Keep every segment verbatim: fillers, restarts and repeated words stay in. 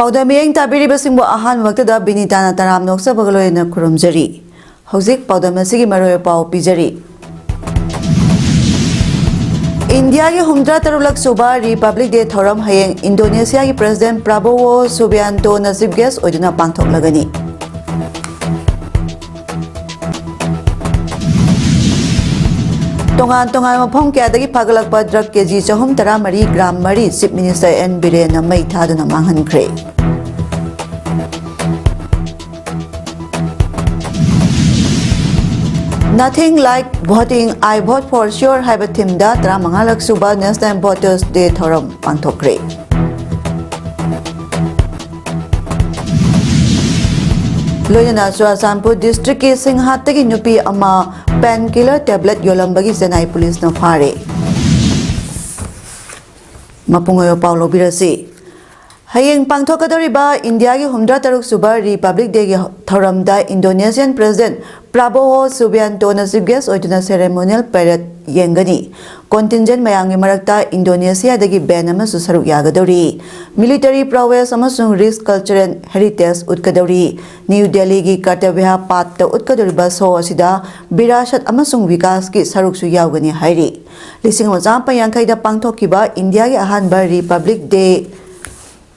ꯄꯥꯎꯗꯝ ꯃꯤꯠꯌꯦꯡ ꯇꯥꯕꯤꯔꯤꯕꯁꯤꯡꯕꯨ ꯑꯍꯥꯟꯕꯃꯛꯇꯗ ꯕꯤꯅꯤꯇꯥꯅ ꯇꯔꯥꯝꯅ ꯑꯣꯛꯆꯕꯒ ꯂꯣꯏꯅꯅ ꯈꯨꯔꯨꯝꯖꯔꯤ꯫ ꯍꯧꯖꯤꯛ ꯄꯥꯎꯗꯝ ꯑꯁꯤꯒꯤ ꯃꯔꯨꯑꯣꯏꯕ ꯄꯥꯎ ꯄꯤꯖꯔꯤ꯫ ꯏꯟꯗꯤꯌꯥꯒꯤ ꯍꯨꯝꯗ꯭ꯔꯥ ꯇꯔꯨꯛꯂꯛ ꯁꯨꯕ ꯔꯤꯄꯕ꯭ꯂꯤꯛ ꯗꯦ ꯊꯧꯔꯝ ꯍꯌꯦꯡ ꯏꯟꯗꯣꯅꯦꯁꯤꯌꯥꯒꯤ ꯄ꯭ꯔꯦꯁꯤꯗꯦꯟꯠ ꯄ꯭ꯔꯥꯕꯣꯋꯣ ꯁꯨꯕꯤꯌꯥꯟꯇꯣꯅ ꯆꯤꯐ ꯒꯦꯁ꯭ꯠ ꯑꯣꯏꯗꯨꯅ ꯄꯥꯡꯊꯣꯛꯂꯒꯅꯤ꯫ ꯇꯣꯉꯥꯟ ꯇꯣꯉꯥꯟꯕ ꯃꯐꯝ ꯀꯌꯥꯗꯒꯤ ꯐꯥꯒꯠꯂꯛꯄ ꯗ꯭ꯔꯒ ꯀꯦꯖꯤ ꯆꯍꯨꯝ ꯇꯔꯥꯃꯔꯤ ꯒ꯭ꯔꯥꯝ ꯃꯔꯤ ꯆꯤꯐ ꯃꯤꯅꯤꯁꯇꯔ ꯑꯦꯟ ꯕꯤꯔꯦꯟꯅ ꯃꯩ ꯊꯥꯗꯨꯅ ꯃꯥꯡꯍꯟꯈ꯭ꯔꯦ꯫ Nothing like voting, I vote for sure ꯍꯥꯏꯕ ꯊꯤꯝꯗ ꯇꯔꯥꯃꯉꯥꯂꯛ ꯁꯨꯕ ꯅꯦꯁꯅꯦꯜ ꯚꯣꯇꯔꯁ ꯗꯦ ꯊꯧꯔꯝ ꯄꯥꯡꯊꯣꯛꯈ꯭ꯔꯦ꯫ ꯂꯣꯏꯅꯅ ꯆꯨꯔꯥꯆꯥꯟꯄꯨꯔ ꯗꯤꯁꯇ꯭ꯔꯤꯛꯀꯤ ꯁꯤꯡꯍꯥꯠꯇꯒꯤ ꯅꯨꯄꯤ ꯑꯃ ꯄꯦꯟ ꯀꯤꯂꯔ ꯇꯦꯕ꯭ꯂꯦꯠ ꯌꯣꯜꯂꯝꯕꯒꯤ ꯆꯦꯟꯅꯥꯏ ꯄꯨꯂꯤꯁꯅ ꯐꯥꯔꯦ꯫ ꯃꯄꯨꯡ ꯑꯣꯏꯕ ꯄꯥꯎ ꯂꯧꯕꯤꯔꯁꯤ꯫ ꯍꯌꯦꯡ ꯄꯥꯡꯊꯣꯛꯀꯗꯧꯔꯤꯕ ꯏꯟꯗꯤꯌꯥꯒꯤ ꯍꯨꯝꯗ꯭ꯔꯥ ꯇꯔꯨꯛ ꯁꯨꯕ ꯔꯤꯄꯕ꯭ꯂꯤꯛ ꯗꯦꯒꯤ ꯊꯧꯔꯝꯗ ꯏꯟꯗꯣꯅꯦꯁꯤꯌꯥꯟ ꯄ꯭ꯔꯦꯁꯤꯗꯦꯟꯠ ꯄ꯭ꯔꯥꯕꯣꯋꯣ ꯁꯨꯕꯤꯌꯥꯟꯇꯣꯅ ꯆꯤꯐ ꯒꯦꯁ꯭ꯠ ꯑꯣꯏꯗꯨꯅ ꯁꯦꯔꯦꯃꯣꯅꯤꯌꯦꯜ ꯄꯦꯔꯦꯗ ꯌꯦꯡꯒꯅꯤ꯫ ꯀꯣꯟꯇꯤꯟꯖꯦꯟꯠ ꯃꯌꯥꯝꯒꯤ ꯃꯔꯛꯇ ꯏꯟꯗꯣꯅꯦꯁꯤꯌꯥꯗꯒꯤ ꯕꯦꯟꯗ ꯑꯃꯁꯨ ꯁꯔꯨꯛ ꯌꯥꯒꯗꯧꯔꯤ꯫ ꯃꯤꯂꯤꯇꯔꯤ ꯄ꯭ꯔꯣꯋꯦꯁ ꯑꯃꯁꯨꯡ ꯔꯤꯆ ꯀꯜꯆꯔꯦꯜ ꯍꯦꯔꯤꯇꯦꯖ ꯎꯠꯀꯗꯧꯔꯤ꯫ ꯅ꯭ꯌꯨ ꯗꯦꯜꯂꯤꯒꯤ ꯀꯔꯇꯕ꯭ꯌ ꯄꯥꯊꯇ ꯎꯠꯀꯗꯧꯔꯤꯕ ꯁꯣ ꯑꯁꯤꯗ ꯕꯤꯔꯥꯁꯠ ꯑꯃꯁꯨꯡ ꯕꯤꯀꯥꯁꯀꯤ ꯁꯔꯨꯛꯁꯨ ꯌꯥꯎꯒꯅꯤ ꯍꯥꯏꯔꯤ꯫ ꯂꯤꯁꯤꯡ ꯑꯃ ꯆꯥꯃꯥꯄꯟ ꯌꯥꯡꯈꯩꯗ ꯄꯥꯡꯊꯣꯛꯈꯤꯕ ꯏꯟꯗꯤꯌꯥꯒꯤ ꯑꯍꯥꯟꯕ ꯔꯤꯄꯕ꯭ꯂꯤꯛ ꯗꯦ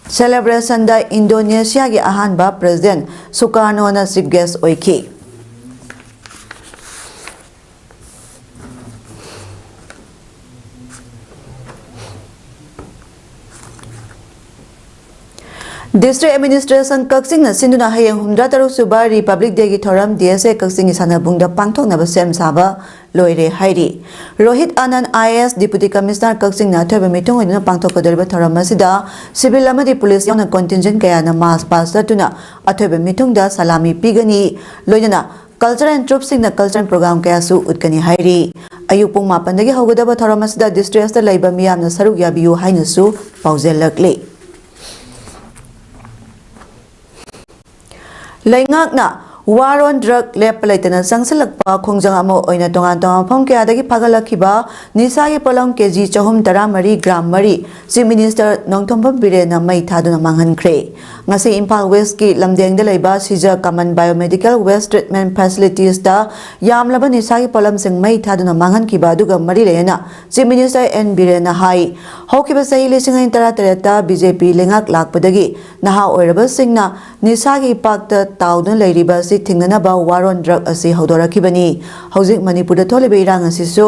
ꯁꯦꯂꯦꯕ꯭ꯔꯦꯁꯟꯗ ꯏꯟꯗꯣꯅꯦꯁꯤꯌꯥꯒꯤ ꯑꯍꯥꯟꯕ ꯄ꯭ꯔꯦꯁꯤꯗꯦꯟꯠ ꯁꯨꯀꯥꯔꯅꯣꯅ ꯆꯤꯐ ꯒꯦꯁ꯭ꯠ ꯑꯣꯏꯈꯤ꯫ ꯗꯤꯁꯇ꯭ꯔꯤꯛ ꯑꯦꯗꯃꯤꯅꯤꯁꯇ꯭ꯔꯦꯁꯟ ꯀꯛꯆꯤꯡꯅ ꯁꯤꯟꯗꯨꯅ ꯍꯌꯦꯡ ꯍꯨꯝꯗ꯭ꯔꯥ ꯇꯔꯨꯛ ꯁꯨꯕ ꯔꯤꯄꯕ꯭ꯂꯤꯛ ꯗꯦꯒꯤ ꯊꯧꯔꯝ ꯗꯤ ꯑꯦꯁ ꯑꯦ ꯀꯛꯆꯤꯡꯒꯤ ꯁꯥꯟꯅꯕꯨꯡꯗ ꯄꯥꯡꯊꯣꯛꯅꯕ ꯁꯦꯝ ꯁꯥꯕ ꯂꯣꯏꯔꯦ ꯍꯥꯏꯔꯤ꯫ Rohit Anand I A S, deputy commissioner ꯀꯛꯆꯤꯡꯅ ꯑꯊꯣꯏꯕ ꯃꯤꯊꯨꯡ ꯑꯣꯏꯗꯨꯅ ꯄꯥꯡꯊꯣꯛꯀꯗꯧꯔꯤꯕ ꯊꯧꯔꯝ ꯑꯁꯤꯗ ꯁꯤꯚꯤꯜ ꯑꯃꯗꯤ ꯄꯨꯂꯤꯁ ꯌꯥꯎꯅ ꯀꯣꯟꯇꯤꯟꯖꯦꯟꯠ ꯀꯌꯥꯅ ꯃꯥꯔꯆ ꯄꯥꯁ ꯆꯠꯇꯨꯅ ꯑꯊꯣꯏꯕ ꯃꯤꯊꯨꯡꯗ ꯁꯂꯥꯃꯤ ꯄꯤꯒꯅꯤ꯫ ꯂꯣꯏꯅꯅ ꯀꯜꯆꯔꯦꯜ ꯇ꯭ꯔꯨꯞꯁꯤꯡꯅ ꯀꯜꯆꯔꯦꯜ ꯄ꯭ꯔꯣꯒ꯭ꯔꯥꯝ ꯀꯌꯥꯁꯨ ꯎꯠꯀꯅꯤ ꯍꯥꯏꯔꯤ꯫ ꯑꯌꯨꯛ ꯄꯨꯡ ꯃꯥꯄꯟꯗꯒꯤ ꯍꯧꯒꯗꯕ ꯊꯧꯔꯝ ꯑꯁꯤꯗ ꯗꯤꯁꯇ꯭ꯔꯤꯛ ꯑꯁꯤꯗ ꯂꯩꯕ ꯃꯤꯌꯥꯝꯅ ꯁꯔꯨꯛ ꯌꯥꯕꯤꯌꯨ ꯍꯥꯏꯅꯁꯨ ꯄꯥꯎꯖꯦꯜꯂꯛꯂꯤ꯫ ꯂꯩꯉꯥꯛꯅ War on drug ꯂꯦꯞꯄ ꯂꯩꯇꯅ ꯆꯪꯁꯤꯜꯂꯛꯄ ꯈꯣꯡꯖꯪ ꯑꯃ ꯑꯣꯏꯅ ꯇꯣꯉꯥꯟ ꯇꯣꯉꯥꯟꯕ ꯃꯐꯝ ꯀꯌꯥꯗꯒꯤ ꯐꯥꯒꯠꯂꯛꯈꯤꯕ ꯅꯤꯁꯥꯒꯤ ꯄꯣꯠꯂꯝ ꯀꯦꯖꯤ ꯆꯍꯨꯝ ꯇꯔꯥꯃꯔꯤ ꯒ꯭ꯔꯥꯝ ꯃꯔꯤ Chief Minister ꯅꯣꯡꯊꯣꯝꯕꯝ ꯕꯤꯔꯦꯟꯅ ꯃꯩ ꯊꯥꯗꯨꯅ ꯃꯥꯡꯍꯟꯈ꯭ꯔꯦ꯫ ꯉꯁꯤ ꯏꯝꯐꯥꯜ West ꯀꯤ ꯂꯝꯗꯦꯡꯗ ꯂꯩꯕ ꯁꯤꯖ Common Biomedical Waste Treatment Facilities ꯇ ꯌꯥꯝꯂꯕ ꯅꯤꯁꯥꯒꯤ ꯄꯣꯠꯂꯝꯁꯤꯡ ꯃꯩ ꯊꯥꯗꯨꯅ ꯃꯥꯡꯍꯟꯈꯤꯕ ꯑꯗꯨꯒ ꯃꯔꯤ ꯂꯩꯅꯅ Chief Minister ꯑꯦꯟ ꯕꯤꯔꯦꯟꯅ ꯍꯥꯏ, ꯍꯧꯈꯤꯕ ꯆꯍꯤ ꯂꯤꯁꯤꯡ ꯑꯅꯤ ꯇꯔꯥꯇꯔꯦꯠꯇ ꯕꯤ ꯖꯦ ꯄꯤ ꯂꯩꯉꯥꯛ ꯂꯥꯛꯄꯗꯒꯤ ꯅꯍꯥ ꯑꯣꯏꯔꯕꯁꯤꯡꯅ ꯅꯤꯁꯥꯒꯤ ꯏꯄꯥꯛꯇ ꯇꯥꯎꯗꯨꯅ ꯂꯩꯔꯤꯕ ꯑꯁꯤ ꯊꯤꯡꯅꯅꯕ War on Drug ꯑꯁꯤ ꯍꯧꯗꯣꯔꯛꯈꯤꯕꯅꯤ꯫ ꯍꯧꯖꯤꯛ ꯃꯅꯤꯄꯨꯔꯗ ꯊꯣꯛꯂꯤꯕ ꯏꯔꯥꯡ ꯑꯁꯤꯁꯨ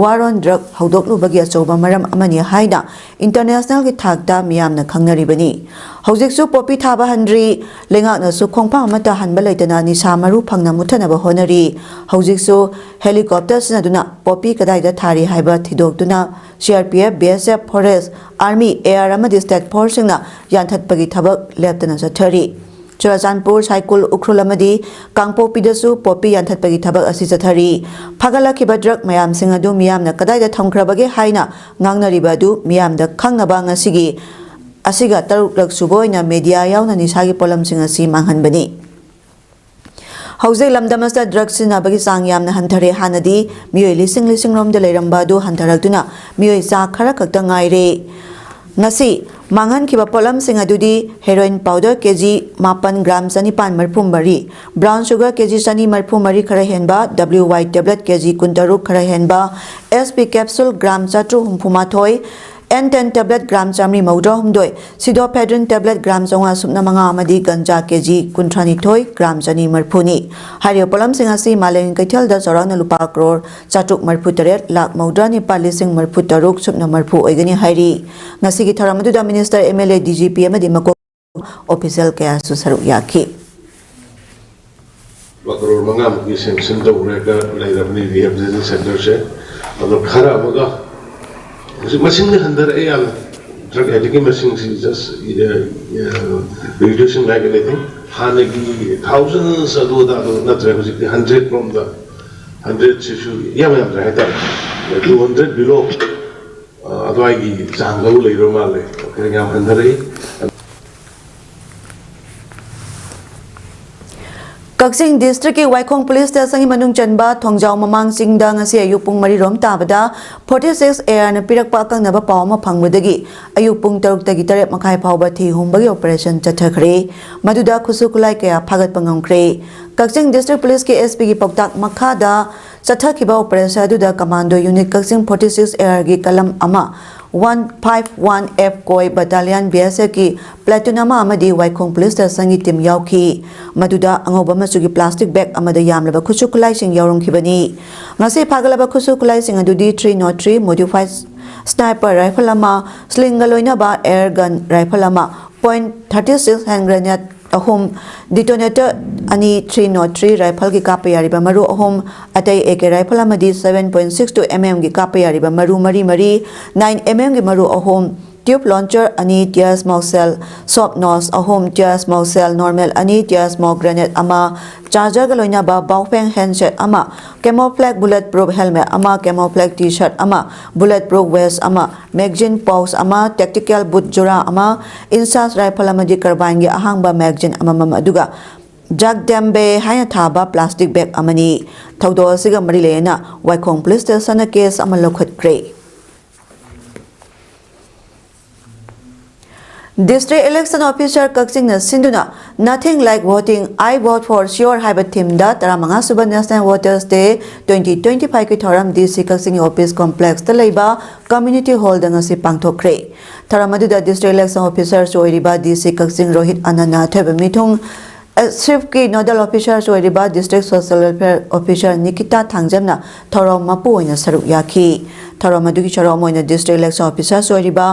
War on Drug ꯍꯧꯗꯣꯛꯂꯨꯕꯒꯤ ꯑꯆꯧꯕ ꯃꯔꯝ ꯑꯃꯅꯤ ꯍꯥꯏꯅ international ꯒꯤ ꯊꯥꯛꯇ ꯃꯤꯌꯥꯝꯅ ꯈꯪꯅꯔꯤꯕꯅꯤ꯫ ꯍꯧꯖꯤꯛꯁꯨ ꯄꯣꯄꯤ ꯊꯥꯕ ꯍꯟꯗ꯭ꯔꯤ꯫ ꯂꯩꯉꯥꯛꯅꯁꯨ ꯈꯣꯡꯐꯝ ꯑꯃꯠꯇ ꯍꯟꯕ ꯂꯩꯇꯅ ꯅꯤꯁꯥ ꯃꯔꯨ ꯐꯪꯅ ꯃꯨꯠꯊꯅꯕ ꯍꯣꯠꯅꯔꯤ꯫ ꯍꯧꯖꯤꯛꯁꯨ helicopter ꯁꯤꯖꯤꯟꯅꯗꯨꯅ ꯄꯣꯄꯤ ꯀꯗꯥꯏꯗ ꯊꯥꯔꯤ ꯍꯥꯏꯕ ꯊꯤꯗꯣꯛꯇꯨꯅ C R P F, B S F, Forest, Army, Air ꯑꯃꯗꯤ State Force ꯁꯤꯡꯅ ꯌꯥꯟꯊꯠꯄꯒꯤ ꯊꯕꯛ ꯂꯦꯞꯇꯅ ꯆꯠꯊꯔꯤ꯫ ꯆꯨꯔꯥꯆꯥꯟꯄꯨꯔ, ꯁꯥꯏꯀꯨꯜ, ꯎꯈ꯭ꯔꯨꯜ ꯑꯃꯗꯤ ꯀꯥꯡꯄꯣꯛꯄꯤꯗꯁꯨ ꯄꯣꯄꯤ ꯌꯥꯟꯊꯠꯄꯒꯤ ꯊꯕꯛ ꯑꯁꯤ ꯆꯠꯊꯔꯤ꯫ ꯐꯥꯒꯠꯂꯛꯈꯤꯕ drug ꯃꯌꯥꯝꯁꯤꯡ ꯑꯗꯨ ꯃꯤꯌꯥꯝꯅ ꯀꯗꯥꯏꯗ ꯊꯝꯈ꯭ꯔꯕꯒꯦ ꯍꯥꯏꯅ ꯉꯥꯡꯅꯔꯤꯕ ꯑꯗꯨ ꯃꯤꯌꯥꯝꯗ ꯈꯪꯅꯕ ꯉꯁꯤꯒꯤ ꯑꯁꯤꯒ ꯇꯔꯨꯛꯂꯛ ꯁꯨꯕ ꯑꯣꯏꯅ media ꯌꯥꯎꯅ ꯅꯤꯁꯥꯒꯤ ꯄꯣꯠꯂꯝꯁꯤꯡ ꯑꯁꯤ ꯃꯥꯡꯍꯟꯕꯅꯤ꯫ ꯍꯧꯖꯤꯛ ꯂꯝꯗꯝ ꯑꯁꯤꯗ drug ꯁꯤꯖꯤꯟꯅꯕꯒꯤ ꯆꯥꯡ ꯌꯥꯝꯅ ꯍꯟꯊꯔꯦ꯫ ꯍꯥꯟꯅꯗꯤ ꯃꯤꯑꯣꯏ ꯂꯤꯁꯤꯡ ꯂꯤꯁꯤꯡ ꯔꯣꯝꯗ ꯂꯩꯔꯝꯕ ꯑꯗꯨ ꯍꯟꯊꯔꯛꯇꯨꯅ ꯃꯤꯑꯣꯏ ꯆꯥ ꯈꯔ ꯈꯛꯇ ꯉꯥꯏꯔꯦ꯫ ꯉꯁꯤ ꯃꯥꯡꯍꯟꯈꯤꯕ ꯄꯣꯠꯂꯝꯁꯤꯡ ꯑꯗꯨꯗꯤ heroin powder ꯀꯦꯖꯤ ꯃꯥꯄꯟ ꯒ꯭ꯔꯥꯝ ꯆꯅꯤꯄꯥꯟ ꯃꯔꯤꯐꯨ ꯃꯔꯤ, brown sugar ꯀꯦꯖꯤ ꯆꯅꯤ ꯃꯔꯤꯐꯨ ꯃꯔꯤ ꯈꯔ ꯍꯦꯟꯕ, W Y tablet ꯀꯦꯖꯤ ꯀꯨꯟꯇꯔꯨꯛ ꯈꯔ ꯍꯦꯟꯕ, S P capsule ꯒ꯭ꯔꯥꯝ ꯆꯥꯇ꯭ꯔꯨꯛ ꯍꯨꯝꯐꯨ ꯃꯥꯊꯣꯏ, N ten tablet ꯒ꯭ꯔꯥꯝ ꯆꯥꯃꯔꯤ ꯃꯧꯗ꯭ꯔꯥ ꯍꯨꯝꯗꯣꯏ, pseudoephedrine tablet ꯒ꯭ꯔꯥꯝ ꯆꯥꯝꯃꯉꯥ ꯁꯨꯞꯅ ꯃꯉꯥ ꯑꯃꯗꯤ ꯒꯟꯖꯥ ꯀꯦꯖꯤ ꯀꯨꯟꯊ꯭ꯔꯥꯅꯤꯊꯣꯏ ꯒ꯭ꯔꯥꯝ ꯆꯅꯤ ꯃꯔꯤꯐꯨꯅꯤ꯫ ꯍꯥꯏꯔꯤꯕ ꯄꯣꯠꯂꯝꯁꯤꯡ ꯑꯁꯤ ꯃꯥꯂꯦꯝꯒꯤ ꯀꯩꯊꯦꯜꯗ ꯆꯥꯎꯔꯥꯛꯅ ꯂꯨꯄꯥ ꯀ꯭ꯔꯣꯔ ꯆꯥꯇ꯭ꯔꯨꯛ ꯃꯔꯤꯐꯨ ꯇꯔꯦꯠ ꯂꯥꯈ ꯃꯧꯗ꯭ꯔꯥ ꯅꯤꯄꯥꯜ ꯂꯤꯁꯤꯡ ꯃꯔꯤꯐꯨ ꯇꯔꯨꯛ ꯁꯨꯞꯅ ꯃꯔꯤꯐꯨ ꯑꯣꯏꯒꯅꯤ ꯍꯥꯏꯔꯤ꯫ ꯉꯁꯤꯒꯤ ꯊꯧꯔꯝ ꯑꯗꯨꯗ minister, M L A, D G P ꯑꯃꯗꯤ ꯃꯀꯣꯛ official ꯀꯌꯥꯁꯨ ꯁꯔꯨꯛ ꯌꯥꯈꯤ꯫ ꯂꯨꯄꯥ ꯀꯔꯣꯔ ꯃꯉꯥꯃꯨꯛꯀꯤ sanction ꯇꯧꯔꯒ ꯂꯩꯔꯕꯅꯤ rehabilitation centre ꯁꯦ꯫ ꯑꯗꯣ ꯈꯔ ꯑꯃꯒ ꯍꯧꯖꯤꯛ ꯃꯁꯤꯡꯗꯤ ꯍꯟꯊꯔꯛꯑꯦ ꯌꯥꯝꯅ, drug addict ꯀꯤ ꯃꯁꯤꯡꯁꯤ just, uh, uh, reducing like anything꯫ ꯍꯥꯟꯅꯒꯤ thousands ꯑꯗꯨ ꯑꯗꯥ ꯑꯗꯨ ꯅꯠꯇ꯭ꯔꯦ, ꯍꯧꯖꯤꯛꯇꯤ hundred ꯔꯣꯝꯗ, hundred ꯁꯤꯁꯨ ꯏꯌꯥꯝ ꯌꯥꯝꯗ꯭ꯔꯦ ꯍꯥꯏꯇꯥꯔꯦ꯫ Two hundred below, uh, ꯑꯗꯨꯋꯥꯏꯒꯤ ꯆꯥꯡꯗꯕꯨ ꯂꯩꯔꯕ ꯃꯥꯜꯂꯦ, ꯌꯥꯝ ꯍꯟꯊꯔꯛꯏ꯫ ꯀꯛꯆꯤꯡ ꯗꯤꯁꯇ꯭ꯔꯤꯛꯀꯤ ꯋꯥꯏꯈꯣꯡ ꯄꯨꯂꯤꯁ ꯁ꯭ꯇꯦꯁꯟꯒꯤ ꯃꯅꯨꯡ ꯆꯟꯕ ꯊꯣꯡꯖꯥꯎ ꯃꯃꯥꯡ ꯆꯤꯡꯗ ꯉꯁꯤ ꯑꯌꯨꯛ ꯄꯨꯡ ꯃꯔꯤ ꯔꯣꯝ ꯇꯥꯕꯗ ꯐꯣꯔꯇꯤ ꯁꯤꯛꯁ ꯑꯦ ꯑꯥꯔꯅ ꯄꯤꯔꯛꯄ ꯑꯀꯛꯅꯕ ꯄꯥꯎ ꯑꯃ ꯐꯪꯕꯗꯒꯤ ꯑꯌꯨꯛ ꯄꯨꯡ ꯇꯔꯨꯛꯇꯒꯤ ꯇꯔꯦꯠ ꯃꯈꯥꯏ ꯐꯥꯎꯕ ꯊꯤ ꯍꯨꯝꯕꯒꯤ ꯑꯣꯄꯔꯦꯁꯟ ꯆꯠꯊꯈ꯭ꯔꯦ꯫ ꯃꯗꯨꯗ ꯈꯨꯠꯁꯨ ꯈꯨꯠꯂꯥꯏ ꯀꯌꯥ ꯐꯥꯒꯠꯄ ꯉꯝꯈ꯭ꯔꯦ꯫ ꯀꯛꯆꯤꯡ ꯗꯤꯁꯇ꯭ꯔꯤꯛ ꯄꯨꯂꯤꯁꯀꯤ ꯑꯦꯁ ꯄꯤꯒꯤ ꯄꯥꯎꯇꯥꯛ ꯃꯈꯥꯗ ꯆꯠꯊꯈꯤꯕ ꯑꯣꯄꯔꯦꯁꯟ ꯑꯗꯨꯗ ꯀꯃꯥꯟꯗꯣ ꯌꯨꯅꯤꯠ ꯀꯛꯆꯤꯡ ꯐꯣꯔꯇꯤ ꯁꯤꯛꯁ ꯑꯦ ꯑꯥꯔꯒꯤ ꯀꯂꯝ ꯑꯃ, ꯋꯥꯟ ꯐꯥꯏꯚ ꯋꯥꯟ ꯑꯦꯐ ꯀꯣꯏ ꯕꯠꯇꯥꯂꯤꯌꯟ ꯕꯤ ꯑꯦꯁ ꯑꯦꯐꯀꯤ ꯄ꯭ꯂꯦꯇꯨꯟ ꯑꯃ ꯑꯃꯗꯤ ꯋꯥꯏꯈꯣꯡ ꯄꯨꯂꯤꯁ ꯁ꯭ꯇꯦꯁꯟꯒꯤ ꯇꯤꯝ ꯌꯥꯎꯈꯤ꯫ ꯃꯗꯨꯗ ꯑꯉꯧꯕ ꯃꯆꯨꯒꯤ ꯄ꯭ꯂꯥꯁꯇꯤꯛ ꯕꯦꯒ ꯑꯃꯗ ꯌꯥꯝꯂꯕ ꯈꯨꯠꯁꯨ ꯈꯨꯠꯂꯥꯏꯁꯤꯡ ꯌꯥꯎꯔꯝꯈꯤꯕꯅꯤ꯫ ꯉꯁꯤ ꯐꯥꯒꯠꯂꯕ ꯈꯨꯠꯁꯨ ꯈꯨꯠꯂꯥꯏꯁꯤꯡ ꯑꯗꯨꯗꯤ three not three modified sniper rifle ꯑꯃ, ꯁ꯭ꯂꯤꯡꯒ ꯂꯣꯏꯅꯕ ꯑꯦꯌꯔ ꯒꯟ ꯔꯥꯏꯐꯜ ꯑꯃ, point thirty six hand grenade ꯑꯍꯨꯝ, ꯗꯤꯇꯣꯅꯦꯇꯔ ꯑꯅꯤ, ꯊ꯭ꯔꯤ ꯅꯣꯠ ꯊ꯭ꯔꯤ ꯔꯥꯏꯐꯜꯒꯤ ꯀꯥꯞꯄ ꯌꯥꯔꯤꯕ ꯃꯔꯨ ꯑꯍꯨꯝ, ꯑꯇꯩ ꯑꯦ ꯀꯦ ꯔꯥꯏꯐꯜ ꯑꯃꯗꯤ seven point six two M ꯑꯦꯝꯒꯤ ꯀꯥꯞꯄ ꯌꯥꯔꯤꯕ ꯃꯔꯨ ꯃꯔꯤ ꯃꯔꯤ, ꯅꯥꯏꯟ ꯑꯦꯝ ꯑꯦꯝꯒꯤ ꯃꯔꯨ ꯑꯍꯨꯝ, ꯇ꯭ꯌꯨꯕ ꯂꯣꯟꯆꯔ ꯑꯅꯤ, ꯇꯤꯌꯔ ꯁ꯭ꯃꯣꯛ ꯁꯦꯜ, ꯁꯣꯞ ꯅꯣꯁ ꯑꯍꯨꯝ, ꯇꯤꯌꯔ ꯁ꯭ꯃꯣꯛ ꯁꯦꯜ ꯅꯣꯔꯃꯦꯜ ꯑꯅꯤ, ꯇꯤꯌꯔ ꯁ꯭ꯃꯣꯛ ꯒ꯭ꯔꯦꯅꯦꯗ ꯑꯃ, ꯆꯥꯔꯖꯔꯒ ꯂꯣꯏꯅꯕ ꯕꯥꯎꯐꯦꯡ ꯍꯦꯟꯁꯦꯠ ꯑꯃ, ꯀꯦꯃꯣꯐ꯭ꯂꯦꯛ ꯕꯨꯂꯦꯠ ꯄ꯭ꯔꯨꯐ ꯍꯦꯜꯃꯦꯠ ꯑꯃ, ꯀꯦꯃꯣꯐ꯭ꯂꯦꯛ ꯇꯤ ꯁꯔꯠ ꯑꯃ, ꯕꯨꯂꯦꯠ ꯄ꯭ꯔꯨꯐ ꯋꯦꯁ ꯑꯃ, ꯃꯦꯒꯖꯤꯟ ꯄꯥꯎꯆ ꯑꯃ, ꯇꯦꯛꯇꯤꯀꯦꯜ ꯕꯨꯠ ꯖꯨꯔꯥ ꯑꯃ, ꯏꯟꯁꯥꯁ ꯔꯥꯏꯐꯜ ꯑꯃꯗꯤ ꯀꯔꯕꯥꯏꯟꯒꯤ ꯑꯍꯥꯡꯕ ꯃꯦꯒꯖꯤꯟ ꯑꯃꯃꯝ, ꯑꯗꯨꯒ ꯖꯒꯗꯦꯝꯕꯦ ꯍꯥꯏꯅ ꯊꯥꯕ ꯄ꯭ꯂꯥꯁꯇꯤꯛ ꯕꯦꯒ ꯑꯃꯅꯤ꯫ ꯊꯧꯗꯣꯛ ꯑꯁꯤꯒ ꯃꯔꯤ ꯂꯩꯅꯅ ꯋꯥꯏꯈꯣꯡ ꯄꯨꯂꯤꯁ ꯁ꯭ꯇꯦꯁꯟꯅ ꯀꯦꯁ ꯑꯃ ꯂꯧꯈꯠꯈ꯭ꯔꯦ꯫ ꯗꯤꯁꯇ꯭ꯔꯤꯛ ꯏꯂꯦꯛꯁꯟ ꯑꯣꯐꯤꯁꯥꯔ ꯀꯛꯆꯤꯡꯅ ꯁꯤꯟꯗꯨꯅ Nothing Like Voting, I Vote for Sure ꯍꯥꯏꯕ ꯊꯤꯝꯗ ꯇꯔꯥꯃꯉꯥ ꯁꯨꯕ ꯅꯦꯁꯅꯦꯜ ꯚꯣꯇꯔꯁ ꯗꯦ ꯇ꯭ꯋꯦꯟꯇꯤ ꯇ꯭ꯋꯦꯟꯇꯤ ꯐꯥꯏꯚꯀꯤ ꯊꯧꯔꯝ ꯗꯤ ꯁꯤ ꯀꯛꯆꯤꯡꯒꯤ ꯑꯣꯐꯤꯁ ꯀꯣꯝꯄ꯭ꯂꯦꯛꯁꯇ ꯂꯩꯕ ꯀꯝꯃ꯭ꯌꯨꯅꯤꯇꯤ ꯍꯣꯜꯗ ꯉꯁꯤ ꯄꯥꯡꯊꯣꯛꯈ꯭ꯔꯦ꯫ ꯊꯧꯔꯝ ꯑꯗꯨꯗ ꯗꯤꯁꯇ꯭ꯔꯤꯛ ꯏꯂꯦꯛꯁꯟ ꯑꯣꯐꯤꯁꯥꯔꯁꯨ ꯑꯣꯏꯔꯤꯕ ꯗꯤ ꯁꯤ ꯀꯛꯆꯤꯡ ꯔꯣꯍꯤꯠ ꯑꯅꯟꯅ ꯑꯊꯣꯏꯕ ꯃꯤꯊꯨꯡ, ꯑꯦꯁꯤꯐꯀꯤ ꯅꯣꯗꯦꯜ ꯑꯣꯐꯤꯁꯥꯔꯁꯨ ꯑꯣꯏꯔꯤꯕ district social welfare officer Nikita ꯊꯥꯡꯖꯝꯅ ꯊꯧꯔꯝ ꯃꯄꯨ ꯑꯣꯏꯅ ꯁꯔꯨꯛ ꯌꯥꯈꯤ꯫ ꯊꯧꯔꯝ ꯑꯗꯨꯒꯤ ꯊꯧꯔꯝ ꯑꯣꯏꯅ ꯗꯤꯁꯇ꯭ꯔꯤꯛ ꯏꯂꯦꯛꯁꯟ ꯑꯣꯐꯤꯁꯥꯔꯁꯨ ꯑꯣꯏꯔꯤꯕ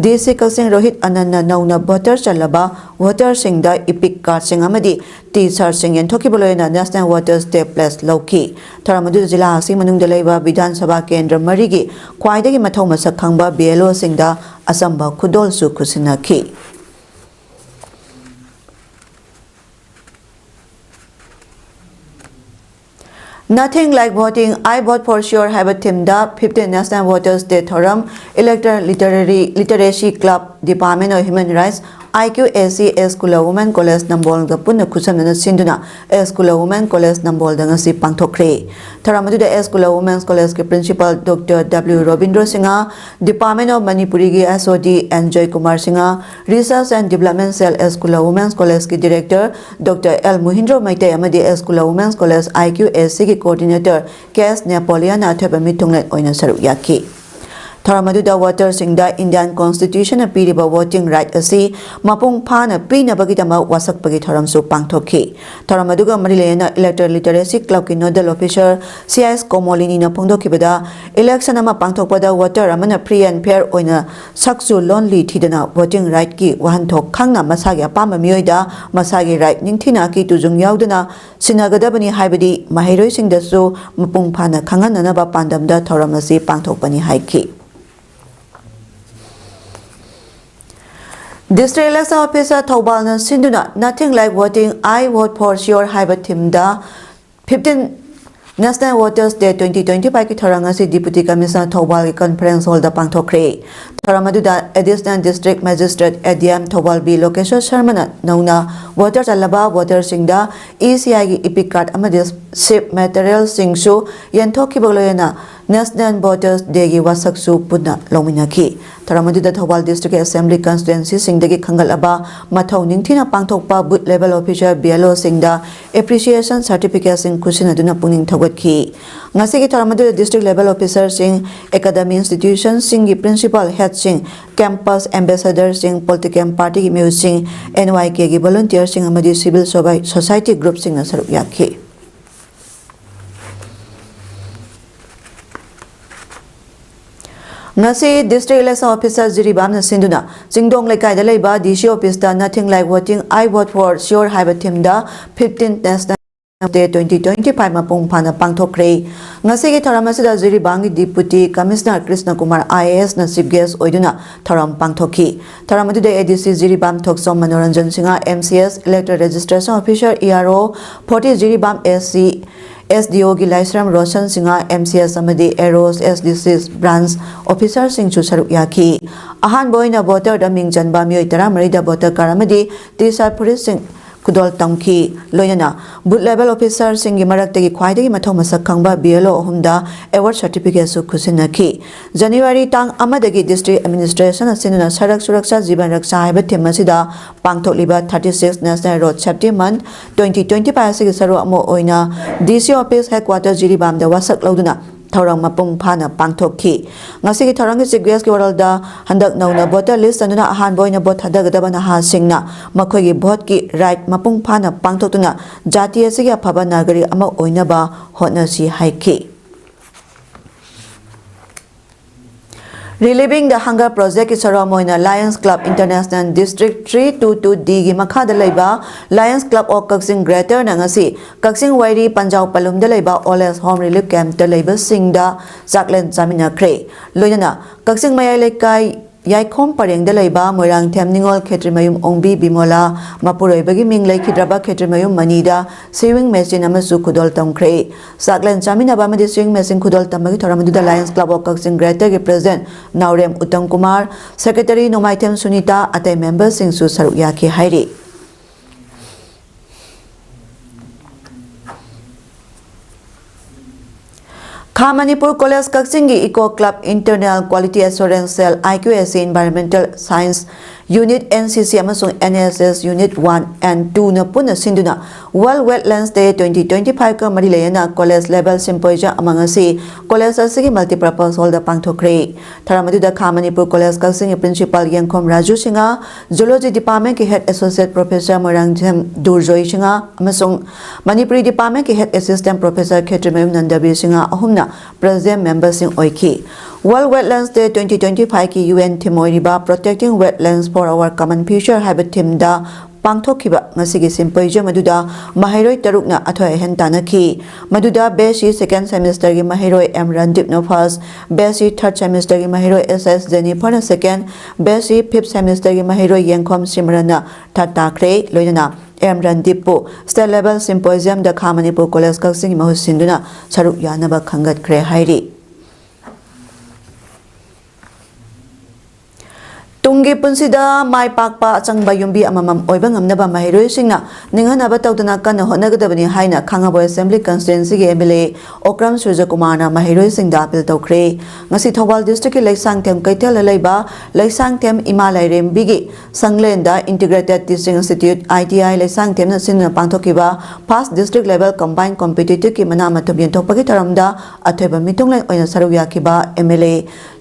ꯗꯤ ꯁꯤ ꯀꯛꯆꯤꯡ ꯔꯣꯍꯤꯠ ꯑꯅꯟꯅ ꯅꯧꯅ ꯚꯣꯇꯔ ꯆꯜꯂꯕ ꯚꯣꯇꯔꯁꯤꯡꯗ ꯏꯄꯤꯛ ꯀꯥꯔꯗꯁꯤꯡ ꯑꯃꯗꯤ ꯇꯤ ꯁꯥꯔꯠꯁꯤꯡ ꯌꯦꯟꯊꯣꯛꯈꯤꯕ ꯂꯣꯏꯅꯅ ꯅꯦꯁꯅꯦꯜ ꯚꯣꯇꯔꯁ ꯗꯦ ꯄ꯭ꯂꯦꯖ ꯂꯧꯈꯤ꯫ ꯊꯧꯔꯝ ꯑꯗꯨꯗ ꯖꯤꯂꯥ ꯑꯁꯤꯒꯤ ꯃꯅꯨꯡꯗ ꯂꯩꯕ ꯕꯤꯙꯥꯟ ꯁꯚꯥ ꯀꯦꯟꯗ꯭ꯔ ꯃꯔꯤꯒꯤ ꯈ꯭ꯋꯥꯏꯗꯒꯤ ꯃꯊꯧ ꯃꯁꯛ ꯈꯪꯕ ꯕꯤ ꯑꯦꯜ ꯑꯣꯁꯤꯡꯗ ꯑꯆꯝꯕ ꯈꯨꯗꯣꯜꯁꯨ ꯈꯨꯠꯁꯤꯟꯅꯈꯤ꯫ Nothing Like Voting, I Vote for Sure ꯍꯥꯏꯕ ꯊꯤꯝꯗ ꯐꯤꯐꯇꯤꯟ National Voters Day ꯊꯧꯔꯝ, Electoral Literary Literacy Club, Department of Human Rights, I Q A C S Kula Women College Nambol ꯒ ꯄꯨꯟꯅ ꯈꯨꯠꯁꯝꯅꯅ ꯁꯤꯟꯗꯨꯅ S Kula Women College Nambol ꯗ ꯉꯁꯤ ꯄꯥꯡꯊꯣꯛꯈ꯭ꯔꯦ꯫ ꯊꯧꯔꯝ ꯑꯗꯨꯗ S Kula Women's College ꯀꯤ Principal Doctor W Robindra Singha, Department of Manipuri ꯒꯤ S O D N Joy Kumar Singha, Research and Development Cell S Kula Women's College ꯀꯤ Director Doctor L Muhindro Maitai ꯑꯃꯗꯤ S Kula Women's College I Q A C ꯒꯤ Coordinator K S Napoleon ꯅ ꯑꯊꯣꯏꯕ ꯃꯤꯊꯨꯡꯂꯦꯟ ꯑꯣꯏꯅ ꯁꯔꯨꯛ ꯌꯥꯈꯤ꯫ ꯊꯧꯔꯝ ꯑꯗꯨꯗ voter ꯁꯤꯡꯗ Indian Constitution ꯅ ꯄꯤꯔꯤꯕ voting right ꯑꯁꯤ ꯃꯄꯨꯡ ꯐꯥꯅ ꯄꯤꯅꯕꯒꯤꯗꯃꯛ ꯋꯥꯁꯛꯄꯒꯤ ꯊꯧꯔꯝꯁꯨ ꯄꯥꯡꯊꯣꯛꯈꯤ꯫ ꯊꯧꯔꯝ ꯑꯗꯨꯒ ꯃꯔꯤ ꯂꯩꯅꯅ Electoral Literacy Club ꯀꯤ Nodal Officer C I S ꯀꯣꯃꯣꯂꯤꯅꯤꯅ ꯐꯣꯡꯗꯣꯛꯈꯤꯕꯗ, election ꯑꯃ ꯄꯥꯡꯊꯣꯛꯄꯗ voter ꯑꯃꯅ free and fair ꯑꯣꯏꯅ ꯁꯛꯆꯨ ꯂꯣꯟꯂꯤ ꯊꯤꯗꯅ voting right ꯀꯤ ꯋꯥꯍꯟꯊꯣꯛ ꯈꯪꯅ ꯃꯁꯥꯒꯤ ꯑꯄꯥꯝꯕ ꯃꯤꯑꯣꯏꯗ ꯃꯁꯥꯒꯤ right ꯅꯤꯡꯊꯤꯅ ꯑꯀꯤ ꯇꯨꯖꯨꯡ ꯌꯥꯎꯗꯅ ꯁꯤꯟꯅꯒꯗꯕꯅꯤ ꯍꯥꯏꯕꯗꯤ ꯃꯍꯩꯔꯣꯏꯁꯤꯡꯗꯁꯨ ꯃꯄꯨꯡ ꯐꯥꯅ ꯈꯪꯍꯟꯅꯅꯕ ꯄꯥꯟꯗꯝꯗ ꯊꯧꯔꯝ ꯑꯁꯤ ꯄꯥꯡꯊꯣꯛꯄꯅꯤ ꯍꯥꯏꯈꯤ꯫ District Election Officer ꯊꯧꯕꯥꯜꯅ ꯁꯤꯟꯗꯨꯅ Nothing Like Voting, I Vote for Sure ꯍꯥꯏꯕ theme ꯗ fifteen National Voters Day twenty twenty-five ꯀꯤ ꯊꯧꯔꯝ ꯑꯁꯤ Deputy Commissioner ꯊꯧꯕꯥꯜꯒꯤ Conference Hall ꯗ ꯄꯥꯡꯊꯣꯛꯈ꯭ꯔꯦ꯫ ꯊꯧꯔꯝ ꯑꯗꯨꯗ Additional District Magistrate A D M ꯊꯧꯕꯥꯜ ꯕꯤ ꯂꯣꯀꯦꯁꯣꯔ ꯁꯔꯃꯅ ꯅꯧꯅ voter ꯆꯜꯂꯕ voter ꯁꯤꯡꯗ E C I ꯒꯤ EPIC card ꯑꯃꯗꯤ SIP material ꯁꯤꯡꯁꯨ ꯌꯦꯟꯊꯣꯛꯈꯤꯕꯒ ꯂꯣꯏꯅꯅ National Voters Day ꯒꯤ ꯋꯥꯁꯛꯁꯨ ꯄꯨꯟꯅ ꯂꯧꯃꯤꯟꯅꯈꯤ꯫ ꯊꯧꯔꯝ ꯑꯗꯨꯗ ꯊꯧꯕꯥꯜ District ꯀꯤ Assembly Constituency ꯁꯤꯡꯗꯒꯤ ꯈꯟꯒꯠꯂꯕ ꯃꯊꯧ ꯅꯤꯡꯊꯤꯅ ꯄꯥꯡꯊꯣꯛꯄ Booth Level Officer, B L O ꯁꯤꯡꯗ appreciation certificate ꯁꯤꯡ ꯈꯨꯠꯁꯤꯟꯅꯗꯨꯅ ꯄꯨꯛꯅꯤꯡ ꯊꯧꯒꯠꯈꯤ꯫ ꯉꯁꯤꯒꯤ ꯊꯧꯔꯝ ꯑꯗꯨꯗ District Level Officer ꯁꯤꯡ, Academy Institution ꯁꯤꯡꯒꯤ Principal, Head ꯁꯤꯡ, Campus Ambassador ꯁꯤꯡ, Political Party ꯒꯤ ꯃꯤꯑꯣꯏꯁꯤꯡ, N Y K ꯒꯤ volunteer ꯁꯤꯡ ꯑꯃꯗꯤ Civil Soci-, Society group ꯁꯤꯡꯅ ꯁꯔꯨꯛ ꯌꯥꯈꯤ꯫ ꯉꯁꯤ District Election Officer ꯖꯤꯔꯤꯕꯥꯝꯅ ꯁꯤꯟꯗꯨꯅ ꯆꯤꯡꯗꯣꯡ ꯂꯩꯀꯥꯏꯗ ꯂꯩꯕ D C office ꯇ Nothing Like Voting, I Vote for Sure ꯍꯥꯏꯕ theme ꯗ fifteen National Day twenty twenty-five ꯃꯄꯨꯡ ꯐꯥꯅ ꯄꯥꯡꯊꯣꯛꯈ꯭ꯔꯦ꯫ ꯉꯁꯤꯒꯤ ꯊꯧꯔꯝ ꯑꯁꯤꯗ ꯖꯤꯔꯤꯕꯥꯝꯒꯤ Deputy Commissioner Krishna Kumar I A S ꯅ chief guest ꯑꯣꯏꯗꯨꯅ ꯊꯧꯔꯝ ꯄꯥꯡꯊꯣꯛꯈꯤ꯫ ꯊꯧꯔꯝ ꯑꯗꯨꯗ A D C Jiribam Thokchom Manoranjan Singh, M C S Electoral Registration Officer, E R O forty Jiribam, S C S D ꯑꯣꯒꯤ ꯂꯥꯏꯁ꯭ꯔꯝ Roshan Singh, M C S ꯑꯃꯗꯤ ꯑꯦꯔꯣꯁ ꯑꯦꯁ ꯗꯤ ꯁꯤ ꯕ꯭ꯔꯥꯟꯁ ꯑꯣꯐꯤꯁꯔꯁꯤꯡꯁꯨ ꯁꯔꯨꯛ ꯌꯥꯈꯤ꯫ ꯑꯍꯥꯟꯕ ꯑꯣꯏꯅ ꯚꯣꯇꯔꯗ ꯃꯤꯡ ꯆꯟꯕ ꯃꯤꯑꯣꯏ ꯇꯔꯥꯃꯔꯤꯗ ꯚꯣꯇꯔ ꯀꯥꯔꯗ ꯑꯃꯗꯤ ꯇꯤ ꯁꯥꯔꯠ ꯐꯨꯔꯤꯠꯁꯤꯡ ꯈꯨꯗꯣꯜ ꯇꯝꯈꯤ꯫ ꯂꯣꯏꯅꯅ ꯕꯨꯊ ꯂꯦꯚꯦꯜ ꯑꯣꯐꯤꯁꯥꯔꯁꯤꯡꯒꯤ ꯃꯔꯛꯇꯒꯤ ꯈ꯭ꯋꯥꯏꯗꯒꯤ ꯃꯊꯧ ꯃꯁꯛ ꯈꯪꯕ ꯕꯤ ꯑꯦꯜ ꯑꯣ ꯑꯍꯨꯝꯗ ꯑꯦꯋꯥꯔꯗ ꯁꯥꯔꯇꯤꯐꯤꯀꯦꯠꯁꯨ ꯈꯨꯠꯁꯤꯟꯅꯈꯤ꯫ ꯖꯅꯋꯥꯔꯤ ꯇꯥꯡ ꯑꯃꯗꯒꯤ ꯗꯤꯁꯇ꯭ꯔꯤꯛ ꯑꯦꯗꯃꯤꯅꯤꯁꯇ꯭ꯔꯦꯁꯟ ꯑꯁꯤꯅ ꯁꯔꯛ ꯁꯨꯔꯛꯁꯥ ꯖꯤꯕꯟ ꯔꯛꯁꯥ ꯍꯥꯏꯕ ꯊꯤꯝ ꯑꯁꯤꯗ ꯄꯥꯡꯊꯣꯛꯂꯤꯕ thirty six National Road Safety Month twenty twenty five ꯑꯁꯤꯒꯤ ꯁꯔꯨꯛ ꯑꯃ ꯑꯣꯏꯅ ꯗꯤ ꯁꯤ ꯑꯣꯐꯤꯁ ꯍꯦꯗꯀ꯭ꯋꯥꯇꯔ ꯖꯤꯔꯤꯕꯥꯝꯗ ꯋꯥꯁꯛ ꯂꯧꯗꯨꯅ ꯊꯧꯔꯝ ꯃꯄꯨꯡ ꯐꯥꯅ ꯄꯥꯡꯊꯣꯛꯈꯤ꯫ ꯉꯁꯤꯒꯤ ꯊꯧꯔꯝꯒꯤ ꯆꯤꯐ ꯒꯦꯁꯀꯤ ꯋꯥꯔꯣꯜꯗ ꯍꯟꯗꯛ ꯅꯧꯅ ꯚꯣꯇꯔ ꯂꯤꯁ ꯆꯟꯗꯨꯅ ꯑꯍꯥꯟꯕ ꯑꯣꯏꯅ ꯚꯣꯠ ꯊꯥꯗꯒꯗꯕ ꯅꯍꯥꯁꯤꯡꯅ ꯃꯈꯣꯏꯒꯤ ꯚꯣꯠꯀꯤ ꯔꯥꯏꯠ ꯃꯄꯨꯡ ꯐꯥꯅ ꯄꯥꯡꯊꯣꯛꯇꯨꯅ ꯖꯥꯇꯤ ꯑꯁꯤꯒꯤ ꯑꯐꯕ ꯅꯥꯒꯔꯤꯛ ꯑꯃ ꯑꯣꯏꯅꯕ ꯍꯣꯠꯅꯁꯤ ꯍꯥꯏꯈꯤ꯫ Relieving the Hunger Project ꯀꯤ ꯁꯔꯨꯛ ꯑꯃ ꯑꯣꯏꯅ Lions Club International District three two two D ꯒꯤ ꯃꯈꯥꯗ ꯂꯩꯕ Lions Club of Kakching Greater ꯅ ꯉꯁꯤ ꯀꯛꯆꯤꯡ ꯋꯥꯏꯔꯤ ꯄꯟꯖꯥꯎ ꯄꯂꯨꯝꯗ ꯂꯩꯕ Old Age Home Relief Camp ꯇ ꯂꯩꯕꯁꯤꯡꯗ ꯆꯥꯛꯂꯦꯟ ꯆꯥꯃꯤꯟꯅꯈ꯭ꯔꯦ꯫ ꯂꯣꯏꯅꯅ ꯀꯛꯆꯤꯡ ꯃꯌꯥꯏ ꯂꯩꯀꯥꯏ ꯌꯥꯏꯈꯣꯝ ꯄꯔꯦꯡꯗ ꯂꯩꯕ ꯃꯣꯏꯔꯥꯡꯊꯦꯝ ꯅꯤꯉꯣꯜ ꯈꯦꯇ꯭ꯔꯤꯃꯌꯨꯝ ꯑꯣꯡꯕꯤ ꯕꯤꯃꯣꯂꯥ ꯃꯄꯨꯔꯣꯏꯕꯒꯤ ꯃꯤꯡ ꯂꯩꯈꯤꯗ꯭ꯔꯕ ꯈꯦꯇ꯭ꯔꯤꯃꯌꯨꯝ ꯃꯅꯤꯗ sewing machine ꯑꯃꯁꯨ ꯈꯨꯗꯣꯜ ꯇꯝꯈ꯭ꯔꯦ꯫ ꯆꯥꯛꯂꯦꯟ ꯆꯥꯃꯤꯟꯅꯕ ꯑꯃꯗꯤ sewing machine ꯈꯨꯗꯣꯜ ꯇꯝꯕꯒꯤ ꯊꯧꯔꯝ ꯑꯗꯨꯗ Lions Club of Kakching Greater ꯒꯤ President ꯅꯥꯎꯔꯦꯝ ꯎꯠꯇꯝ ꯀꯨꯃꯥꯔ, Secretary ꯅꯣꯡꯃꯥꯏꯊꯦꯝ ꯁꯨꯅꯤꯇꯥ, ꯑꯇꯩ member ꯁꯤꯡꯁꯨ ꯁꯔꯨꯛ ꯌꯥꯈꯤ ꯍꯥꯏꯔꯤ꯫ ꯈꯥ ꯃꯅꯤꯄꯨꯔ ꯀꯣꯂꯦꯖ ꯀꯛꯆꯤꯡꯒꯤ Eco Club Internal Quality Assurance Cell, I Q A C, Environmental Science Unit, N C C ꯑꯃꯁꯨꯡ N S S Unit one and two ꯅ ꯄꯨꯟꯅ ꯁꯤꯟꯗꯨꯅ World Wetlands Day twenty twenty five ꯀ ꯃꯔꯤ ꯂꯩꯅꯅ college level symposium ꯑꯃ ꯉꯁꯤ college ꯑꯁꯤꯒꯤ multipurpose hall ꯗ ꯄꯥꯡꯊꯣꯛꯈ꯭ꯔꯦ꯫ ꯊꯧꯔꯝ ꯑꯗꯨꯗ ꯈꯥ ꯃꯅꯤꯄꯨꯔ ꯀꯣꯂꯦꯖ ꯀꯛꯆꯤꯡꯒꯤ Principal ꯌꯦꯡꯈꯣꯝ ꯔꯥꯖꯨ ꯁꯤꯡꯍ, Zoology Department ꯀꯤ Head Associate Professor Moirangthem ꯗꯨꯔꯖꯣꯏ Singh ꯑꯃꯁꯨꯡ ꯃꯅꯤꯄꯨꯔꯤ Department ꯀꯤ Head Assistant Professor ꯈꯦꯇ꯭ꯔꯤꯃꯌꯨꯝ ꯅꯟꯗꯕꯤꯔ ꯁꯤꯡꯍ ꯑꯍꯨꯝꯅ President member ꯁꯤꯡ ꯑꯣꯏꯈꯤ꯫ World Wetlands Day twenty twenty five ꯀꯤ U N theme ꯑꯣꯏꯔꯤꯕ Protecting Wetlands for Our Common Future ꯍꯥꯏꯕ theme ꯗ ꯄꯥꯡꯊꯣꯛꯈꯤꯕ ꯉꯁꯤꯒꯤ symposium ꯑꯗꯨꯗ ꯃꯍꯩꯔꯣꯏ ꯇꯔꯨꯛꯅ ꯑꯊꯣꯏ ꯑꯍꯦꯟ ꯇꯥꯟꯅꯈꯤ꯫ ꯃꯗꯨꯗ batch C second semester ꯒꯤ ꯃꯍꯩꯔꯣꯏ M ꯔꯟꯗꯤꯞꯅ first, batch C third semester ꯒꯤ ꯃꯍꯩꯔꯣꯏ ꯑꯦꯁ ꯑꯦꯁ ꯖꯦꯅꯤꯐꯔꯅ second, batch C fifth semester ꯒꯤ ꯃꯍꯩꯔꯣꯏ ꯌꯦꯡꯈꯣꯝ ꯁꯤꯃꯔꯟꯅ third ꯇꯥꯈ꯭ꯔꯦ꯫ ꯂꯣꯏꯅꯅ ꯑꯦꯝ ꯔꯟꯗꯤꯞꯄꯨ State Level Symposiumꯗ ꯈꯥ ꯃꯅꯤꯄꯨꯔ ꯀꯣꯂꯦꯖ ꯀꯛꯆꯤꯡꯒꯤ ꯃꯍꯨꯠ ꯁꯤꯟꯗꯨꯅ ꯁꯔꯨꯛ ꯌꯥꯅꯕ ꯈꯟꯒꯠꯈ꯭ꯔꯦ ꯍꯥꯏꯔꯤ꯫ ꯇꯨꯡꯒꯤ ꯄꯨꯟꯁꯤꯗ ꯃꯥꯏ ꯄꯥꯛꯄ ꯑꯆꯪꯕ ꯌꯨꯝꯕꯤ ꯑꯃꯃꯝ ꯑꯣꯏꯕ ꯉꯝꯅꯕ ꯃꯍꯩꯔꯣꯏꯁꯤꯡꯅ ꯅꯤꯡꯍꯟꯅꯕ ꯇꯧꯗꯅ ꯀꯟꯅ ꯍꯣꯠꯅꯒꯗꯕꯅꯤ ꯍꯥꯏꯅ ꯈꯥꯉꯕꯣꯛ Assembly Constituencyꯒꯤ MLA ꯑꯣꯀ꯭ꯔꯝ ꯁꯨꯔꯖꯀꯨꯃꯥꯔꯅ ꯃꯍꯩꯔꯣꯏꯁꯤꯡꯗ ꯑꯥꯄꯤꯜ ꯇꯧꯈ꯭ꯔꯦ꯫ ꯉꯁꯤ ꯊꯧꯕꯥꯜ districtꯀꯤ ꯂꯩꯁꯥꯡꯊꯦꯝ ꯀꯩꯊꯦꯜꯗ ꯂꯩꯕ ꯂꯩꯁꯥꯡꯊꯦꯝ ꯏꯃꯥ ꯂꯥꯏꯔꯦꯝꯕꯤꯒꯤ ꯁꯪꯂꯦꯟꯗ Integrated Teaching Institute, ITI, ꯂꯩꯁꯥꯡꯊꯦꯝꯅ ꯁꯤꯟꯗꯨꯅ ꯄꯥꯡꯊꯣꯛꯈꯤꯕ First District Level Combined Competitiveꯀꯤ ꯃꯅꯥ ꯃꯊꯨꯝ ꯌꯦꯟꯊꯣꯛꯄꯒꯤ ꯊꯧꯔꯝꯗ ꯑꯊꯣꯏꯕ ꯃꯤꯊꯨꯡꯂꯦꯟ ꯑꯣꯏꯅ ꯁꯔꯨꯛ ꯌꯥꯈꯤꯕ MLA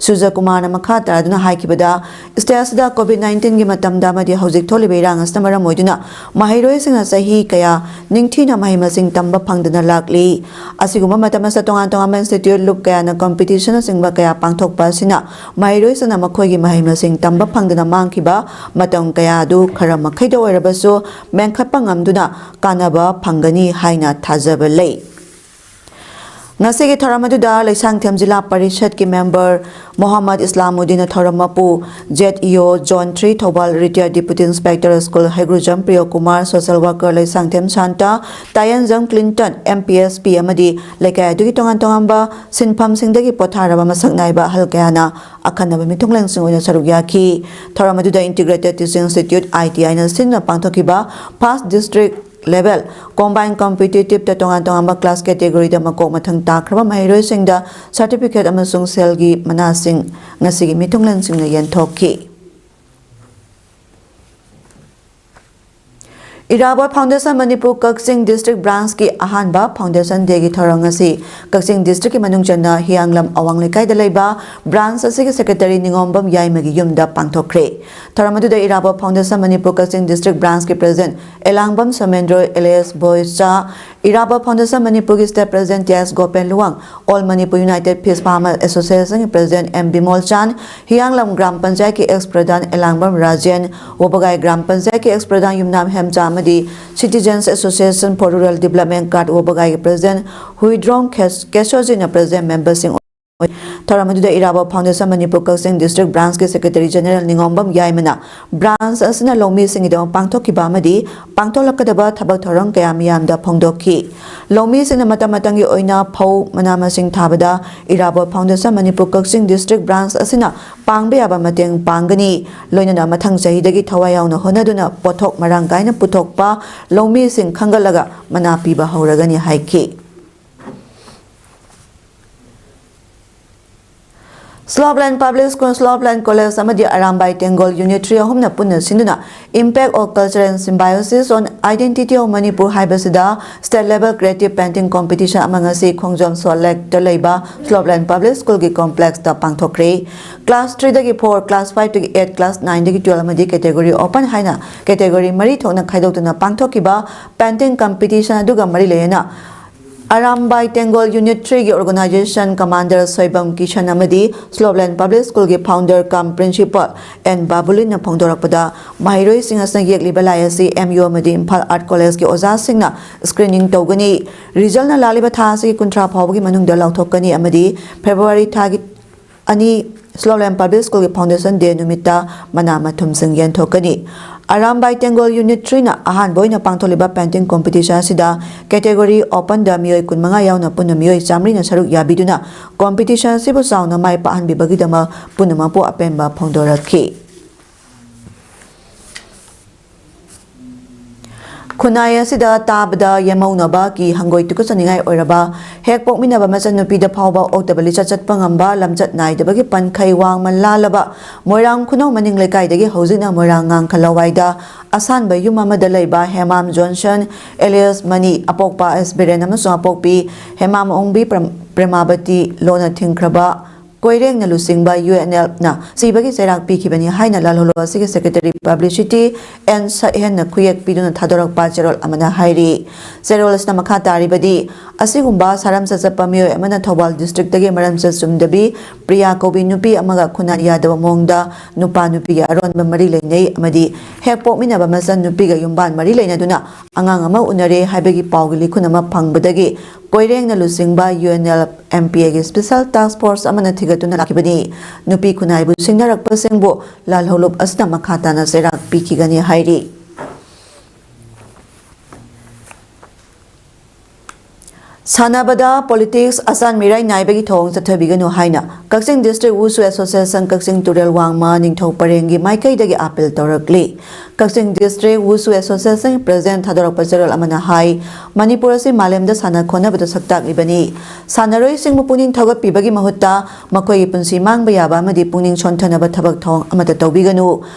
ꯁꯨꯔꯖꯀꯨꯃꯥꯔꯅ ꯃꯈꯥ ꯇꯥꯗꯨꯅ ꯍꯥꯏꯈꯤꯕꯗ, state ꯑꯁꯤꯗ COVID nineteenꯒꯤ ꯃꯇꯝꯗ ꯑꯃꯗꯤ ꯍꯧꯖꯤꯛ ꯊꯣꯛꯂꯤꯕ ꯏꯔꯥꯡ ꯑꯁꯤꯅ ꯃꯔꯝ ꯑꯣꯏꯗꯨꯅ ꯃꯍꯩꯔꯣꯏꯁꯤꯡꯅ ꯆꯍꯤ ꯀꯌꯥ ꯅꯤꯡꯊꯤꯅ ꯃꯍꯩ ꯃꯁꯤꯡ ꯇꯝꯕ ꯐꯪꯗꯅ ꯂꯥꯛꯂꯤ꯫ ꯑꯁꯤꯒꯨꯝꯕ ꯃꯇꯝ ꯑꯁꯤꯗ ꯇꯣꯉꯥꯟ ꯇꯣꯉꯥꯟꯕ institute, ꯂꯨꯞ ꯀꯌꯥꯅ competition ꯅꯆꯤꯡꯕ ꯀꯌꯥ ꯄꯥꯡꯊꯣꯛꯄ ꯑꯁꯤꯅ ꯃꯍꯩꯔꯣꯏꯁꯤꯡꯅ ꯃꯈꯣꯏꯒꯤ ꯃꯍꯩ ꯃꯁꯤꯡ ꯇꯝꯕ ꯐꯪꯗꯅ ꯃꯥꯡꯈꯤꯕ ꯃꯇꯝ ꯀꯌꯥ ꯑꯗꯨ ꯈꯔ ꯃꯈꯩꯗ ꯑꯣꯏꯔꯕꯁꯨ ꯃꯦꯟꯈꯠꯄ ꯉꯝꯗꯨꯅ ꯀꯥꯟꯅꯕ ꯐꯪꯒꯅꯤ ꯍꯥꯏꯅ ꯊꯥꯖꯕ ꯂꯩ꯫ ꯉꯁꯤꯒꯤ ꯊꯧꯔꯝ ꯑꯗꯨꯗ ꯂꯩꯁꯥꯡꯊꯦꯝ ꯖꯤꯂꯥ ꯄꯔꯤꯁꯠꯀꯤ member ꯃꯣꯍꯝꯃꯗ ꯏꯁꯂꯥꯃꯨꯗꯤꯟꯅ ꯊꯧꯔꯝ ꯃꯄꯨ, ZEO Zone three ꯊꯧꯕꯥꯜ, retired Deputy Inspector School Heigrujam Priyokumar, social worker Leishangthem Shanta, Tayenjam Clinton, MPSP ꯑꯃꯗꯤ ꯂꯩꯀꯥꯏ ꯑꯗꯨꯒꯤ ꯇꯣꯉꯥꯟ ꯇꯣꯉꯥꯟꯕ ꯁꯤꯟꯐꯝꯁꯤꯡꯗꯒꯤ ꯄꯣꯊꯥꯔꯕ ꯃꯁꯛ ꯅꯥꯏꯕ ꯑꯍꯜ ꯀꯌꯥꯅ ꯑꯈꯟꯅꯕ ꯃꯤꯊꯨꯡꯂꯦꯟꯁꯤꯡ ꯑꯣꯏꯅ ꯁꯔꯨꯛ ꯌꯥꯈꯤ꯫ ꯊꯧꯔꯝ ꯑꯗꯨꯗ Integrated Teaching Institute, ITIꯅ ꯁꯤꯟꯗꯨꯅ ꯄꯥꯡꯊꯣꯛꯈꯤꯕ First District Level Combined Competitiveꯇ ꯇꯣꯉꯥꯟ ꯇꯣꯉꯥꯟꯕ class categoryꯗ ꯃꯀꯣꯛ ꯃꯊꯪ ꯇꯥꯈ꯭ꯔꯕ ꯃꯍꯩꯔꯣꯏꯁꯤꯡꯗ certificate ꯑꯃꯁꯨꯡ ꯁꯦꯜꯒꯤ ꯃꯅꯥꯁꯤꯡ ꯉꯁꯤꯒꯤ ꯃꯤꯊꯨꯡꯂꯦꯟꯁꯤꯡꯅ ꯌꯦꯟꯊꯣꯛꯈꯤ꯫ ꯏꯔꯥꯕꯣꯠ Foundation ꯃꯅꯤꯄꯨꯔ ꯀꯛꯆꯤꯡ District Branchꯀꯤ ꯑꯍꯥꯟꯕ Foundation Dayꯒꯤ ꯊꯧꯔꯝ ꯉꯁꯤ ꯀꯛꯆꯤꯡ districtꯀꯤ ꯃꯅꯨꯡ ꯆꯟꯅ ꯍꯤꯌꯥꯡꯂꯝ ꯑꯋꯥꯡ ꯂꯩꯀꯥꯏꯗ ꯂꯩꯕ branch ꯑꯁꯤꯒꯤ secretary ꯅꯤꯉꯣꯝꯕꯝ ꯌꯥꯏꯃꯒꯤ ꯌꯨꯝꯗ ꯄꯥꯡꯊꯣꯛꯈ꯭ꯔꯦ꯫ ꯊꯧꯔꯝ ꯑꯗꯨꯗ ꯏꯔꯥꯕꯣꯠ Foundation ꯃꯅꯤꯄꯨꯔ ꯀꯛꯆꯤꯡ District Branchꯀꯤ president Elangbam Somendro alias Boicha, Irabot Foundation ꯃꯅꯤꯄꯨꯔꯒꯤ state president T S Gopen Luwang, All Manipur United Fish Farmer Associationꯒꯤ president ꯑꯦꯝ ꯕꯤꯃꯣꯜ ꯆꯥꯟ, ꯍꯤꯌꯥꯡꯂꯝ ꯒ꯭ꯔꯥꯝ ꯄꯟꯆꯥꯌꯠꯀꯤ ex ꯄ꯭ꯔꯙꯥꯟ ꯑꯦꯂꯥꯡꯕꯝ ꯔꯥꯖꯦꯟ, ꯋꯥꯕꯒꯥꯏ ꯒ꯭ꯔꯥꯝ ꯄꯟꯆꯥꯌꯠꯀꯤ ex ꯄ꯭ꯔꯙꯥꯟ ꯌꯨꯝꯅꯥꯝ ꯍꯦꯝꯆꯥ ꯑꯃꯗꯤ Citizens Association for Rural Development ꯀꯥꯔꯠ ꯋꯥꯕꯒꯥꯏꯒꯤ president ꯍꯨꯏꯗ꯭ꯔꯣꯝ ꯈꯦꯁ-, ꯀꯦꯁꯣꯖꯤꯠꯅ president memberꯁꯤꯡ ꯊꯧꯔꯝ ꯑꯗꯨꯗ ꯏꯔꯥꯕꯣꯠ ꯐꯥꯎꯟꯗꯦꯁꯟ ꯃꯅꯤꯄꯨꯔ ꯀꯛꯆꯤꯡ ꯗꯤꯁꯇ꯭ꯔꯤꯛ ꯕ꯭ꯔꯥꯟꯁꯀꯤ ꯁꯦꯀ꯭ꯔꯦꯇꯔꯤ ꯖꯦꯅꯦꯔꯦꯜ ꯅꯤꯉꯣꯝꯕꯝ ꯌꯥꯏꯃꯅ ꯕ꯭ꯔꯥꯟꯁ ꯑꯁꯤꯅ ꯂꯧꯃꯤꯁꯤꯡꯒꯤꯗꯃꯛ ꯄꯥꯡꯊꯣꯛꯈꯤꯕ ꯑꯃꯗꯤ ꯄꯥꯡꯊꯣꯛꯂꯛꯀꯗꯕ ꯊꯕꯛ ꯊꯧꯔꯝ ꯀꯌꯥ ꯃꯤꯌꯥꯝꯗ ꯐꯣꯡꯗꯣꯛꯈꯤ꯫ ꯂꯧꯃꯤꯁꯤꯡꯅ ꯃꯇꯝ ꯃꯇꯝꯒꯤ ꯑꯣꯏꯅ ꯐꯧ, ꯃꯅꯥ ꯃꯁꯤꯡ ꯊꯥꯕꯗ ꯏꯔꯥꯕꯣꯠ foundation Manipur Kakching district branch ꯑꯁꯤꯅ ꯄꯥꯡꯕ ꯌꯥꯕ ꯃꯇꯦꯡ ꯄꯥꯡꯒꯅꯤ꯫ ꯂꯣꯏꯅꯅ ꯃꯊꯪ ꯆꯍꯤꯗꯒꯤ ꯊꯋꯥꯏ ꯌꯥꯎꯅ ꯍꯣꯠꯅꯗꯨꯅ ꯄꯣꯠꯊꯣꯛ ꯃꯔꯥꯡ ꯀꯥꯏꯅ ꯄꯨꯊꯣꯛꯄ ꯂꯧꯃꯤꯁꯤꯡ ꯈꯟꯒꯠꯂꯒ ꯃꯅꯥ ꯄꯤꯕ ꯍꯧꯔꯒꯅꯤ ꯍꯥꯏꯈꯤ꯫ ꯁ꯭ꯂꯣꯞꯂꯦꯟ ꯄꯕ꯭ꯂꯤꯛ ꯁ꯭ꯀꯨꯜ, ꯁ꯭ꯂꯣꯞꯂꯦꯟ ꯀꯣꯂꯦꯖ ꯑꯃꯗꯤ ꯑꯔꯥꯝꯕꯥꯏ ꯇꯦꯡꯒꯣꯜ ꯌꯨꯅꯤꯠ ꯊ꯭ꯔꯤ ꯑꯍꯨꯝꯅ ꯄꯨꯟꯅ ꯁꯤꯟꯗꯨꯅ Impact of Culture and Symbiosis on Identity of Manipur ꯍꯥꯏꯕꯁꯤꯗ state level creative painting competition ꯑꯃ ꯉꯁꯤ ꯈꯣꯡꯖꯣꯝ ꯁꯣꯜ ꯂꯦꯛꯇ ꯂꯩꯕ ꯁ꯭ꯂꯣꯞꯂꯦꯟ ꯄꯕ꯭ꯂꯤꯛ ꯁ꯭ꯀꯨꯜꯒꯤ ꯀꯣꯝꯄ꯭ꯂꯦꯛꯁꯇ ꯄꯥꯡꯊꯣꯛꯈ꯭ꯔꯦ꯫ ꯀ꯭ꯂꯥꯁ ꯊ꯭ꯔꯤꯗꯒꯤ ꯐꯣꯔ, ꯀ꯭ꯂꯥꯁ ꯐꯥꯏꯚꯇꯒꯤ ꯑꯩꯠ, ꯀ꯭ꯂꯥꯁ ꯅꯥꯏꯟꯗꯒꯤ ꯇꯨꯋꯦꯜꯞ ꯑꯃꯗꯤ ꯀꯦꯇꯦꯒꯣꯔꯤ ꯑꯣꯄꯟ ꯍꯥꯏꯅ ꯀꯦꯇꯦꯒꯣꯔꯤ ꯃꯔꯤ ꯊꯣꯛꯅ ꯈꯥꯏꯗꯣꯛꯇꯨꯅ ꯄꯥꯡꯊꯣꯛꯈꯤꯕ ꯄꯦꯟꯇꯤꯡ ꯀꯝꯄꯤꯇꯤꯁꯟ ꯑꯗꯨꯒ ꯃꯔꯤ ꯂꯩꯅꯅ ꯑꯔꯥꯝꯕꯥꯏ ꯇꯦꯡꯒꯣꯜ ꯌꯨꯅꯤꯠ ꯊ꯭ꯔꯤꯒꯤ ꯑꯣꯔꯒꯅꯥꯏꯖꯦꯁꯟ ꯀꯃꯥꯟꯗꯔ ꯁꯣꯏꯕꯝ ꯀꯤꯁꯟ ꯑꯃꯗꯤ ꯁ꯭ꯂꯣꯞꯂꯦꯟ ꯄꯕ꯭ꯂꯤꯛ ꯁ꯭ꯀꯨꯜꯒꯤ ꯐꯥꯎꯟꯗꯔ ꯀꯝ ꯄ꯭ꯔꯤꯟꯁꯤꯄꯜ ꯑꯦꯟ ꯕꯥꯕꯨꯂꯤꯟꯅ ꯐꯣꯡꯗꯣꯔꯛꯄꯗ, ꯃꯍꯩꯔꯣꯏꯁꯤꯡ ꯑꯁꯤꯅ ꯌꯦꯛꯂꯤꯕ ꯂꯥꯏ ꯑꯁꯤ ꯑꯦꯝ ꯌꯨ ꯑꯃꯗꯤ ꯏꯝꯐꯥꯜ ꯑꯥꯔꯠ ꯀꯣꯂꯦꯖꯀꯤ ꯑꯣꯖꯥꯁꯤꯡꯅ ꯁ꯭ꯀ꯭ꯔꯤꯅꯤꯡ ꯇꯧꯒꯅꯤ꯫ ꯔꯤꯖꯜꯅ ꯂꯥꯛꯂꯤꯕ ꯊꯥ ꯑꯁꯤꯒꯤ ꯀꯨꯟꯊ꯭ꯔꯥ ꯐꯥꯎꯕꯒꯤ ꯃꯅꯨꯡꯗ ꯂꯥꯎꯊꯣꯛꯀꯅꯤ ꯑꯃꯗꯤ ꯐꯦꯕ꯭ꯔꯨꯋꯥꯔꯤ ꯊꯥꯒꯤ ꯑꯅꯤ, ꯁ꯭ꯂꯣꯞꯂꯦꯟ ꯄꯕ꯭ꯂꯤꯛ ꯁ꯭ꯀꯨꯜꯒꯤ ꯐꯥꯎꯟꯗꯦꯁꯟ ꯗꯦ ꯅꯨꯃꯤꯠꯇ ꯃꯅꯥ ꯃꯊꯨꯝꯁꯤꯡ ꯌꯦꯟꯊꯣꯛꯀꯅꯤ꯫ ꯑꯔꯥꯝꯕꯥꯏ ꯇꯦꯡꯒꯣꯜ ꯌꯨꯅꯤꯠ ꯊ꯭ꯔꯤꯅ ꯑꯍꯥꯟꯕ ꯑꯣꯏꯅ ꯄꯥꯡꯊꯣꯛꯂꯤꯕ ꯄꯦꯟꯇꯤꯡ ꯀꯣꯝꯄꯤꯇꯤꯁꯟ ꯑꯁꯤꯗ ꯀꯦꯇꯦꯒꯣꯔꯤ ꯑꯣꯄꯟꯗ ꯃꯤꯑꯣꯏ ꯀꯨꯟꯃꯉꯥ ꯌꯥꯎꯅ ꯄꯨꯟꯅ ꯃꯤꯑꯣꯏ ꯆꯥꯃꯔꯤꯅ ꯁꯔꯨꯛ ꯌꯥꯕꯤꯗꯨꯅ ꯀꯣꯝꯄꯤꯇꯤꯁꯟ ꯑꯁꯤꯕꯨ ꯆꯥꯎꯅ ꯃꯥꯏ ꯄꯥꯛꯍꯟꯕꯤꯕꯒꯤꯗꯃꯛ ꯄꯨꯝꯅꯃꯛꯄꯨ ꯑꯄꯦꯟꯕ ꯐꯣꯡꯗꯣꯔꯛꯈꯤ꯫ ꯈꯨꯟꯅꯥꯏ ꯑꯁꯤꯗ ꯇꯥꯕꯗ ꯌꯦꯃꯧꯅꯕ ꯀꯤ ꯍꯪꯒꯣꯏ ꯇꯨꯀꯠꯆꯅꯤꯡꯉꯥꯏ ꯑꯣꯏꯔꯕ, ꯍꯦꯛ ꯄꯣꯛꯃꯤꯟꯅꯕ ꯃꯆꯟꯅꯨꯄꯤꯗ ꯐꯥꯎꯕ ꯑꯣꯛꯇꯕ ꯂꯤꯆꯠ ꯆꯠꯄ ꯉꯝꯕ, ꯂꯝꯆꯠ ꯅꯥꯏꯗꯕꯒꯤ ꯄꯟꯈꯩ ꯋꯥꯡꯃ ꯂꯥꯜꯂꯕ ꯃꯣꯏꯔꯥꯡ ꯈꯨꯅꯧ ꯃꯅꯤꯡ ꯂꯩꯀꯥꯏꯗꯒꯤ ꯍꯧꯖꯤꯛꯅ ꯃꯣꯏꯔꯥꯡ ꯉꯥꯡꯈ ꯂꯋꯥꯏꯗ ꯑꯁꯥꯟꯕ ꯌꯨꯝ ꯑꯃꯗ ꯂꯩꯕ ꯍꯦꯃꯥꯝ ꯖꯣꯟꯁꯟ ꯑꯦꯂꯤꯌꯁ ꯃꯅꯤ, ꯑꯄꯣꯛꯄ ꯑꯦꯁ ꯕꯤꯔꯦꯟ ꯑꯃꯁꯨꯡ ꯑꯄꯣꯛꯄꯤ ꯍꯦꯃꯥꯝ ꯑꯣꯡꯕꯤ ꯄ꯭ꯔꯦꯝ-, ꯄ꯭ꯔꯦꯃꯥꯕꯇꯤ ꯂꯣꯟꯅ ꯊꯤꯡꯈ꯭ꯔꯕ ꯀꯣꯏꯔꯦꯡꯅ ꯂꯨꯆꯤꯡꯕ ꯌꯨ ꯑꯦꯟ ꯑꯦꯜꯅ ꯁꯤꯕꯒꯤ ꯆꯩꯔꯥꯛ ꯄꯤꯈꯤꯕꯅꯤ ꯍꯥꯏꯅ ꯂꯥꯜꯍꯧꯂꯨꯞ ꯑꯁꯤꯒꯤ ꯁꯦꯀ꯭ꯔꯦꯇꯔꯤ ꯄꯕ꯭ꯂꯤꯁꯤꯇꯤ ꯑꯦꯟ ꯁꯛꯍꯦꯟꯅ ꯈꯨꯌꯦꯛ ꯄꯤꯗꯨꯅ ꯊꯥꯗꯣꯔꯛꯄ ꯆꯦꯔꯣꯜ ꯑꯃꯅ ꯍꯥꯏꯔꯤ꯫ ꯆꯦꯔꯣꯜ ꯑꯁꯤꯅ ꯃꯈꯥ ꯇꯥꯔꯤꯕꯗꯤ, ꯑꯁꯤꯒꯨꯝꯕ ꯁꯥꯔꯝꯆꯠ ꯆꯠꯄ ꯃꯤꯑꯣꯏ ꯑꯃꯅ ꯊꯧꯕꯥꯜ ꯗꯤꯁꯇ꯭ꯔꯤꯛꯇꯒꯤ ꯃꯔꯝꯆꯠ ꯆꯨꯝꯗꯕꯤ ꯄ꯭ꯔꯤꯌꯥ ꯀꯧꯕꯤ ꯅꯨꯄꯤ ꯑꯃꯒ ꯈꯨꯟꯅꯥꯏ ꯌꯥꯗꯕ ꯃꯑꯣꯡꯗ ꯅꯨꯄꯥ ꯅꯨꯄꯤꯒꯤ ꯑꯔꯣꯟꯕ ꯃꯔꯤ ꯂꯩꯅꯩ ꯑꯃꯗꯤ ꯍꯦꯛ ꯄꯣꯛꯃꯤꯟꯅꯕ ꯃꯆꯟ ꯅꯨꯄꯤꯒ ꯌꯨꯝꯕꯥꯟ ꯃꯔꯤ ꯂꯩꯅꯗꯨꯅ ꯑꯉꯥꯡ ꯑꯃ ꯎꯅꯔꯦ ꯍꯥꯏꯕꯒꯤ ꯄꯥꯎꯒꯤ ꯂꯤꯈꯨꯟ ꯑꯃ ꯐꯪꯕꯗꯒꯤ ꯀꯣꯏꯔꯦꯡꯅ ꯂꯨꯆꯤꯡꯕ U N L M P ꯑꯦꯒꯤ ꯁ꯭ꯄꯦꯁꯦꯜ ꯇꯥꯁꯛ ꯐꯣꯔꯁ ꯑꯃꯅ ꯊꯤꯒꯠꯇꯨꯅ ꯂꯥꯛꯈꯤꯕꯅꯤ꯫ ꯅꯨꯄꯤ ꯈꯨꯟꯅꯥꯏꯕꯨ ꯁꯤꯡꯅꯔꯛꯄꯁꯤꯡꯕꯨ ꯂꯥꯜꯍꯧꯂꯨꯞ ꯑꯁꯤꯅ ꯃꯈꯥ ꯇꯥꯅ ꯆꯩꯔꯥꯛ ꯄꯤꯈꯤꯒꯅꯤ ꯍꯥꯏꯔꯤ꯫ ꯁꯥꯟꯅꯕꯗ ꯄꯣꯂꯤꯇꯤꯛꯁ ꯑꯆꯥꯟ ꯃꯤꯔꯥꯏ ꯅꯥꯏꯕꯒꯤ ꯊꯧꯑꯣꯡ ꯆꯠꯊꯕꯤꯒꯅꯨ ꯍꯥꯏꯅ ꯀꯛꯆꯤꯡ ꯗꯤꯁꯇ꯭ꯔꯤꯛ ꯋꯨꯁꯨ ꯑꯦꯁꯣꯁꯤꯌꯦꯁꯟ ꯀꯛꯆꯤꯡ ꯇꯨꯔꯦꯜ ꯋꯥꯡꯃ ꯅꯤꯡꯊꯧ ꯄꯔꯦꯡꯒꯤ ꯃꯥꯏꯀꯩꯗꯒꯤ ꯑꯥꯄꯤꯜ ꯇꯧꯔꯛꯂꯤ꯫ ꯀꯛꯆꯤꯡ ꯗꯤꯁꯇ꯭ꯔꯤꯛ ꯋꯨꯁꯨ ꯑꯦꯁꯣꯁꯤꯌꯦꯁꯟ ꯄ꯭ꯔꯦꯁꯤꯗꯦꯟꯠ ꯊꯥꯗꯣꯔꯛꯄ ꯆꯦꯔꯣꯜ ꯑꯃꯅ ꯍꯥꯏ, ꯃꯅꯤꯄꯨꯔ ꯑꯁꯤ ꯃꯥꯂꯦꯝꯗ ꯁꯥꯟꯅ ꯈꯣꯠꯅꯕꯗ ꯁꯛ ꯇꯥꯛꯂꯤꯕꯅꯤ꯫ ꯁꯥꯟꯅꯔꯣꯏꯁꯤꯡꯕꯨ ꯄꯨꯛꯅꯤꯡ ꯊꯧꯒꯠꯄꯤꯕꯒꯤ ꯃꯍꯨꯠꯇ ꯃꯈꯣꯏꯒꯤ ꯄꯨꯟꯁꯤ ꯃꯥꯡꯕ ꯌꯥꯕ ꯑꯃꯗꯤ ꯄꯨꯛꯅꯤꯡ ꯁꯣꯟꯊꯅꯕ ꯊꯕꯛ ꯊꯧꯔꯝ ꯑꯃꯠꯇ ꯇꯧꯕꯤꯒꯅꯨ꯫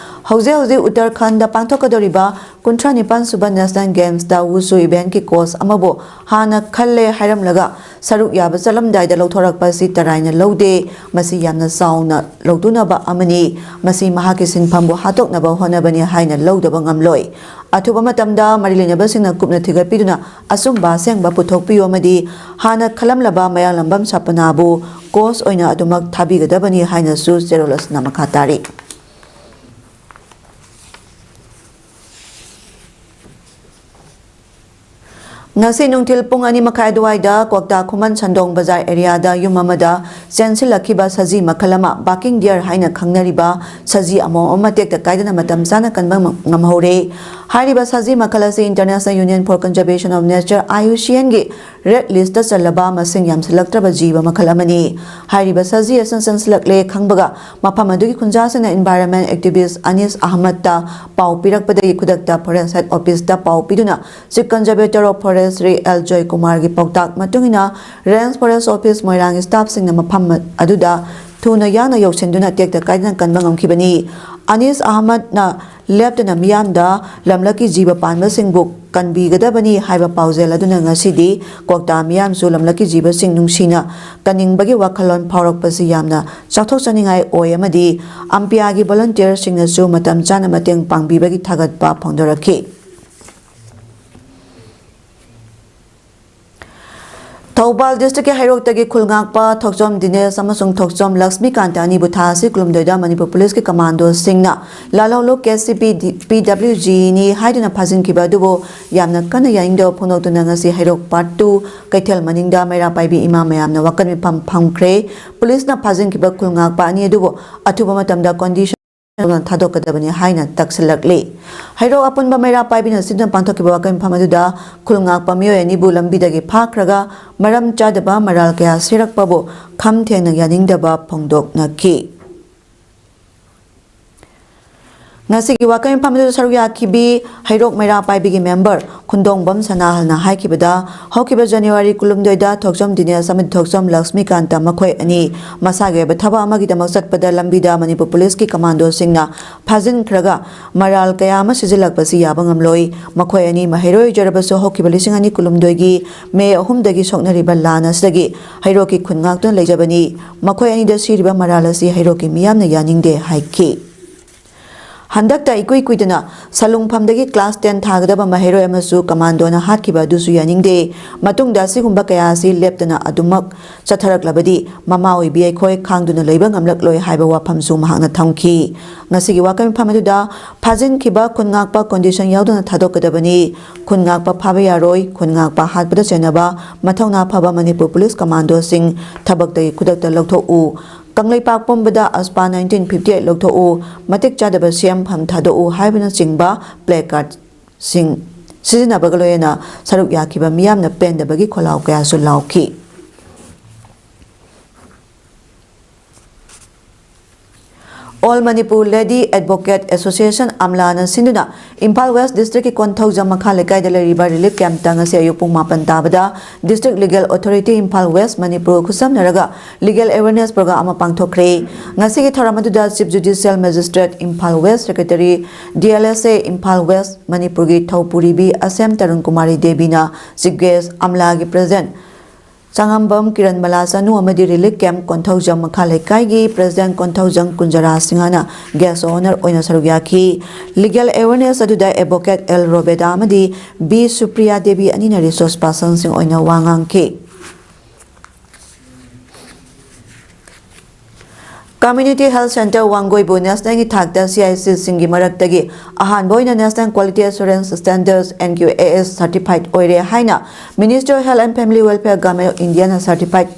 ꯍꯧꯖꯤꯛ ꯍꯧꯖꯤꯛ ꯎꯠꯇꯔꯈꯟꯗ ꯄꯥꯡꯊꯣꯛꯀꯗꯧꯔꯤꯕ ꯀꯨꯟꯊ꯭ꯔꯥ ꯅꯤꯄꯥꯟ ꯁꯨꯕ ꯅꯦꯁꯅꯦꯜ ꯒꯦꯝꯁꯇ ꯋꯨꯁꯨ ꯏꯚꯦꯟꯠꯀꯤ ꯀꯣꯆ ꯑꯃꯕꯨ ꯍꯥꯟꯅ ꯈꯜꯂꯦ ꯍꯥꯏꯔꯝꯂꯒ ꯁꯔꯨꯛ ꯌꯥꯕ ꯆꯠꯂꯝꯗꯥꯏꯗ ꯂꯧꯊꯣꯔꯛꯄ ꯑꯁꯤ ꯇꯔꯥꯏꯅ ꯂꯧꯗꯦ꯫ ꯃꯁꯤ ꯌꯥꯝꯅ ꯆꯥꯎꯅ ꯂꯧꯗꯨꯅꯕ ꯑꯃꯅꯤ꯫ ꯃꯁꯤ ꯃꯍꯥꯛꯀꯤ ꯁꯤꯟꯐꯝꯕꯨ ꯍꯥꯠꯇꯣꯛꯅꯕ ꯍꯣꯠꯅꯕꯅꯤ ꯍꯥꯏꯅ ꯂꯧꯗꯕ ꯉꯝꯂꯣꯏ꯫ ꯑꯊꯨꯕ ꯃꯇꯝꯗ ꯃꯔꯤ ꯂꯩꯅꯕꯁꯤꯡꯅ ꯀꯨꯞꯅ ꯊꯤꯒꯠꯄꯤꯗꯨꯅ ꯑꯆꯨꯝꯕ ꯑꯁꯦꯡꯕ ꯄꯨꯊꯣꯛꯄꯤꯌꯨ ꯑꯃꯗꯤ ꯍꯥꯟꯅ ꯈꯜꯂꯝꯂꯕ ꯃꯌꯥꯡꯂꯝꯕꯝ ꯁꯄꯅꯥꯕꯨ ꯀꯣꯆ ꯑꯣꯏꯅ ꯑꯗꯨꯃꯛ ꯊꯥꯕꯤꯒꯗꯕꯅꯤ ꯍꯥꯏꯅꯁꯨ ꯆꯦꯔꯣꯜ ꯑꯁꯤꯅ ꯃꯈꯥ ꯇꯥꯔꯤ꯫ ꯉꯁꯤ ꯅꯨꯡꯊꯤꯜ ꯄꯨꯡ ꯑꯅꯤ ꯃꯈꯥꯏ ꯑꯗꯨꯋꯥꯏꯗ ꯀ꯭ꯋꯥꯛꯇꯥ ꯈꯨꯃꯟ ꯁꯟꯗꯣꯡ ꯕꯖꯥꯔ ꯑꯦꯔꯤꯌꯥꯗ ꯌꯨꯝ ꯑꯃꯗ ꯆꯦꯟꯁꯤꯜꯂꯛꯈꯤꯕ ꯁꯖꯤ ꯃꯈꯜ ꯑꯃ, ꯕꯥꯀꯤꯡ ꯗꯤꯌꯔ ꯍꯥꯏꯅ ꯈꯪꯅꯔꯤꯕ ꯁꯖꯤ ꯑꯃꯣꯝ ꯑꯃ ꯇꯦꯛꯇ ꯀꯥꯏꯗꯅ ꯃꯇꯝ ꯆꯥꯅ ꯀꯟꯕ ꯉꯝ-, ꯉꯝꯍꯧꯔꯦ꯫ ꯍꯥꯏꯔꯤꯕ ꯁꯖꯤ ꯃꯈꯜ ꯑꯁꯤ International Union for Conservation of Nature, IUCNꯒꯤ ꯔꯦꯗ ꯂꯤꯁꯇ ꯆꯜꯂꯕ ꯃꯁꯤꯡ ꯌꯥꯝꯁꯤꯜꯂꯛꯇ꯭ꯔꯕ ꯖꯤꯕ ꯃꯈꯜ ꯑꯃꯅꯤ꯫ ꯍꯥꯏꯔꯤꯕ ꯁꯖꯤ ꯑꯁꯤꯅ ꯆꯦꯟꯁꯤꯜꯂꯛꯂꯦ ꯈꯪꯕꯒ ꯃꯐꯝ ꯑꯗꯨꯒꯤ ꯈꯨꯟꯖꯥꯁꯤꯡꯅ environment activist ꯑꯅꯤꯁ ꯑꯍꯃꯗꯇ ꯄꯥꯎ ꯄꯤꯔꯛꯄꯗꯒꯤ ꯈꯨꯗꯛꯇ Forest Head Officeꯇ ꯄꯥꯎ ꯄꯤꯗꯨꯅ Chief Conservator of Forest Shri L ꯖꯣꯏꯀꯨꯃꯥꯔꯒꯤ ꯄꯥꯎꯇꯥꯛ ꯃꯇꯨꯡ ꯏꯟꯅ Range Forest Office ꯃꯣꯏꯔꯥꯡꯒꯤ staffꯁꯤꯡꯅ ꯃꯐꯝ ꯑꯗꯨꯗ ꯊꯨꯅ ꯌꯥꯡꯅ ꯌꯧꯁꯤꯟꯗꯨꯅ ꯇꯦꯛꯇ ꯀꯥꯏꯗꯅ ꯀꯟꯕ ꯉꯝꯈꯤꯕꯅꯤ꯫ ꯑꯅꯤꯁ ꯑꯍꯃꯗꯅ ꯂꯦꯞꯇꯅ ꯃꯤꯌꯥꯝꯗ ꯂꯝꯂꯛꯀꯤ ꯖꯤꯕ ꯄꯥꯟꯕꯁꯤꯡꯕꯨ ꯀꯟꯕꯤꯒꯗꯕꯅꯤ ꯍꯥꯏꯕ ꯄꯥꯎꯖꯦꯜ ꯑꯗꯨꯅ ꯉꯁꯤꯗꯤ ꯀ꯭ꯋꯥꯛꯇꯥ ꯃꯤꯌꯥꯝꯁꯨ ꯂꯝꯂꯛꯀꯤ ꯖꯤꯕꯁꯤꯡ ꯅꯨꯡꯁꯤꯅ ꯀꯟꯅꯤꯡꯕꯒꯤ ꯋꯥꯈꯜꯂꯣꯟ ꯐꯥꯎꯔꯛꯄꯁꯤ ꯌꯥꯝꯅ ꯆꯥꯎꯊꯣꯛꯆꯅꯤꯡꯉꯥꯏ ꯑꯣꯏ ꯑꯃꯗꯤ ꯑꯝꯄꯤꯌꯥꯒꯤ ꯚꯣꯂꯨꯟꯇꯤꯌꯔꯁꯤꯡꯅꯁꯨ ꯃꯇꯝ ꯆꯥꯅ ꯃꯇꯦꯡ ꯄꯥꯡꯕꯤꯕꯒꯤ ꯊꯥꯒꯠꯄ ꯐꯣꯡꯗꯣꯔꯛꯈꯤ꯫ ꯊꯧꯕꯥꯜ ꯗꯤꯁꯇ꯭ꯔꯤꯛꯀꯤ ꯍꯩꯔꯣꯛꯇꯒꯤ ꯈꯨꯜ ꯉꯥꯛꯄ ꯊꯣꯛꯆꯣꯝ ꯗꯤꯅꯦꯁ ꯑꯃꯁꯨꯡ ꯊꯣꯛꯆꯣꯝ ꯂꯛꯁꯃꯤꯀꯥꯟꯇ ꯑꯅꯤꯕꯨ ꯊꯥ ꯑꯁꯤ ꯀꯨꯜꯍꯨꯝꯗꯣꯏꯗ ꯃꯅꯤꯄꯨꯔ ꯄꯨꯂꯤꯁꯀꯤ ꯀꯃꯥꯟꯗꯣꯁꯤꯡꯅ ꯂꯥꯜꯍꯧꯂꯨ ꯀꯦ ꯁꯤ ꯄꯤ ꯗꯤ-, ꯄꯤ ꯗꯕ꯭ꯂꯤꯎ ꯖꯤꯅꯤ ꯍꯥꯏꯗꯨꯅ ꯐꯥꯖꯤꯟꯈꯤꯕ ꯑꯗꯨꯕꯨ ꯌꯥꯝꯅ ꯀꯟꯅ ꯌꯥꯅꯤꯡꯗꯕ ꯐꯣꯡꯗꯣꯛꯇꯨꯅ ꯉꯁꯤ ꯍꯩꯔꯣꯛ ꯄꯥꯔꯠ ꯇꯨ ꯀꯩꯊꯦꯜ ꯃꯅꯤꯡꯗ ꯃꯩꯔꯥ ꯄꯥꯏꯕꯤ ꯏꯃꯥ ꯃꯌꯥꯝꯅ ꯋꯥꯀꯠ ꯃꯤꯐꯝ ꯐꯝꯈ꯭ꯔꯦ꯫ ꯄꯨꯂꯤꯁꯅ ꯐꯥꯖꯤꯟꯈꯤꯕ ꯈꯨꯜ ꯉꯥꯛꯄ ꯑꯅꯤ ꯑꯗꯨꯕꯨ ꯑꯊꯨꯕ ꯃꯇꯝꯗ ꯀꯣꯟꯗꯤꯁꯟ ꯊꯥꯗꯣꯛꯀꯗꯕꯅꯤ ꯍꯥꯏꯅ ꯇꯛꯁꯤꯜꯂꯛꯂꯤ꯫ ꯍꯩꯔꯣꯛ ꯑꯄꯨꯟꯕ ꯃꯩꯔꯥ ꯄꯥꯏꯕꯤꯅ ꯁꯤꯟꯗꯨꯅ ꯄꯥꯡꯊꯣꯛꯈꯤꯕ ꯋꯥꯀꯠ ꯃꯤꯐꯝ ꯑꯗꯨꯗ ꯈꯨꯜ ꯉꯥꯛꯄ ꯃꯤꯑꯣꯏ ꯑꯅꯤꯕꯨ ꯂꯝꯕꯤꯗꯒꯤ ꯐꯥꯈ꯭ꯔꯒ ꯃꯔꯝ ꯆꯥꯗꯕ ꯃꯔꯥꯜ ꯀꯌꯥ ꯁꯤꯔꯛꯄꯕꯨ ꯈꯝ ꯊꯦꯡꯅ ꯌꯥꯅꯤꯡꯗꯕ ꯐꯣꯡꯗꯣꯛꯅꯈꯤ꯫ ꯉꯁꯤꯒꯤ ꯋꯥꯀꯠ ꯃꯤꯐꯝ ꯑꯗꯨꯗ ꯁꯔꯨꯛ ꯌꯥꯈꯤꯕꯤ ꯍꯩꯔꯣꯛ ꯃꯩꯔꯥ ꯄꯥꯏꯕꯤꯒꯤ ꯃꯦꯝꯕꯔ ꯈꯨꯟꯗꯣꯡꯕꯝ ꯁꯅꯥꯍꯜꯅ ꯍꯥꯏꯈꯤꯕꯗ, ꯍꯧꯈꯤꯕ ꯖꯅꯋꯥꯔꯤ ꯀꯨꯟꯍꯨꯝꯗꯣꯏꯗ ꯊꯣꯛꯆꯣꯝ ꯗꯤꯅꯦꯁ ꯑꯃꯗꯤ ꯊꯣꯛꯆꯣꯝ ꯂꯛꯁꯃꯤꯀꯥꯟꯇ ꯃꯈꯣꯏ ꯑꯅꯤ ꯃꯁꯥꯒꯤ ꯑꯣꯏꯕ ꯊꯕꯛ ꯑꯃꯒꯤꯗꯃꯛ ꯆꯠꯄꯗ ꯂꯝꯕꯤꯗ ꯃꯅꯤꯄꯨꯔ ꯄꯨꯂꯤꯁꯀꯤ ꯀꯃꯥꯟꯗꯣꯁꯤꯡꯅ ꯐꯥꯖꯤꯟꯈ꯭ꯔꯒ ꯃꯔꯥꯜ ꯀꯌꯥ ꯑꯃ ꯁꯤꯖꯤꯜꯂꯛꯄꯁꯤ ꯌꯥꯕ ꯉꯝꯂꯣꯏ꯫ ꯃꯈꯣꯏ ꯑꯅꯤ ꯃꯍꯩꯔꯣꯏ ꯑꯣꯏꯖꯔꯕꯁꯨ ꯍꯧꯈꯤꯕ ꯂꯤꯁꯤꯡ ꯑꯅꯤ ꯀꯨꯟꯍꯨꯝꯗꯣꯏꯒꯤ ꯃꯦ ꯑꯍꯨꯝꯗꯒꯤ ꯁꯣꯛꯅꯔꯤꯕ ꯂꯥꯟ ꯑꯁꯤꯗꯒꯤ ꯍꯩꯔꯣꯛꯀꯤ ꯈꯨꯟ ꯉꯥꯛꯇꯨꯅ ꯂꯩꯖꯕꯅꯤ꯫ ꯃꯈꯣꯏ ꯑꯅꯤꯗ ꯁꯤꯔꯤꯕ ꯃꯔꯥꯜ ꯑꯁꯤ ꯍꯩꯔꯣꯛꯀꯤ ꯃꯤꯌꯥꯝꯅ ꯌꯥꯅꯤꯡꯗꯦ ꯍꯥꯏꯈꯤ꯫ ꯍꯟꯗꯛꯇ ꯏꯀꯨꯏ ꯀꯨꯏꯗꯅ ꯁꯂꯨꯡꯐꯝꯗꯒꯤ ꯀ꯭ꯂꯥꯁ ꯇꯦꯟ ꯊꯥꯒꯗꯕ ꯃꯍꯩꯔꯣꯏ ꯑꯃꯁꯨ ꯀꯃꯥꯟꯗꯣꯅ ꯍꯥꯠꯈꯤꯕ ꯑꯗꯨꯁꯨ ꯌꯥꯅꯤꯡꯗꯦ꯫ ꯃꯇꯨꯡꯗ ꯑꯁꯤꯒꯨꯝꯕ ꯀꯌꯥ ꯑꯁꯤ ꯂꯦꯞꯇꯅ ꯑꯗꯨꯃꯛ ꯆꯠꯊꯔꯛꯂꯕꯗꯤ ꯃꯃꯥ ꯑꯣꯏꯕꯤ ꯑꯩꯈꯣꯏ ꯈꯥꯡꯗꯨꯅ ꯂꯩꯕ ꯉꯝꯂꯛꯂꯣꯏ ꯍꯥꯏꯕ ꯋꯥꯐꯝꯁꯨ ꯃꯍꯥꯛꯅ ꯊꯝꯈꯤ꯫ ꯉꯁꯤꯒꯤ ꯋꯥꯀꯠ ꯃꯤꯐꯝ ꯑꯗꯨꯗ ꯐꯥꯖꯤꯟꯈꯤꯕ ꯈꯨꯟ ꯉꯥꯛꯄ ꯀꯣꯟꯗꯤꯁꯟ ꯌꯥꯎꯗꯅ ꯊꯥꯗꯣꯛꯀꯗꯕꯅꯤ, ꯈꯨꯟ ꯉꯥꯛꯄ ꯐꯥꯕ ꯌꯥꯔꯣꯏ, ꯈꯨꯟ ꯉꯥꯛꯄ ꯍꯥꯠꯄꯗ ꯆꯦꯟꯅꯕ ꯃꯊꯧꯅꯥ ꯐꯕ ꯃꯅꯤꯄꯨꯔ ꯄꯨꯂꯤꯁ ꯀꯃꯥꯟꯗꯣꯁꯤꯡ ꯊꯕꯛꯇꯒꯤ ꯈꯨꯗꯛꯇ ꯂꯧꯊꯣꯛꯎ, ꯀꯪꯂꯩꯄꯥꯛ ꯄꯨꯝꯕꯗ ꯑꯁꯄꯥ ꯅꯥꯏꯟꯇꯤꯟ ꯐꯤꯐꯇꯤ ꯑꯩꯠ ꯂꯧꯊꯣꯛꯎ, ꯃꯇꯤꯛ ꯆꯥꯗꯕ ꯁꯦꯝꯐꯝ ꯊꯥꯗꯣꯛꯎ ꯍꯥꯏꯕꯅꯆꯤꯡꯕ ꯄ꯭ꯂꯦ ꯀꯥꯔꯗꯁꯤꯡ ꯁꯤꯖꯤꯟꯅꯕꯒ ꯂꯣꯏꯅꯅ ꯁꯔꯨꯛ ꯌꯥꯈꯤꯕ ꯃꯤꯌꯥꯝꯅ ꯄꯦꯟꯗꯕꯒꯤ ꯈꯣꯜꯂꯥꯎ ꯀꯌꯥꯁꯨ ꯂꯥꯎꯈꯤ꯫ All Manipur Lady Advocate Association, ꯑꯝꯂꯥꯅ ꯁꯤꯟꯗꯨꯅ ꯏꯝꯐꯥꯜ ꯋꯦꯁ ꯗꯤꯁꯇ꯭ꯔꯤꯛꯀꯤ ꯀꯣꯟꯊꯧꯖꯝ ꯃꯈꯥ ꯂꯩꯀꯥꯏꯗ ꯂꯩꯔꯤꯕ ꯔꯤꯂꯤꯐ ꯀꯦꯝꯞꯇ ꯉꯁꯤ ꯑꯌꯨꯛ ꯄꯨꯡ ꯃꯥꯄꯟ ꯇꯥꯕꯗ district legal authority Imphal west Manipur ꯈꯨꯠꯁꯝꯅꯔꯒ ꯂꯤꯒꯦꯜ ꯑꯦꯋꯦꯔꯅꯦꯁ ꯄ꯭ꯔꯣꯒ꯭ꯔꯥꯝ ꯑꯃ ꯄꯥꯡꯊꯣꯛꯈ꯭ꯔꯦ꯫ ꯉꯁꯤꯒꯤ ꯊꯧꯔꯝ ꯑꯗꯨꯗ chief judicial magistrate Imphal west, secretary D L S A Imphal west ꯃꯅꯤꯄꯨꯔꯒꯤ ꯊꯧꯄꯨꯔꯤꯕꯤ ꯑꯁꯦꯝ ꯇꯔꯨꯟ ꯀꯨꯃꯥꯔꯤ ꯗꯦꯕꯤꯅ ꯆꯤꯐ ꯒꯦꯁ, ꯑꯝꯂꯥꯒꯤ ꯄ꯭ꯔꯦꯁꯤꯗꯦꯟꯠ ꯆꯉꯥꯝꯕꯝ ꯀꯤꯔꯟ ꯃꯂꯥ ꯆꯅꯨ ꯑꯃꯗꯤ ꯔꯤꯂꯤꯐ ꯀꯦꯝꯞ ꯀꯣꯟꯊꯧꯖꯝ ꯃꯈꯥ ꯂꯩꯀꯥꯏꯒꯤ ꯄ꯭ꯔꯦꯁꯤꯗꯦꯟꯠ ꯀꯣꯟꯊꯧꯖꯝ ꯀꯨꯟꯖꯔꯥ ꯁꯤꯡꯍꯅ ꯒꯦꯁ ꯑꯣꯅꯔ ꯑꯣꯏꯅ ꯁꯔꯨꯛ ꯌꯥꯈꯤ꯫ ꯂꯤꯒꯦꯜ ꯑꯦꯋꯦꯔꯅꯦꯁ ꯑꯗꯨꯗ ꯑꯦꯗꯚꯣꯀꯦꯠ ꯑꯦꯜ ꯔꯣꯕꯦꯗꯥ ꯑꯃꯗꯤ ꯕꯤ ꯁꯨꯄ꯭ꯔꯤꯌꯥ ꯗꯦꯕꯤ ꯑꯅꯤꯅ ꯔꯤꯁꯣꯔꯁ ꯄꯥꯔꯁꯟꯁꯤꯡ ꯑꯣꯏꯅ ꯋꯥ ꯉꯥꯡꯈꯤ꯫ ꯀꯝꯃ꯭ꯌꯨꯅꯤꯇꯤ ꯍꯦꯜꯊ ꯁꯦꯟꯇꯔ ꯋꯥꯡꯒꯣꯏꯕꯨ ꯅꯦꯁꯅꯦꯜꯒꯤ ꯊꯥꯛꯇ ꯁꯤ ꯑꯥꯏ ꯁꯤꯁꯤꯡꯒꯤ ꯃꯔꯛꯇꯒꯤ ꯑꯍꯥꯟꯕ ꯑꯣꯏꯅ national quality assurance standards, N Q A S, certified ꯑꯣꯏꯔꯦ ꯍꯥꯏꯅ Ministry of Health and Family Welfare, Government of India ꯅ ꯁꯔꯇꯤꯐꯥꯏꯗ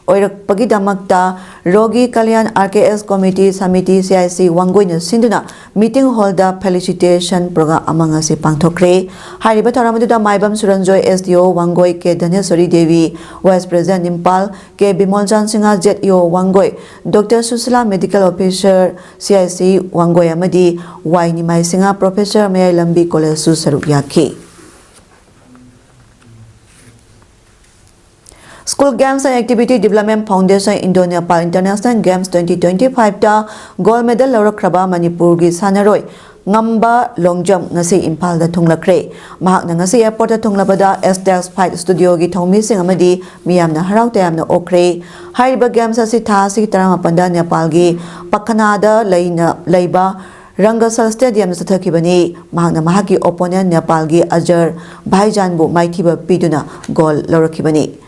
ꯑꯣꯏꯔꯛꯄꯒꯤꯗꯃꯛꯇ ꯔꯣꯒꯤ ꯀꯂꯌꯥꯟ, ꯑꯥꯔ ꯀꯦ ꯑꯦꯁ ꯀꯣꯃꯤꯇꯤ, ꯁꯃꯤꯇꯤ, ꯁꯤ ꯑꯥꯏ ꯁꯤ ꯋꯥꯡꯒꯣꯏꯅ ꯁꯤꯟꯗꯨꯅ ꯃꯤꯇꯤꯡ ꯍꯣꯜꯗ ꯐꯦꯂꯤꯁꯤꯇꯦꯁꯟ ꯄ꯭ꯔꯣꯒ꯭ꯔꯥꯝ ꯑꯃ ꯉꯁꯤ ꯄꯥꯡꯊꯣꯛꯈ꯭ꯔꯦ꯫ ꯍꯥꯏꯔꯤꯕ ꯊꯧꯔꯝ ꯑꯗꯨꯗ ꯃꯥꯏꯕꯝ ꯁꯨꯔꯟꯖꯣꯏ, S D O Wangoi, K Dhaneshori Devi, vice president Imphal, K Bimolchand Singh, Z E O Wangoi, doctor Sushila, medical officer, C I ꯁꯤ ꯋꯥꯡꯒꯣꯏ, ꯑꯃꯗꯤ ꯋꯥꯏ ꯅꯤꯃꯥꯏ ꯁꯤꯡꯍ, ꯄ꯭ꯔꯣꯐꯦꯁꯔ, ꯃꯌꯥꯏ ꯂꯝꯕꯤ ꯀꯣꯂꯦꯖꯁꯨ ꯁꯔꯨꯛ ꯌꯥꯈꯤ꯫ School Games and Activity Development Foundation Indo Nepal International Games twenty twenty-five ꯇ gold medal ꯂꯧꯔꯛꯈ꯭ꯔꯕ ꯃꯅꯤꯄꯨꯔꯒꯤ ꯁꯥꯟꯅꯔꯣꯏ ꯉꯝꯕ ꯂꯣꯡꯖꯝ ꯉꯁꯤ ꯏꯝꯐꯥꯜꯗ ꯊꯨꯡꯂꯈ꯭ꯔꯦ꯫ ꯃꯍꯥꯛꯅ ꯉꯁꯤ airport ꯇ ꯊꯨꯡꯂꯕꯗ Aztecs Fight Studio ꯒꯤ ꯊꯧꯃꯤꯁꯤꯡ ꯑꯃꯗꯤ ꯃꯤꯌꯥꯝꯅ ꯍꯔꯥꯎ ꯇꯌꯥꯝꯅ ꯑꯣꯛꯈ꯭ꯔꯦ꯫ ꯍꯥꯏꯔꯤꯕ games ꯑꯁꯤ ꯊꯥ ꯑꯁꯤꯒꯤ ꯇꯔꯥꯃꯥꯄꯟꯗ ꯅꯦꯄꯥꯜꯒꯤ ꯄꯈꯅꯥꯗ ꯂꯩꯅ, ꯂꯩꯕ ꯔꯪꯒꯁꯜ Stadium ꯗ ꯆꯠꯊꯈꯤꯕꯅꯤ꯫ ꯃꯍꯥꯛꯅ ꯃꯍꯥꯛꯀꯤ opponent ꯅꯦꯄꯥꯜꯒꯤ ꯑꯖꯔ ꯚꯥꯏꯖꯥꯟꯕꯨ ꯃꯥꯏꯊꯤꯕ ꯄꯤꯗꯨꯅ gold ꯂꯧꯔꯛꯈꯤꯕꯅꯤ꯫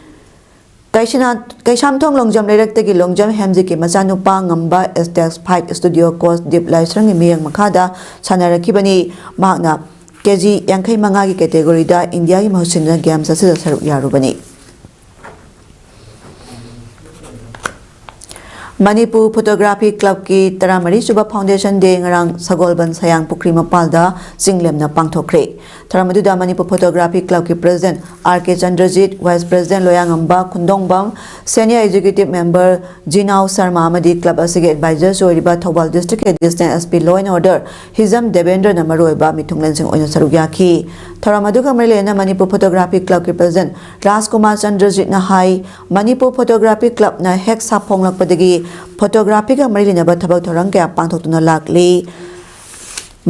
ꯀꯩꯁꯥꯝꯊꯣꯡ ꯂꯣꯡꯖꯝ ꯂꯩꯔꯛꯇꯒꯤ ꯂꯣꯡꯖꯝ ꯍꯦꯝꯖꯤꯠꯀꯤ ꯃꯆꯥꯅꯨꯄꯥ ꯉꯝꯕ Aztecs Fight Studio coach Deep ꯂꯥꯏꯁ꯭ꯔꯝꯒꯤ ꯃꯤꯠꯌꯦꯡ ꯃꯈꯥꯗ ꯁꯥꯟꯅꯔꯛꯈꯤꯕꯅꯤ꯫ ꯃꯍꯥꯛꯅ ꯀꯦ ꯖꯤ ꯌꯥꯡꯈꯩ ꯃꯉꯥꯒꯤ category ꯗ ꯏꯟꯗꯤꯌꯥꯒꯤ ꯃꯍꯨꯠ ꯁꯤꯟꯗꯨꯅ games ꯑꯁꯤꯗ ꯁꯔꯨꯛ ꯌꯥꯔꯨꯕꯅꯤ꯫ ꯃꯅꯤꯄꯨꯔ ꯐꯣꯇꯣꯒ꯭ꯔꯥꯐꯤ ꯀ꯭ꯂꯕꯀꯤ ꯇꯔꯥꯃꯔꯤ ꯁꯨꯕ ꯐꯥꯎꯟꯗꯦꯁꯟ ꯗꯦ ꯉꯔꯥꯡ ꯁꯒꯣꯜꯕꯟ ꯁꯌꯥꯡ ꯄꯨꯈ꯭ꯔꯤ ꯃꯄꯥꯜꯗ ꯆꯤꯡꯂꯦꯝꯅ ꯄꯥꯡꯊꯣꯛꯈ꯭ꯔꯦ꯫ ꯊꯧꯔꯝ ꯑꯗꯨꯗ ꯃꯅꯤꯄꯨꯔ ꯐꯣꯇꯣꯒ꯭ꯔꯥꯐꯤ ꯀ꯭ꯂꯕꯀꯤ president R K Chandrajit, vice president Loyangamba Khundongbam, senior executive member Jinao Sharma ꯑꯃꯗꯤ ꯀ꯭ꯂꯕ ꯑꯁꯤꯒꯤ ꯑꯦꯗꯚꯥꯏꯖꯔꯁꯨ ꯑꯣꯏꯔꯤꯕ ꯊꯧꯕꯥꯜ ꯗꯤꯁꯇ꯭ꯔꯤꯛꯀꯤ additional S P law and order Hijam ꯗꯦꯕꯦꯟꯗ꯭ꯔꯅ ꯃꯔꯨꯑꯣꯏꯕ ꯃꯤꯊꯨꯡꯂꯦꯟꯁꯤꯡ ꯑꯣꯏꯅ ꯁꯔꯨꯛ ꯌꯥꯈꯤ꯫ ꯊꯧꯔꯝ ꯑꯗꯨꯒ ꯃꯔꯤ ꯂꯩꯅꯅ ꯃꯅꯤꯄꯨꯔ ꯐꯣꯇꯣꯒ꯭ꯔꯥꯐꯤ ꯀ꯭ꯂꯕꯀꯤ ꯄ꯭ꯔꯦꯁꯤꯗꯦꯟꯠ ꯔꯥꯖꯀꯨꯃꯥꯔ ꯆꯟꯗ꯭ꯔꯖꯤꯠꯅ ꯍꯥꯏ, ꯃꯅꯤꯄꯨꯔ ꯐꯣꯇꯣꯒ꯭ꯔꯥꯐꯤ ꯀ꯭ꯂꯕꯅ ꯍꯦꯛ ꯁꯥꯐꯣꯡꯂꯛꯄꯗꯒꯤ ꯐꯣꯇꯣꯒ꯭ꯔꯥꯐꯤꯒ ꯃꯔꯤ ꯂꯩꯅꯕ ꯊꯕꯛ ꯊꯧꯔꯝ ꯀꯌꯥ ꯄꯥꯡꯊꯣꯛꯇꯨꯅ ꯂꯥꯛꯂꯤ꯫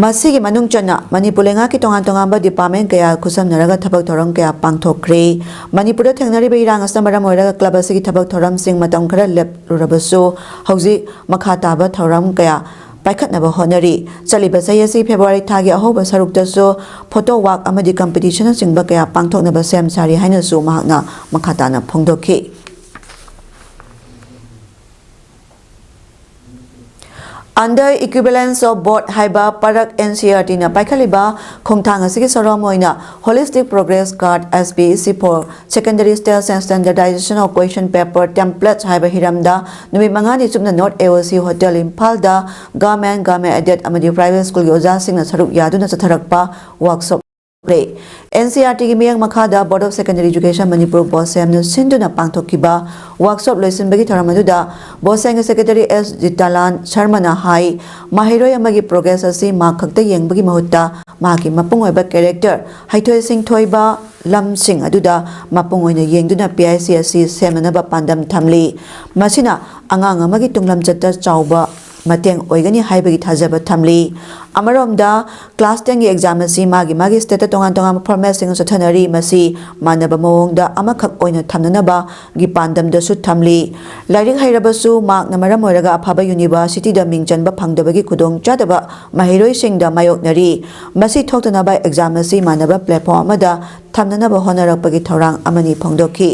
ꯃꯁꯤꯒꯤ ꯃꯅꯨꯡ ꯆꯟꯅ ꯃꯅꯤꯄꯨꯔ ꯂꯩꯉꯥꯛꯀꯤ ꯇꯣꯉꯥꯟ ꯇꯣꯉꯥꯟꯕ ꯗꯤꯄꯥꯔꯠꯃꯦꯟꯠ ꯀꯌꯥ ꯈꯨꯠꯁꯝꯅꯔꯒ ꯊꯕꯛ ꯊꯧꯔꯝ ꯀꯌꯥ ꯄꯥꯡꯊꯣꯛꯈ꯭ꯔꯦ꯫ ꯃꯅꯤꯄꯨꯔꯗ ꯊꯦꯡꯅꯔꯤꯕ ꯏꯔꯥꯡ ꯑꯁꯤꯅ ꯃꯔꯝ ꯑꯣꯏꯔꯒ ꯀ꯭ꯂꯕ ꯑꯁꯤꯒꯤ ꯊꯕꯛ ꯊꯧꯔꯝꯁꯤꯡ ꯃꯇꯝ ꯈꯔ ꯂꯦꯞꯂꯨꯔꯕꯁꯨ, ꯍꯧꯖꯤꯛ ꯃꯈꯥ ꯇꯥꯕ ꯊꯧꯔꯝ ꯀꯌꯥ ꯄꯥꯏꯈꯠꯅꯕ ꯍꯣꯠꯅꯔꯤ꯫ ꯆꯠꯂꯤꯕ ꯆꯍꯤ ꯑꯁꯤ ꯐꯦꯕ꯭ꯔꯨꯋꯥꯔꯤ ꯊꯥꯒꯤ ꯑꯍꯧꯕ ꯁꯔꯨꯛꯇꯁꯨ ꯐꯣꯇꯣ ꯋꯥꯛ ꯑꯃꯗꯤ ꯀꯝꯄꯤꯇꯤꯁꯟꯅꯆꯤꯡꯕ ꯀꯌꯥ ꯄꯥꯡꯊꯣꯛꯅꯕ ꯁꯦꯝ ꯁꯥꯔꯤ ꯍꯥꯏꯅꯁꯨ ꯃꯍꯥꯛꯅ ꯃꯈꯥ ꯇꯥꯅ ꯐꯣꯡꯗꯣꯛꯈꯤ꯫ Under Equivalence of Both ꯍꯥꯏꯕ ꯄꯔꯛ ꯑꯦꯟ ꯁꯤ ꯑꯥꯔ ꯇꯤꯅ ꯄꯥꯏꯈꯠꯂꯤꯕ ꯈꯣꯡꯊꯥꯡ ꯑꯁꯤꯒꯤ ꯁꯔꯨꯛ ꯑꯃ ꯑꯣꯏꯅ Holistic Progress Card, S P E C for Secondary Stage and Standardization of Question Paper Templates ꯍꯥꯏꯕ ꯍꯤꯔꯝꯗ ꯅꯨꯃꯤꯠ ꯃꯉꯥꯅꯤ ꯆꯨꯞꯅ ꯅꯣꯔꯠ ꯑꯦ ꯑꯣ ꯁꯤ ꯍꯣꯇꯦꯜ ꯏꯝꯐꯥꯜꯗ ꯒꯚꯔꯟꯃꯦꯟꯠ, ꯒꯚꯔꯟꯃꯦꯟꯠ ꯑꯦꯗꯦꯗ ꯑꯃꯗꯤ ꯄ꯭ꯔꯥꯏꯚꯦꯠ ꯁ꯭ꯀꯨꯜꯒꯤ ꯑꯣꯖꯥꯁꯤꯡꯅ ꯁꯔꯨꯛ ꯌꯥꯗꯨꯅ ꯆꯠꯊꯔꯛꯄ ꯋꯥꯔꯛꯁꯣꯞ ꯂꯩ꯫ ꯑꯦꯟ ꯁꯤ ꯑꯥꯔ ꯇꯤꯒꯤ ꯃꯤꯠꯌꯦꯡ ꯃꯈꯥꯗ Board of Secondary Education Manipur, ꯕꯣꯁꯦꯝꯅ ꯁꯤꯟꯗꯨꯅ ꯄꯥꯡꯊꯣꯛꯈꯤꯕ ꯋꯥꯔꯛꯁꯣꯞ ꯂꯣꯏꯁꯤꯟꯕꯒꯤ ꯊꯧꯔꯝ ꯑꯗꯨꯗ ꯕꯣꯁꯦꯝꯒꯤ ꯁꯦꯀ꯭ꯔꯦꯇꯔꯤ ꯑꯦꯁ ꯖꯤꯇꯥꯂꯥꯟ ꯁꯔꯃꯅ ꯍꯥꯏ, ꯃꯍꯩꯔꯣꯏ ꯑꯃꯒꯤ ꯄ꯭ꯔꯣꯒ꯭ꯔꯦꯁ ꯑꯁꯤ ꯃꯥꯔꯛ ꯈꯛꯇ ꯌꯦꯡꯕꯒꯤ ꯃꯍꯨꯠꯇ ꯃꯍꯥꯛꯀꯤ ꯃꯄꯨꯡ ꯑꯣꯏꯕ ꯀꯦꯔꯦꯛꯇꯔ, ꯍꯩꯊꯣꯏ ꯁꯤꯡꯊꯣꯏꯕ ꯂꯝꯁꯤꯡ ꯑꯗꯨꯗ ꯃꯄꯨꯡ ꯑꯣꯏꯅ ꯌꯦꯡꯗꯨꯅ ꯄꯤ ꯑꯥꯏ ꯁꯤ ꯑꯁꯤ ꯁꯦꯝꯅꯅꯕ ꯄꯥꯟꯗꯝ ꯊꯝꯂꯤ꯫ ꯃꯁꯤꯅ ꯑꯉꯥꯡ ꯑꯃꯒꯤ ꯇꯨꯡꯂꯝꯆꯠꯇ ꯆꯥꯎꯕ ꯃꯇꯦꯡ ꯑꯣꯏꯒꯅꯤ ꯍꯥꯏꯕꯒꯤ ꯊꯥꯖꯕ ꯊꯝꯂꯤ꯫ ꯑꯃꯔꯣꯝꯗ, ꯀ꯭ꯂꯥꯁ ꯇꯦꯟꯒꯤ ꯑꯦꯛꯖꯥꯝ ꯑꯁꯤ ꯃꯥꯒꯤ ꯃꯥꯒꯤ ꯁ꯭ꯇꯦꯠꯇ ꯇꯣꯉꯥꯟ ꯇꯣꯉꯥꯟꯕ ꯐꯣꯔꯃꯦꯠꯁꯤꯡ ꯆꯠꯊꯅꯔꯤ꯫ ꯃꯁꯤ ꯃꯥꯟꯅꯕ ꯃꯑꯣꯡꯗ ꯑꯃꯈꯛ ꯑꯣꯏꯅ ꯊꯝꯅꯅꯕꯒꯤ ꯄꯥꯟꯗꯝꯗꯁꯨ ꯊꯝꯂꯤ꯫ ꯂꯥꯏꯔꯤꯛ ꯍꯩꯔꯕꯁꯨ ꯃꯥꯔꯛꯅ ꯃꯔꯝ ꯑꯣꯏꯔꯒ ꯑꯐꯕ ꯌꯨꯅꯤꯚꯔꯁꯤꯇꯤꯗ ꯃꯤꯡ ꯆꯟꯕ ꯐꯪꯗꯕꯒꯤ ꯈꯨꯗꯣꯡꯆꯥꯗꯕ ꯃꯍꯩꯔꯣꯏꯁꯤꯡꯗ ꯃꯥꯌꯣꯛꯅꯔꯤ꯫ ꯃꯁꯤ ꯊꯣꯛꯇꯅꯕ ꯑꯦꯛꯖꯥꯝ ꯑꯁꯤ ꯃꯥꯟꯅꯕ ꯄ꯭ꯂꯦꯠꯐꯣꯝ ꯑꯃꯗ ꯊꯝꯅꯅꯕ ꯍꯣꯠꯅꯔꯛꯄꯒꯤ ꯊꯧꯔꯥꯡ ꯑꯃꯅꯤ ꯐꯣꯡꯗꯣꯛꯈꯤ꯫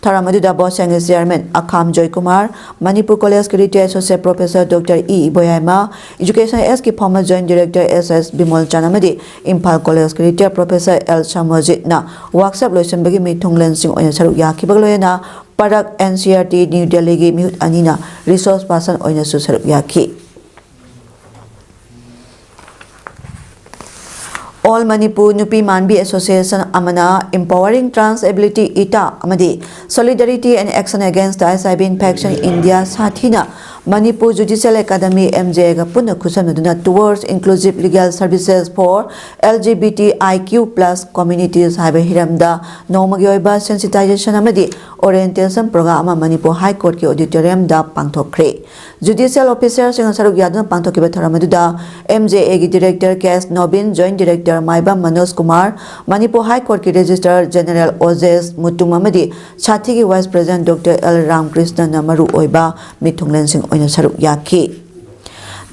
ꯊꯧꯔꯝ ꯑꯗꯨꯗ ꯕꯣꯁꯦꯡꯒꯤ ꯆꯤꯌꯔꯃꯦꯟ ꯑꯈꯥꯝ ꯖꯣꯏꯀꯨꯃꯥꯔ, ꯃꯅꯤꯄꯨꯔ ꯀꯣꯂꯦꯖꯀꯤ retired associate professor doctor E Iboyaima, education ꯑꯦꯁꯀꯤ former joint director S S Bimol Chan ꯑꯃꯗꯤ ꯏꯝꯐꯥꯜ ꯀꯣꯂꯦꯖꯀꯤ ꯔꯤꯇꯥꯌꯔ ꯄ꯭ꯔꯣꯐꯦꯁꯔ ꯑꯦꯜ ꯁꯃꯣꯖꯤꯠꯅ ꯋꯥꯔꯛꯁꯣꯞ ꯂꯣꯏꯁꯤꯟꯕꯒꯤ ꯃꯤꯊꯨꯡꯂꯦꯟꯁꯤꯡ ꯑꯣꯏꯅ ꯁꯔꯨꯛ ꯌꯥꯈꯤꯕꯒ ꯂꯣꯏꯅꯅ ꯄꯔꯛ N C R T new ꯗꯦꯜꯂꯤꯒꯤ ꯃꯤꯍꯨꯠ ꯑꯅꯤꯅ ꯔꯤꯁꯣꯔꯁ ꯄꯥꯔꯁꯟ ꯑꯣꯏꯅꯁꯨ ꯁꯔꯨꯛ ꯌꯥꯈꯤ꯫ ꯑꯣꯜ ꯃꯅꯤꯄꯨꯔ ꯅꯨꯄꯤ ꯃꯥꯟꯕꯤ ꯑꯦꯁꯣꯁꯤꯌꯦꯁꯟ ꯑꯃꯅ Empowering Trans Ability, ꯏꯇꯥ, ꯑꯃꯗꯤ Solidarity and Action Against the H I V Infection India ꯁꯥꯊꯤꯅ ꯃꯅꯤꯄꯨꯔ ꯖꯨꯗꯤꯁꯤꯌꯦꯜ ꯑꯦꯀꯥꯗꯃꯤ, ꯑꯦꯝ ꯖꯦ ꯑꯦꯒ ꯄꯨꯟꯅ ꯈꯨꯠꯁꯝꯅꯗꯨꯅ Towards Inclusive Legal Services for L G B T I Q plus Communities ꯍꯥꯏꯕ ꯍꯤꯔꯝꯗ ꯅꯣꯡꯃꯒꯤ ꯑꯣꯏꯕ sensitisation ꯑꯃꯗꯤ orientation programme ꯑꯃ ꯃꯅꯤꯄꯨꯔ ꯍꯥꯏ ꯀꯣꯔꯠꯀꯤ ꯑꯣꯗꯤꯇꯣꯔꯤꯌꯝꯗ ꯄꯥꯡꯊꯣꯛꯈ꯭ꯔꯦ꯫ ꯖꯨꯗꯤꯁꯤꯌꯦꯜ ꯑꯣꯐꯤꯁꯔꯁꯤꯡꯅ ꯁꯔꯨꯛ ꯌꯥꯗꯨꯅ ꯄꯥꯡꯊꯣꯛꯈꯤꯕ ꯊꯧꯔꯝ ꯑꯗꯨꯗ ꯑꯦꯝ ꯖꯦ ꯑꯦꯒꯤ ꯗꯤꯔꯦꯛꯇꯔ ꯀꯦ ꯑꯦꯁ ꯅꯣꯕꯤꯟ, ꯖꯣꯏꯟꯠ ꯗꯤꯔꯦꯛꯇꯔ ꯃꯥꯏꯕꯝ ꯃꯅꯣꯖ ꯀꯨꯃꯥꯔ, ꯃꯅꯤꯄꯨꯔ ꯍꯥꯏ ꯀꯣꯔꯠꯀꯤ ꯔꯦꯖꯤꯁꯇ꯭ꯔꯥꯔ ꯖꯦꯅꯦꯔꯦꯜ ꯑꯣꯖꯦꯁ ꯃꯨꯇꯨꯝ ꯑꯃꯗꯤ ꯁꯥꯊꯤꯒꯤ ꯚꯥꯏꯁ ꯄ꯭ꯔꯦꯁꯤꯗꯦꯟꯠ ꯗꯣꯛꯇꯔ ꯑꯦꯜ ꯔꯥꯃꯀ꯭ꯔꯤꯁꯅꯟꯅ ꯃꯔꯨ ꯑꯣꯏꯕ ꯃꯤꯊꯨꯡꯂꯦꯟꯁꯤꯡ ꯑꯣꯏꯅ ꯁꯔꯨꯛ ꯌꯥꯈꯤ꯫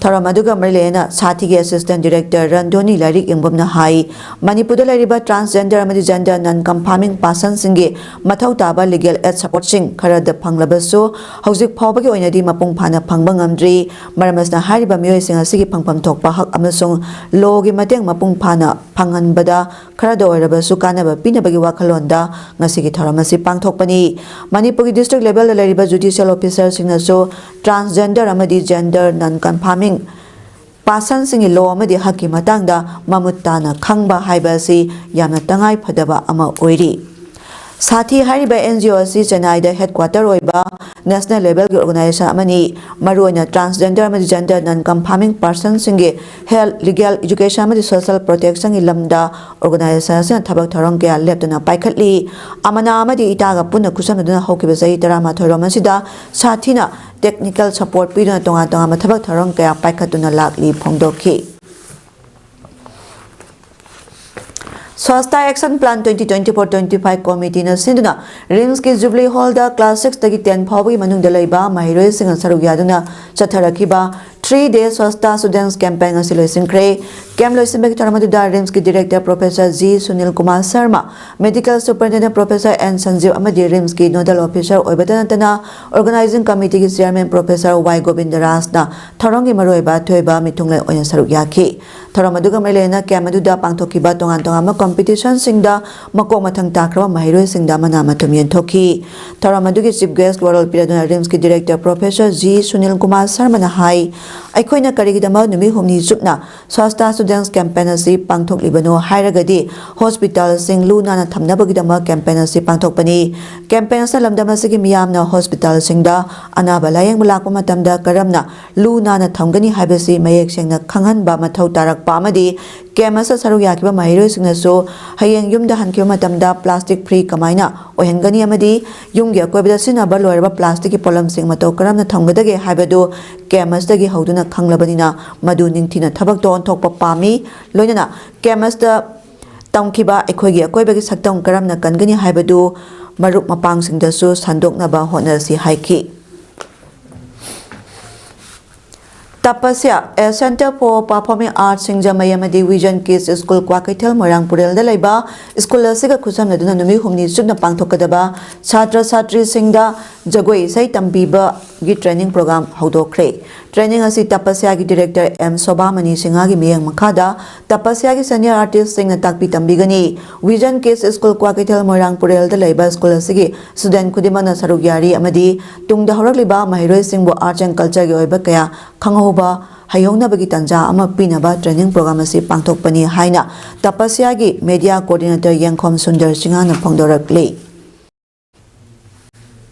ꯊꯧꯔꯝ ꯑꯗꯨꯒ ꯃꯔꯤ ꯂꯩꯅꯅ ꯁꯥꯊꯤꯒꯤ ꯑꯦꯁꯤꯁꯇꯦꯟꯠ ꯗꯤꯔꯦꯛꯇꯔ ꯔꯟꯙꯣꯅꯤ ꯂꯥꯏꯔꯤꯛ ꯌꯦꯡꯕꯝꯅ ꯍꯥꯏ, ꯃꯅꯤꯄꯨꯔꯗ ꯂꯩꯔꯤꯕ ꯇ꯭ꯔꯥꯟꯁꯖꯦꯟꯗꯔ ꯑꯃꯗꯤ ꯖꯦꯟꯗꯔ ꯅꯟ ꯀꯟꯐꯥꯔꯃꯤꯡ ꯄꯥꯔꯁꯟꯁꯤꯡꯒꯤ ꯃꯊꯧ ꯇꯥꯕ ꯂꯤꯒꯦꯜ ꯑꯦꯗ ꯁꯄꯣꯔꯠꯁꯤꯡ ꯈꯔꯗ ꯐꯪꯂꯕꯁꯨ, ꯍꯧꯖꯤꯛ ꯐꯥꯎꯕꯒꯤ ꯑꯣꯏꯅꯗꯤ ꯃꯄꯨꯡ ꯐꯥꯅ ꯐꯪꯕ ꯉꯝꯗ꯭ꯔꯤ꯫ ꯃꯔꯝ ꯑꯁꯤꯅ ꯍꯥꯏꯔꯤꯕ ꯃꯤꯑꯣꯏꯁꯤꯡ ꯑꯁꯤꯒꯤ ꯐꯪꯐꯝ ꯊꯣꯛꯄ ꯍꯛ ꯑꯃꯁꯨꯡ ꯂꯣꯒꯤ ꯃꯇꯦꯡ ꯃꯄꯨꯡ ꯐꯥꯅ ꯐꯪꯍꯟꯕꯗ ꯈꯔꯗ ꯑꯣꯏꯔꯕꯁꯨ ꯀꯥꯟꯅꯕ ꯄꯤꯅꯕꯒꯤ ꯋꯥꯈꯜꯂꯣꯟꯗ ꯉꯁꯤꯒꯤ ꯊꯧꯔꯝ ꯑꯁꯤ ꯄꯥꯡꯊꯣꯛꯄꯅꯤ꯫ ꯃꯅꯤꯄꯨꯔꯒꯤ ꯗꯤꯁꯇ꯭ꯔꯤꯛ ꯂꯦꯚꯦꯜꯗ ꯂꯩꯔꯤꯕ ꯖꯨꯗꯤꯁꯤꯌꯦꯜ ꯑꯣꯐꯤꯁꯔꯁꯤꯡꯅꯁꯨ ꯇ꯭ꯔꯥꯟꯁꯖꯦꯟꯗꯔ ꯑꯃꯗꯤ ꯖꯦꯟꯗꯔ ꯅꯟ ꯀꯟꯐꯥꯔꯃꯤꯡ ꯄꯥꯔꯁꯟꯁꯤꯡꯒꯤ ꯂꯣ ꯑꯃꯗꯤ ꯍꯛꯀꯤ ꯃꯇꯥꯡꯗ ꯃꯃꯨꯠ ꯇꯥꯅ ꯈꯪꯕ ꯍꯥꯏꯕ ꯑꯁꯤ ꯌꯥꯝꯅ ꯇꯉꯥꯏ ꯐꯗꯕ ꯑꯃ ꯑꯣꯏꯔꯤ꯫ ꯁꯥꯊꯤ ꯍꯥꯏꯔꯤꯕ ꯑꯦꯟ ꯖꯤ ꯑꯣ ꯑꯁꯤ ꯆꯦꯟꯅꯥꯏꯗ ꯍꯦꯗꯀ꯭ꯋꯥꯇꯔ ꯑꯣꯏꯕ ꯅꯦꯁꯅꯦꯜ ꯂꯦꯚꯦꯜꯒꯤ ꯑꯣꯔꯒꯅꯥꯏꯖꯦꯁꯟ ꯑꯃꯅꯤ꯫ ꯃꯔꯨꯑꯣꯏꯅ ꯇ꯭ꯔꯥꯟꯁꯖꯦꯟꯗꯔ ꯑꯃꯗꯤ ꯖꯦꯟꯗꯔ ꯅꯟ ꯀꯟꯐꯥꯔꯃꯤꯡ ꯄꯥꯔꯁꯟꯁꯤꯡꯒꯤ ꯍꯦꯜꯊ, ꯂꯤꯒꯦꯜ, ꯏꯖꯨꯀꯦꯁꯟ ꯑꯃꯗꯤ ꯁꯣꯁꯤꯌꯦꯜ ꯄ꯭ꯔꯣꯇꯦꯛꯁꯟꯒꯤ ꯂꯝꯗ ꯑꯣꯔꯒꯅꯥꯏꯖꯦꯁꯟ ꯑꯁꯤꯅ ꯊꯕꯛ ꯊꯧꯔꯝ ꯀꯌꯥ ꯂꯦꯞꯇꯅ ꯄꯥꯏꯈꯠꯂꯤ꯫ ꯑꯃꯅꯥ ꯑꯃꯗꯤ ꯏꯇꯥꯒ ꯄꯨꯟꯅ ꯈꯨꯠꯁꯝꯅꯗꯨꯅ ꯍꯧꯈꯤꯕ ꯆꯍꯤ ꯇꯔꯥꯃꯥꯊꯣꯏ ꯔꯣꯝ ꯑꯁꯤꯗ ꯁꯥꯊꯤꯅ ꯇꯦꯛꯅꯤꯀꯦꯜ ꯁꯄꯣꯔꯠ ꯄꯤꯗꯨꯅ ꯇꯣꯉꯥꯟ ꯇꯣꯉꯥꯟꯕ ꯊꯕꯛ ꯊꯧꯔꯝ ꯀꯌꯥ ꯄꯥꯏꯈꯠꯇꯨꯅ ꯂꯥꯛꯂꯤ ꯐꯣꯡꯗꯣꯛꯈꯤ꯫ Swastha action plan twenty twenty-four twenty-five ꯀꯣꯃꯤꯇꯤꯅ ꯁꯤꯟꯗꯨꯅ ꯔꯤꯝꯁꯀꯤ ꯖꯨꯕꯂꯤ ꯍꯣꯜꯗ ꯀ꯭ꯂꯥꯁ six ꯇꯒꯤ ten ꯐꯥꯎꯕꯒꯤ ꯃꯅꯨꯡꯗ ꯂꯩꯕ ꯃꯍꯩꯔꯣꯏꯁꯤꯡꯅ ꯁꯔꯨꯛ ꯌꯥꯗꯨꯅ ꯆꯠꯊꯔꯛꯈꯤꯕ three day Swachhta Students Campaign ꯑꯁꯤ ꯂꯣꯏꯁꯤꯟꯈ꯭ꯔꯦ꯫ ꯀꯦꯝꯞ ꯂꯣꯏꯁꯤꯟꯕꯒꯤ ꯊꯧꯔꯝ ꯑꯗꯨꯗ ꯔꯤꯝꯁꯀꯤ director professor G Sunil Kumar Sharma, medical superintendent professor N Sanjib ꯑꯃꯗꯤ ꯔꯤꯝꯁꯀꯤ ꯅꯣꯗꯦꯜ ꯑꯣꯐꯤꯁꯔ ꯑꯣꯏꯕꯇ ꯅꯠꯇꯅ ꯑꯣꯔꯒꯅꯥꯏꯖꯤꯡ ꯀꯃꯤꯇꯤꯒꯤ ꯆꯤꯌꯔꯃꯦꯟ ꯄ꯭ꯔꯣꯐꯦꯁꯔ ꯋꯥꯏ ꯒꯣꯕꯤꯟꯗ ꯔꯥꯖꯅ ꯊꯧꯔꯝꯒꯤ ꯃꯔꯨꯑꯣꯏꯕ ꯑꯊꯣꯏꯕ ꯃꯤꯊꯨꯡꯂꯦꯟ ꯑꯣꯏꯅ ꯁꯔꯨꯛ ꯌꯥꯈꯤ꯫ ꯊꯧꯔꯝ ꯑꯗꯨꯒ ꯃꯔꯤ ꯂꯩꯅꯅ ꯀꯦꯝꯞ ꯑꯗꯨꯗ ꯄꯥꯡꯊꯣꯛꯈꯤꯕ ꯇꯣꯉꯥꯟ ꯇꯣꯉꯥꯟꯕ ꯀꯝꯄꯤꯇꯤꯁꯟꯁꯤꯡꯗ ꯃꯀꯣꯛ ꯃꯊꯪ ꯇꯥꯈ꯭ꯔꯕ ꯃꯍꯩꯔꯣꯏꯁꯤꯡꯗ ꯃꯅꯥ ꯃꯊꯨꯝ ꯌꯦꯟꯊꯣꯛꯈꯤ꯫ ꯊꯧꯔꯝ ꯑꯗꯨꯒꯤ ꯆꯤꯐ ꯒꯦꯁ꯭ꯠ ꯋꯥꯔꯣꯜ ꯄꯤꯔꯗꯨꯅ ꯔꯤꯝꯁꯀꯤ director professor G Sunil Kumar ꯁꯔꯃꯅ ꯍꯥꯏ, ꯑꯩꯈꯣꯏꯅ ꯀꯔꯤꯒꯤꯗꯃꯛ ꯅꯨꯃꯤꯠ ꯍꯨꯝꯅꯤ ꯆꯨꯞꯅ ꯁ꯭ꯋꯥꯁꯇꯥ ꯁ꯭ꯇꯨꯗꯦꯟꯠꯁ ꯀꯦꯝꯄꯦꯟ ꯑꯁꯤ ꯄꯥꯡꯊꯣꯛꯂꯤꯕꯅꯣ ꯍꯥꯏꯔꯒꯗꯤ, ꯍꯣꯁꯄꯤꯇꯥꯜꯁꯤꯡ ꯂꯨ ꯅꯥꯟꯅ ꯊꯝꯅꯕꯒꯤꯗꯃꯛ ꯀꯦꯝꯄꯦꯟ ꯑꯁꯤ ꯄꯥꯡꯊꯣꯛꯄꯅꯤ꯫ ꯀꯦꯝꯄꯦꯟ ꯑꯁꯤꯅ ꯂꯝꯗꯝ ꯑꯁꯤꯒꯤ ꯃꯤꯌꯥꯝꯅ ꯍꯣꯁꯄꯤꯇꯥꯜꯁꯤꯡꯗ ꯑꯅꯥꯕ ꯂꯥꯌꯦꯡꯕ ꯂꯥꯛꯄ ꯃꯇꯝꯗ ꯀꯔꯝꯅ ꯂꯨ ꯅꯥꯟꯅ ꯊꯝꯒꯅꯤ ꯍꯥꯏꯕꯁꯤ ꯃꯌꯦꯛ ꯁꯦꯡꯅ ꯈꯪꯍꯟꯕ ꯃꯊꯧ ꯇꯥꯔꯛꯄ ꯑꯃꯗꯤ ꯀꯦꯝꯞ ꯑꯁꯤꯗ ꯁꯔꯨꯛ ꯌꯥꯈꯤꯕ ꯃꯍꯩꯔꯣꯏꯁꯤꯡꯅꯁꯨ ꯍꯌꯦꯡ ꯌꯨꯝꯗ ꯍꯟꯈꯤꯕ ꯃꯇꯝꯗ ꯄ꯭ꯂꯥꯁꯇꯤꯛ ꯐ꯭ꯔꯤ ꯀꯃꯥꯏꯅ ꯑꯣꯏꯍꯟꯒꯅꯤ ꯑꯃꯗꯤ ꯌꯨꯝꯒꯤ ꯑꯀꯣꯏꯕꯗ ꯁꯤꯖꯤꯟꯅꯕ ꯂꯣꯏꯔꯕ ꯄ꯭ꯂꯥꯁꯇꯤꯛꯀꯤ ꯄꯣꯠꯂꯝꯁꯤꯡ ꯃꯇꯧ ꯀꯔꯝꯅ ꯊꯝꯒꯗꯒꯦ ꯍꯥꯏꯕꯗꯨ ꯀꯦꯝꯞ ꯑꯁꯤꯗꯒꯤ ꯍꯧꯗꯨꯅ ꯈꯪꯂꯕꯅꯤꯅ, ꯃꯗꯨ ꯅꯤꯡꯊꯤꯅ ꯊꯕꯛꯇ ꯑꯣꯟꯊꯣꯛꯄ ꯄꯥꯝꯃꯤ꯫ ꯂꯣꯏꯅꯅ ꯀꯦꯝꯞ ꯑꯁꯤꯗ ꯇꯝꯈꯤꯕ ꯑꯩꯈꯣꯏꯒꯤ ꯑꯀꯣꯏꯕꯒꯤ ꯁꯛꯇꯝ ꯀꯔꯝꯅ ꯀꯟꯒꯅꯤ ꯍꯥꯏꯕꯗꯨ ꯃꯔꯨꯞ ꯃꯄꯥꯡꯁꯤꯡꯗꯁꯨ ꯁꯟꯗꯣꯛꯅꯕ ꯍꯣꯠꯅꯁꯤ ꯍꯥꯏꯈꯤ꯫ ꯇꯄꯁ꯭ꯌꯥ, A Centre for Performing Arts ꯁꯤꯡꯖꯃꯩ ꯑꯃꯗꯤ Vision Kids School ꯀ꯭ꯋꯥꯀꯩꯊꯦꯜ ꯃꯣꯏꯔꯥꯡ ꯄꯨꯔꯦꯜꯗ ꯂꯩꯕ ꯁ꯭ꯀꯨꯜ ꯑꯁꯤꯒ ꯈꯨꯠꯁꯝꯅꯗꯨꯅ ꯅꯨꯃꯤꯠ ꯍꯨꯝꯅꯤ ꯆꯨꯞꯅ ꯄꯥꯡꯊꯣꯛꯀꯗꯕ ꯁꯥꯇ꯭ꯔ ꯁꯥꯇ꯭ꯔꯤꯁꯤꯡꯗ ꯖꯒꯣꯏ ꯏꯁꯩ ꯇꯝꯕꯤꯕꯒꯤ ꯇ꯭ꯔꯦꯅꯤꯡ ꯄ꯭ꯔꯣꯒ꯭ꯔꯥꯝ ꯍꯧꯗꯣꯛꯈ꯭ꯔꯦ꯫ ꯇ꯭ꯔꯦꯅꯤꯡ ꯑꯁꯤ ꯇꯄꯁ꯭ꯌꯥꯒꯤ ꯗꯤꯔꯦꯛꯇꯔ ꯑꯦꯝ ꯁꯣꯚꯥꯃꯅꯤ ꯁꯤꯡꯍꯒꯤ ꯃꯤꯠꯌꯦꯡ ꯃꯈꯥꯗ ꯇꯄꯁ꯭ꯌꯥꯒꯤ ꯁꯦꯅꯤꯌꯔ ꯑꯥꯔꯇꯤꯁꯁꯤꯡꯅ ꯇꯥꯛꯄꯤ ꯇꯝꯕꯤꯒꯅꯤ꯫ Vision Kids School ꯀ꯭ꯋꯥꯀꯩꯊꯦꯜ ꯃꯣꯏꯔꯥꯡ ꯄꯨꯔꯦꯜꯗ ꯂꯩꯕ ꯁ꯭ꯀꯨꯜ ꯑꯁꯤꯒꯤ ꯁ꯭ꯇꯨꯗꯦꯟꯠ ꯈꯨꯗꯤꯡꯃꯛꯅ ꯁꯔꯨꯛ ꯌꯥꯔꯤ ꯑꯃꯗꯤ ꯇꯨꯡꯗ ꯍꯧꯔꯛꯂꯤꯕ ꯃꯍꯩꯔꯣꯏꯁꯤꯡꯕꯨ ꯑꯥꯔꯠꯁ ꯑꯦꯟ ꯀꯜꯆꯔꯒꯤ ꯑꯣꯏꯕ ꯀꯌꯥ ꯈꯪꯍꯧꯕ ꯍꯩꯍꯧꯅꯕꯒꯤ ꯇꯥꯟꯖꯥ ꯑꯃ ꯄꯤꯅꯕ ꯇ꯭ꯔꯦꯅꯤꯡ ꯄ꯭ꯔꯣꯒ꯭ꯔꯥꯝ ꯑꯁꯤ ꯄꯥꯡꯊꯣꯛꯄꯅꯤ ꯍꯥꯏꯅ ꯇꯄꯁ꯭ꯌꯥꯒꯤ ꯃꯦꯗꯤꯌꯥ ꯀꯣꯑꯣꯔꯗꯤꯅꯦꯇꯔ ꯌꯦꯡꯈꯣꯝ ꯁꯨꯟꯗꯔ ꯁꯤꯡꯍꯅ ꯐꯣꯡꯗꯣꯔꯛꯂꯤ꯫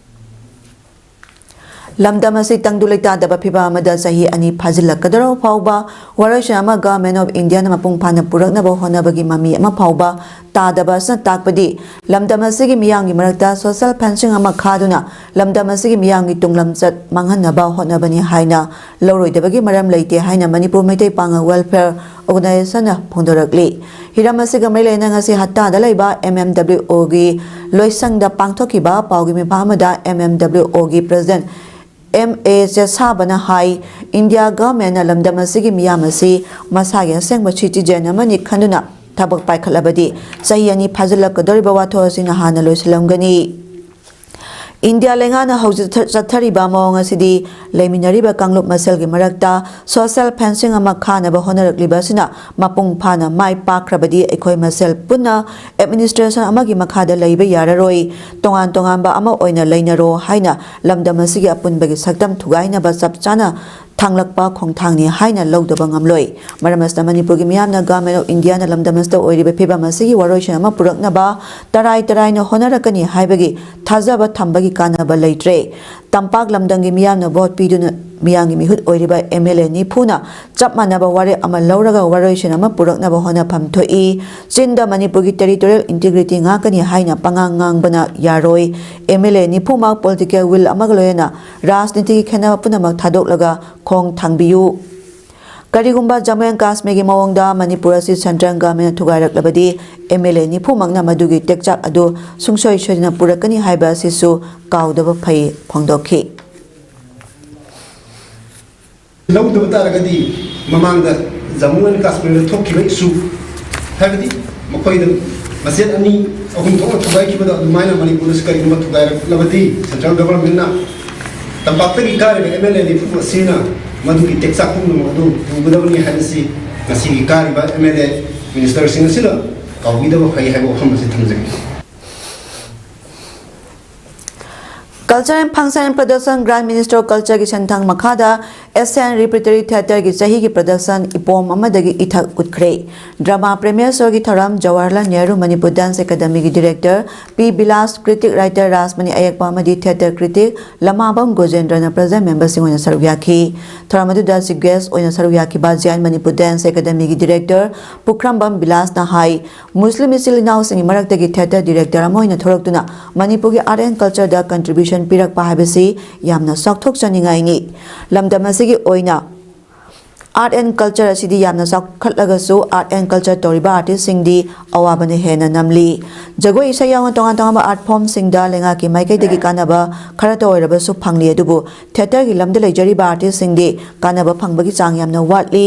ꯂꯝꯗꯝ ꯑꯁꯤ ꯇꯪꯗꯨ ꯂꯩꯇꯥꯗꯕ ꯐꯤꯚꯝ ꯑꯃꯗ ꯆꯍꯤ ꯑꯅꯤ ꯐꯥꯖꯤꯜꯂꯛꯀꯗꯧꯔꯕ ꯐꯥꯎꯕ ꯋꯥꯔꯣꯏꯁꯤꯟ ꯑꯃ Government of Indiaꯅ ꯃꯄꯨꯡ ꯐꯥꯅ ꯄꯨꯔꯛꯅꯕ ꯍꯣꯠꯅꯕꯒꯤ ꯃꯃꯤ ꯑꯃ ꯐꯥꯎꯕ ꯇꯥꯗꯕ ꯑꯁꯤꯅ ꯇꯥꯛꯄꯗꯤ ꯂꯝꯗꯝ ꯑꯁꯤꯒꯤ ꯃꯤꯌꯥꯝꯒꯤ ꯃꯔꯛꯇ social fencing ꯑꯃ ꯈꯥꯗꯨꯅ ꯂꯝꯗꯝ ꯑꯁꯤꯒꯤ ꯃꯤꯌꯥꯝꯒꯤ ꯇꯨꯡꯂꯝꯆꯠ ꯃꯥꯡꯍꯟꯅꯕ ꯍꯣꯠꯅꯕꯅꯤ ꯍꯥꯏꯅ ꯂꯧꯔꯣꯏꯗꯕꯒꯤ ꯃꯔꯝ ꯂꯩꯇꯦ ꯍꯥꯏꯅ ꯃꯅꯤꯄꯨꯔ ꯃꯩꯇꯩ ꯄꯥꯉꯜ Welfare Organisationꯅ ꯐꯣꯡꯗꯣꯔꯛꯂꯤ꯫ ꯍꯤꯔꯝ ꯑꯁꯤꯒ ꯃꯔꯤ ꯂꯩꯅꯅ ꯉꯁꯤ ꯍꯞꯇꯥꯗ ꯂꯩꯕ MMWOꯒꯤ ꯂꯣꯏꯁꯪꯗ ꯄꯥꯡꯊꯣꯛꯈꯤꯕ ꯄꯥꯎꯒꯤ ꯃꯤꯐꯝ ꯑꯃꯗ MMWOꯒꯤ President ꯑꯦꯝ ꯑꯦ ꯆꯦꯁꯥꯕꯅ ꯍꯥꯏ, ꯏꯟꯗꯤꯌꯥ ꯒꯚꯔꯟꯃꯦꯟꯠꯅ ꯂꯝꯗꯝ ꯑꯁꯤꯒꯤ ꯃꯤꯌꯥꯝ ꯑꯁꯤ ꯃꯁꯥꯒꯤ ꯑꯁꯦꯡꯕ ꯁꯤꯇꯤꯖꯦꯟ ꯑꯃꯅꯤ ꯈꯟꯗꯨꯅ ꯊꯕꯛ ꯄꯥꯏꯈꯠꯂꯕꯗꯤ ꯆꯍꯤ ꯑꯅꯤ ꯐꯥꯖꯤꯜꯂꯛꯀꯗꯧꯔꯤꯕ ꯋꯥꯊꯣꯛ ꯑꯁꯤꯅ ꯍꯥꯟꯅ ꯂꯣꯏꯁꯤꯜꯂꯝꯒꯅꯤ꯫ ꯏꯟꯗꯤꯌꯥ ꯂꯩꯉꯥꯛꯅ ꯍꯧꯖꯤꯛ ꯆꯠꯊ-, ꯆꯠꯊꯔꯤꯕ ꯃꯑꯣꯡ ꯑꯁꯤꯗꯤ ꯂꯩꯃꯤꯟꯅꯔꯤꯕ ꯀꯥꯡꯂꯨꯞ ꯃꯁꯦꯜꯒꯤ ꯃꯔꯛꯇ social fencing ꯑꯃ ꯈꯥꯅꯕ ꯍꯣꯠꯅꯔꯛꯂꯤꯕ ꯑꯁꯤꯅ ꯃꯄꯨꯡ ꯐꯥꯅ ꯃꯥꯏ ꯄꯥꯛꯈ꯭ꯔꯕꯗꯤ ꯑꯩꯈꯣꯏ ꯃꯁꯦꯜ ꯄꯨꯟꯅ administration ꯑꯃꯒꯤ ꯃꯈꯥꯗ ꯂꯩꯕ ꯌꯥꯔꯔꯣꯏ, ꯇꯣꯉꯥꯟ ꯇꯣꯉꯥꯟꯕ ꯑꯃ ꯑꯣꯏꯅ ꯂꯩꯅꯔꯣ ꯍꯥꯏꯅ ꯂꯝꯗꯝ ꯑꯁꯤꯒꯤ ꯑꯄꯨꯟꯕꯒꯤ ꯁꯛꯇꯝ ꯊꯨꯒꯥꯏꯅꯕ ꯆꯞ ꯆꯥꯅ ꯊꯥꯡꯂꯛꯄ ꯈꯣꯡꯊꯥꯡꯅꯤ ꯍꯥꯏꯅ ꯂꯧꯗꯕ ꯉꯝꯂꯣꯏ꯫ ꯃꯔꯝ ꯑꯁꯤꯅ ꯃꯅꯤꯄꯨꯔꯒꯤ ꯃꯤꯌꯥꯝꯅ Government of Indiaꯅ ꯂꯝꯗꯝ ꯑꯁꯤꯗ ꯑꯣꯏꯔꯤꯕ ꯐꯤꯕꯝ ꯑꯁꯤꯒꯤ ꯋꯥꯔꯣꯏꯁꯤꯟ ꯑꯃ ꯄꯨꯔꯛꯅꯕ ꯇꯔꯥꯏ ꯇꯔꯥꯏꯅ ꯍꯣꯠꯅꯔꯛꯀꯅꯤ ꯍꯥꯏꯕꯒꯤ ꯊꯥꯖꯕ ꯊꯝꯕꯒꯤ ꯀꯥꯟꯅꯕ ꯂꯩꯇ꯭ꯔꯦ꯫ ꯇꯝꯄꯥꯛ ꯂꯝꯗꯝꯒꯤ ꯃꯤꯌꯥꯝꯅ vote ꯄꯤꯗꯨꯅ ꯃꯤꯌꯥꯝꯒꯤ ꯃꯤꯍꯨꯠ ꯑꯣꯏꯔꯤꯕ MLA ꯅꯤꯐꯨꯅ ꯆꯞ ꯃꯥꯟꯅꯕ ꯋꯥꯔꯦꯞ ꯑꯃ ꯂꯧꯔꯒ ꯋꯥꯔꯣꯏꯁꯤꯟ ꯑꯃ ꯄꯨꯔꯛꯅꯕ ꯍꯣꯠꯅꯐꯝ ꯊꯣꯛꯏ꯫ ꯆꯤꯟꯗ ꯃꯅꯤꯄꯨꯔꯒꯤ territorial integrity ꯉꯥꯛꯀꯅꯤ ꯍꯥꯏꯅ ꯄꯉꯥꯡ ꯉꯥꯡꯕꯅ ꯌꯥꯔꯣꯏ꯫ MLA ꯅꯤꯐꯨꯃꯛ political will ꯑꯃꯒ ꯂꯣꯏꯅꯅ ꯔꯥꯖꯅꯤꯇꯤꯒꯤ ꯈꯦꯠꯅꯕ ꯄꯨꯝꯅꯃꯛ ꯊꯥꯗꯣꯛꯂꯒ ꯈꯣꯡ ꯊꯥꯡꯕꯤꯌꯨ꯫ ꯀꯔꯤꯒꯨꯝꯕ ꯖꯝꯃꯨ ꯑꯦꯟ ꯀꯥꯁꯃꯤꯔꯒꯤ ꯃꯑꯣꯡꯗ ꯃꯅꯤꯄꯨꯔ ꯑꯁꯤ central governmentꯅ ꯊꯨꯒꯥꯏꯔꯛꯂꯕꯗꯤ MLA ꯅꯤꯐꯨꯃꯛꯅ ꯃꯗꯨꯒꯤ ꯇꯦꯛꯆꯥꯛ ꯑꯗꯨ ꯁꯨꯡꯁꯣꯏ ꯁꯣꯏꯗꯅ ꯄꯨꯔꯛꯀꯅꯤ ꯍꯥꯏꯕ ꯑꯁꯤꯁꯨ ꯀꯥꯎꯗꯕ ꯐꯩ ꯐꯣꯡꯗꯣꯛꯈꯤ꯫ ꯂꯧꯗꯕ ꯇꯥꯔꯒꯗꯤ ꯃꯃꯥꯡꯗ ꯖꯝꯃꯨ ꯑꯦꯟ ꯀꯥꯁꯃꯤꯔꯗ ꯊꯣꯛꯈꯤꯕ issue, ꯍꯥꯏꯕꯗꯤ ꯃꯈꯣꯏꯗ ꯃꯆꯦꯠ ꯑꯅꯤ ꯑꯍꯨꯝ ꯊꯣꯛꯅ ꯊꯨꯒꯥꯏꯈꯤꯕꯗꯣ ꯑꯗꯨꯃꯥꯏꯅ ꯃꯅꯤꯄꯨꯔꯗꯁꯨ ꯀꯔꯤꯒꯨꯝꯕ ꯊꯨꯒꯥꯏꯔꯛꯂꯕꯗꯤ central governmentꯅ ꯇꯝꯄꯥꯛꯇꯒꯤ ꯀꯥꯔꯤꯕ MLA ꯅꯤꯐꯨ ꯑꯁꯤꯅ ꯃꯗꯨꯒꯤ ꯇꯦꯛꯆꯥꯛ ꯄꯨꯝꯅꯃꯛ ꯑꯗꯨ ꯄꯨꯒꯗꯕꯅꯤ ꯍꯥꯏꯕꯁꯤ ꯉꯁꯤꯒꯤ ꯀꯥꯔꯤꯕ MLA ministerꯁꯤꯡ ꯑꯁꯤꯅ ꯀꯥꯎꯕꯤꯗꯕ ꯐꯩ ꯍꯥꯏꯕ ꯋꯥꯐꯝ ꯑꯁꯤ ꯊꯝꯖꯒꯦ꯫ Culture and Function and Production Grant Minister of Cultureꯒꯤ ꯁꯦꯟꯊꯪ ꯃꯈꯥꯗ Asian Repertory Theatreꯒꯤ ꯆꯍꯤꯒꯤ production ꯏꯄꯣꯝ ꯑꯃꯗꯒꯤ ꯏꯊꯛ ꯎꯠꯈ꯭ꯔꯦ꯫ Drama premiere showꯒꯤ ꯊꯧꯔꯝ ꯖꯋꯥꯍꯔꯂꯥꯜ ꯅꯦꯍꯔꯨ ꯃꯅꯤꯄꯨꯔ Dance Academyꯒꯤ director ꯄꯤ ꯕꯤꯂꯥꯁ, critic writer ꯔꯥꯖꯃꯅꯤ ꯑꯌꯦꯛꯄ ꯑꯃꯗꯤ theatre critic ꯂꯃꯥꯕꯝ ꯒꯣꯖꯦꯟꯗ꯭ꯔꯅ president memberꯁꯤꯡ ꯑꯣꯏꯅ ꯁꯔꯨꯛ ꯌꯥꯈꯤ꯫ ꯊꯧꯔꯝ ꯑꯗꯨꯗ chief guest ꯑꯣꯏꯅ ꯁꯔꯨꯛ ꯌꯥꯈꯤꯕ ꯖꯤꯌꯥꯟ ꯃꯅꯤꯄꯨꯔ Dance Academyꯒꯤ director ꯄꯨꯈ꯭ꯔꯝꯕꯝ ꯕꯤꯂꯥꯁꯅ ꯍꯥꯏ, ꯃꯨꯁꯂꯤꯝ ꯏꯆꯤꯜ ꯏꯅꯥꯎꯁꯤꯡꯒꯤ ꯃꯔꯛꯇꯒꯤ theatre director ꯑꯃ ꯑꯣꯏꯅ ꯊꯣꯔꯛꯇꯨꯅ ꯃꯅꯤꯄꯨꯔꯒꯤ art and cultureꯗ contribution ꯄꯤꯔꯛꯄ ꯍꯥꯏꯕꯁꯤ ꯌꯥꯝꯅ ꯆꯥꯎꯊꯣꯛꯆꯅꯤꯡꯉꯥꯏꯅꯤ꯫ ꯂꯝꯗꯝ ꯑꯁꯤꯒꯤ ꯑꯣꯏꯅ Art and culture ꯑꯁꯤꯗꯤ ꯌꯥꯝꯅ ꯆꯥꯎꯈꯠꯂꯒꯁꯨ, art and culture ꯇꯧꯔꯤꯕ artistꯁꯤꯡꯗꯤ ꯑꯋꯥꯕꯅ ꯍꯦꯟꯅ ꯅꯝꯂꯤ꯫ ꯖꯒꯣꯏ, ꯏꯁꯩ ꯌꯥꯎꯅ ꯇꯣꯉꯥꯟ ꯇꯣꯉꯥꯟꯕ art formꯁꯤꯡꯗ ꯂꯩꯉꯥꯛꯀꯤ ꯃꯥꯏꯀꯩꯗꯒꯤ ꯀꯥꯟꯅꯕ ꯈꯔꯇ ꯑꯣꯏꯔꯕꯁꯨ ꯐꯪꯂꯤ, ꯑꯗꯨꯕꯨ theatreꯒꯤ ꯂꯝꯗ ꯂꯩꯖꯔꯤꯕ artistꯁꯤꯡꯗꯤ ꯀꯥꯟꯅꯕ ꯐꯪꯕꯒꯤ ꯆꯥꯡ ꯌꯥꯝꯅ ꯋꯥꯠꯂꯤ꯫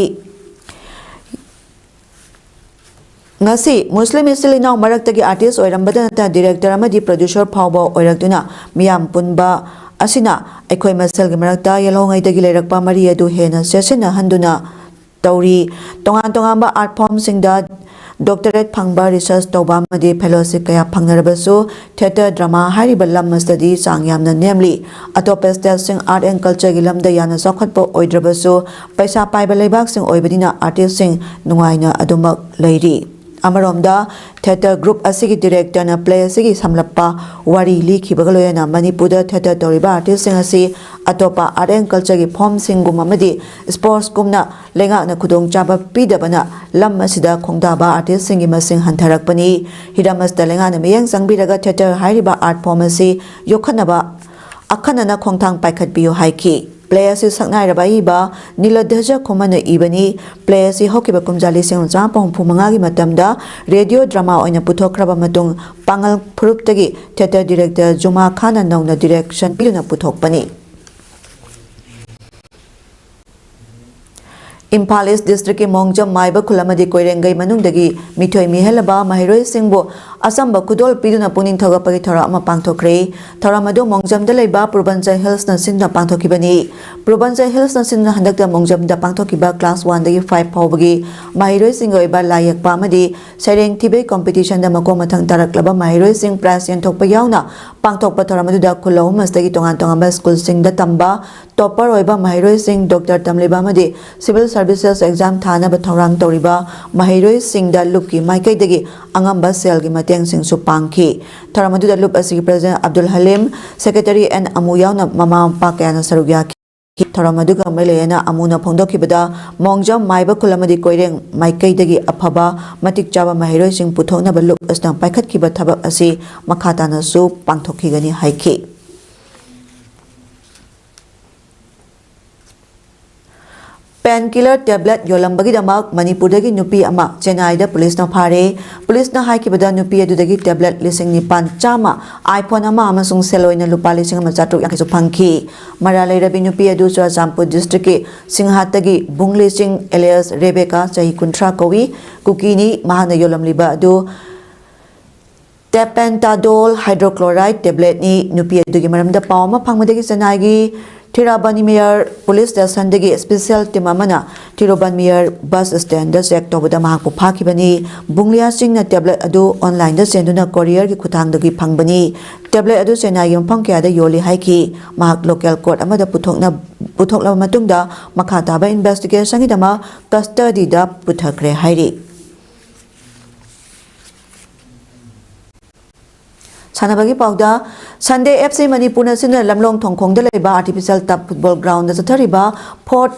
ꯉꯁꯤ ꯃꯨꯁꯂꯤꯝ ꯏꯆꯤꯜ ꯏꯅꯥꯎ ꯃꯔꯛꯇꯒꯤ artist ꯑꯣꯏꯔꯝꯕꯗ ꯅꯠꯇꯅ director ꯑꯃꯗꯤ producer ꯐꯥꯎꯕ ꯑꯣꯏꯔꯛꯇꯨꯅ ꯃꯤꯌꯥꯝ ꯄꯨꯟꯕ ꯑꯁꯤꯅ ꯑꯩꯈꯣꯏ ꯃꯁꯦꯜꯒꯤ ꯃꯔꯛꯇ ꯌꯦꯜꯍꯧꯉꯩꯗꯒꯤ ꯂꯩꯔꯛꯄ ꯃꯔꯤ ꯑꯗꯨ ꯍꯦꯟꯅ ꯆꯦꯠꯁꯤꯟꯅꯍꯟꯗꯨꯅ ꯇꯧꯔꯤ꯫ ꯇꯣꯉꯥꯟ ꯇꯣꯉꯥꯟꯕ art formꯁꯤꯡꯗ doctorate ꯐꯪꯕ, research ꯇꯧꯕ ꯑꯃꯗꯤ fellowship ꯀꯌꯥ ꯐꯪꯅꯔꯕꯁꯨ, theatre drama ꯍꯥꯏꯔꯤꯕ ꯂꯝ ꯑꯁꯤꯗꯗꯤ ꯆꯥꯡ ꯌꯥꯝꯅ ꯅꯦꯝꯂꯤ꯫ ꯑꯇꯣꯞꯄ stateꯁꯤꯡ art and cultureꯒꯤ ꯂꯝꯗ ꯌꯥꯝꯅ ꯆꯥꯎꯈꯠꯄ ꯑꯣꯏꯗ꯭ꯔꯕꯁꯨ, ꯄꯩꯁꯥ ꯄꯥꯏꯕ ꯂꯩꯕꯥꯛꯁꯤꯡ ꯑꯣꯏꯕꯅꯤꯅ artistꯁꯤꯡ ꯅꯨꯡꯉꯥꯏꯅ ꯑꯗꯨꯃꯛ ꯂꯩꯔꯤ꯫ ꯑꯃꯔꯣꯝꯗ, theatre group ꯑꯁꯤꯒꯤ directorꯅ play ꯑꯁꯤꯒꯤ ꯁꯝꯂꯞꯄ ꯋꯥꯔꯤ ꯂꯤꯈꯤꯕꯒ ꯂꯣꯏꯅꯅ ꯃꯅꯤꯄꯨꯔꯗ theatre ꯇꯧꯔꯤꯕ artistꯁꯤꯡ ꯑꯁꯤ ꯑꯇꯣꯞꯄ art and cultureꯒꯤ formꯁꯤꯡꯒꯨꯝ ꯑꯃꯗꯤ sportsꯀꯨꯝꯅ ꯂꯩꯉꯥꯛꯅ ꯈꯨꯗꯣꯡꯆꯥꯕ ꯄꯤꯗꯕꯅ ꯂꯝ ꯑꯁꯤꯗ ꯈꯣꯡꯗꯥꯕ artistꯁꯤꯡꯒꯤ ꯃꯁꯤꯡ ꯍꯟꯊꯔꯛꯄꯅꯤ꯫ ꯍꯤꯔꯝ ꯑꯁꯤꯗ ꯂꯩꯉꯥꯛꯅ ꯃꯤꯠꯌꯦꯡ ꯆꯪꯕꯤꯔꯒ theatre ꯍꯥꯏꯔꯤꯕ art form ꯑꯁꯤ ꯌꯣꯛꯈꯠꯅꯕ ꯑꯈꯟꯅꯅ ꯈꯣꯡꯊꯥꯡ ꯄꯥꯏꯈꯠꯄꯤꯌꯨ ꯍꯥꯏꯈꯤ꯫ Play ꯑꯁꯤ ꯁꯛꯅꯥꯏꯔꯕ ꯑꯏꯕ ꯅꯤꯂꯙꯖ ꯈꯨꯃꯟꯅ ꯏꯕꯅꯤ꯫ Play ꯑꯁꯤ ꯍꯧꯈꯤꯕ ꯀꯨꯝꯖꯥ ꯂꯤꯁꯤꯡ ꯑꯃ ꯆꯥꯃꯥꯄꯟ ꯍꯨꯝꯐꯨ ꯃꯉꯥꯒꯤ ꯃꯇꯝꯗ radio drama ꯑꯣꯏꯅ ꯄꯨꯊꯣꯛꯈ꯭ꯔꯕ ꯃꯇꯨꯡ, ꯄꯥꯉꯜ ꯐꯨꯔꯨꯞꯇꯒꯤ theatre director ꯖꯨꯃꯥ ꯈꯥꯟꯅ ꯅꯧꯅ direction ꯄꯤꯗꯨꯅ ꯄꯨꯊꯣꯛꯄꯅꯤ꯫ ꯏꯝꯐꯥꯜ East districtꯀꯤ ꯃꯣꯡꯖꯝ ꯃꯥꯏꯕ ꯈꯨꯜ ꯑꯃꯗꯤ ꯀꯣꯏꯔꯦꯡꯒꯩ ꯃꯅꯨꯡꯗꯒꯤ ꯃꯤꯊꯣꯏ ꯃꯤꯍꯦꯜꯂꯕ ꯃꯍꯩꯔꯣꯏꯁꯤꯡꯕꯨ ꯑꯆꯝꯕ ꯈꯨꯗꯣꯜ ꯄꯤꯗꯨꯅ ꯄꯨꯛꯅꯤꯡ ꯊꯧꯒꯠꯄꯒꯤ ꯊꯧꯔꯝ ꯑꯃ ꯄꯥꯡꯊꯣꯛꯈ꯭ꯔꯦ꯫ ꯊꯧꯔꯝ ꯑꯗꯨ ꯃꯣꯡꯖꯝꯗ ꯂꯩꯕ ꯄꯨꯔꯕꯟꯆꯜ ꯍꯤꯜꯁꯅ ꯁꯤꯟꯗꯨꯅ ꯄꯥꯡꯊꯣꯛꯈꯤꯕꯅꯤ꯫ ꯄꯨꯔꯕꯟꯆꯜ ꯍꯤꯜꯁꯅ ꯁꯤꯟꯗꯨꯅ ꯍꯟꯗꯛꯇ ꯃꯣꯡꯖꯝꯗ ꯄꯥꯡꯊꯣꯛꯈꯤꯕ class oneꯗꯒꯤ five ꯐꯥꯎꯕꯒꯤ ꯃꯍꯩꯔꯣꯏꯁꯤꯡꯒꯤ ꯑꯣꯏꯕ ꯂꯥꯏ ꯌꯦꯛꯄ ꯑꯃꯗꯤ ꯁꯩꯔꯦꯡ ꯊꯤꯕꯒꯤ competitionꯗ ꯃꯈꯣꯡ ꯃꯊꯪ ꯇꯥꯔꯛꯂꯕ ꯃꯍꯩꯔꯣꯏꯁꯤꯡ prize ꯌꯦꯟꯊꯣꯛꯄ ꯌꯥꯎꯅ ꯄꯥꯡꯊꯣꯛꯄ ꯊꯧꯔꯝ ꯑꯗꯨꯗ ꯈꯨꯜ ꯑꯍꯨꯝ ꯑꯁꯤꯗꯒꯤ ꯇꯣꯉꯥꯟ ꯇꯣꯉꯥꯟꯕ schoolꯁꯤꯡꯗ ꯇꯝꯕ topper ꯑꯣꯏꯕ ꯃꯍꯩꯔꯣꯏꯁꯤꯡ, doctor ꯇꯝꯂꯤꯕ ꯑꯃꯗꯤ civil services exam ꯊꯥꯅꯕ ꯊꯧꯔꯥꯡ ꯇꯧꯔꯤꯕ ꯃꯍꯩꯔꯣꯏꯁꯤꯡꯗ ꯂꯨꯞꯀꯤ ꯃꯥꯏꯀꯩꯗꯒꯤ ꯑꯉꯝꯕ ꯁꯦꯜꯒꯤ ꯃꯇꯦꯡꯁꯤꯡꯁꯨ ꯄꯥꯡꯈꯤ꯫ ꯊꯧꯔꯝ ꯑꯗꯨꯗ ꯂꯨꯞ ꯑꯁꯤꯒꯤ president ꯑꯕꯗꯨꯜ ꯍꯂꯤꯝ, secretary ꯑꯦꯟ ꯑꯃꯨ ꯌꯥꯎꯅ ꯃꯃꯥ ꯃꯄꯥ ꯀꯌꯥꯅ ꯁꯔꯨꯛ ꯌꯥꯈꯤ꯫ ꯊꯧꯔꯝ ꯑꯗꯨꯒ ꯃꯔꯤ ꯂꯩꯅꯅ ꯑꯃꯨꯅ ꯐꯣꯡꯗꯣꯛꯈꯤꯕꯗ, ꯃꯣꯡꯖꯝ ꯃꯥꯏꯕ ꯈꯨꯜ ꯑꯃꯗꯤ ꯀꯣꯏꯔꯦꯡ ꯃꯥꯏꯀꯩꯗꯒꯤ ꯑꯐꯕ ꯃꯇꯤꯛ ꯆꯥꯕ ꯃꯍꯩꯔꯣꯏꯁꯤꯡ ꯄꯨꯊꯣꯛꯅꯕ ꯂꯨꯞ ꯑꯁꯤꯅ ꯄꯥꯏꯈꯠꯈꯤꯕ ꯊꯕꯛ ꯑꯁꯤ ꯃꯈꯥ ꯇꯥꯅꯁꯨ ꯄꯥꯡꯊꯣꯛꯈꯤꯒꯅꯤ ꯍꯥꯏꯈꯤ꯫ Painkiller tablet ꯌꯣꯜꯂꯝꯕꯒꯤꯗꯃꯛ ꯃꯅꯤꯄꯨꯔꯗꯒꯤ ꯅꯨꯄꯤ ꯑꯃ ꯆꯦꯟꯅꯥꯏꯗ ꯄꯨꯂꯤꯁꯅ ꯐꯥꯔꯦ꯫ ꯄꯨꯂꯤꯁꯅ ꯍꯥꯏꯈꯤꯕꯗ ꯅꯨꯄꯤ ꯑꯗꯨꯗꯒꯤ tablet ꯂꯤꯁꯤꯡ ꯅꯤꯄꯥꯟ ꯆꯥꯝꯃ, iPhone ꯑꯃ ꯑꯃꯁꯨꯡ ꯁꯦꯜ ꯑꯣꯏꯅ ꯂꯨꯄꯥ ꯂꯤꯁꯤꯡ ꯑꯃ ꯆꯥꯇ꯭ꯔꯨꯛ ꯌꯥꯡꯈꯩꯁꯨ ꯐꯪꯈꯤ꯫ ꯃꯔꯥꯜ ꯂꯩꯔꯕꯤ ꯅꯨꯄꯤ ꯑꯗꯨ ꯆꯨꯔꯆꯥꯟꯄꯨꯔ districtꯀꯤ ꯁꯤꯡꯍꯥꯠꯇꯒꯤ ꯕꯨꯡꯂꯤ ꯆꯤꯡ alias ꯔꯦꯕꯦꯀꯥ, ꯆꯍꯤ ꯀꯨꯟꯊ꯭ꯔꯥ ꯀꯧꯏ, ꯀꯨꯀꯤꯅꯤ꯫ ꯃꯍꯥꯛꯅ ꯌꯣꯜꯂꯝꯂꯤꯕ ꯑꯗꯨ tapentadol hydrochloride tabletꯅꯤ꯫ ꯅꯨꯄꯤ ꯑꯗꯨꯒꯤ ꯃꯔꯝꯗ ꯄꯥꯎ ꯑꯃ ꯐꯪꯕꯗꯒꯤ ꯆꯦꯟꯅꯥꯏꯒꯤ ꯊꯤꯔꯨꯕꯟꯃꯤꯌꯔ police stationꯗꯒꯤ special team ꯑꯃꯅ ꯊꯤꯔꯨꯕꯟꯃꯤꯌꯔ bus standꯗ check ꯇꯧꯕꯗ ꯃꯍꯥꯛꯄꯨ ꯐꯥꯈꯤꯕꯅꯤ꯫ ꯕꯨꯡꯂꯤꯌꯥ ꯆꯤꯡꯅ tablet ꯑꯗꯨ onlineꯗ ꯆꯦꯟꯗꯨꯅ courierꯒꯤ ꯈꯨꯠꯊꯥꯡꯗꯒꯤ ꯐꯪꯕꯅꯤ꯫ Tablet ꯑꯗꯨ ꯆꯦꯟꯅꯥꯏꯒꯤ ꯃꯐꯝ ꯀꯌꯥꯗ ꯌꯣꯜꯂꯤ ꯍꯥꯏꯈꯤ꯫ ꯃꯍꯥꯛ local court ꯑꯃꯗ ꯄꯨꯊꯣꯛꯅ-, ꯄꯨꯊꯣꯛꯂꯕ ꯃꯇꯨꯡꯗ ꯃꯈꯥ ꯇꯥꯕ investigationꯒꯤꯗꯃꯛ custodyꯗ ꯄꯨꯊꯈ꯭ꯔꯦ ꯍꯥꯏꯔꯤ꯫ ꯁꯥꯟꯅꯕꯒꯤ ꯄꯥꯎꯗ, Sunday FC ꯃꯅꯤꯄꯨꯔꯅ ꯁꯤꯟꯗꯨꯅ ꯂꯝꯂꯣꯡ ꯊꯣꯡꯈꯣꯡꯗ ꯂꯩꯕ artificial turf football groundꯗ ꯆꯠꯊꯔꯤꯕ fourth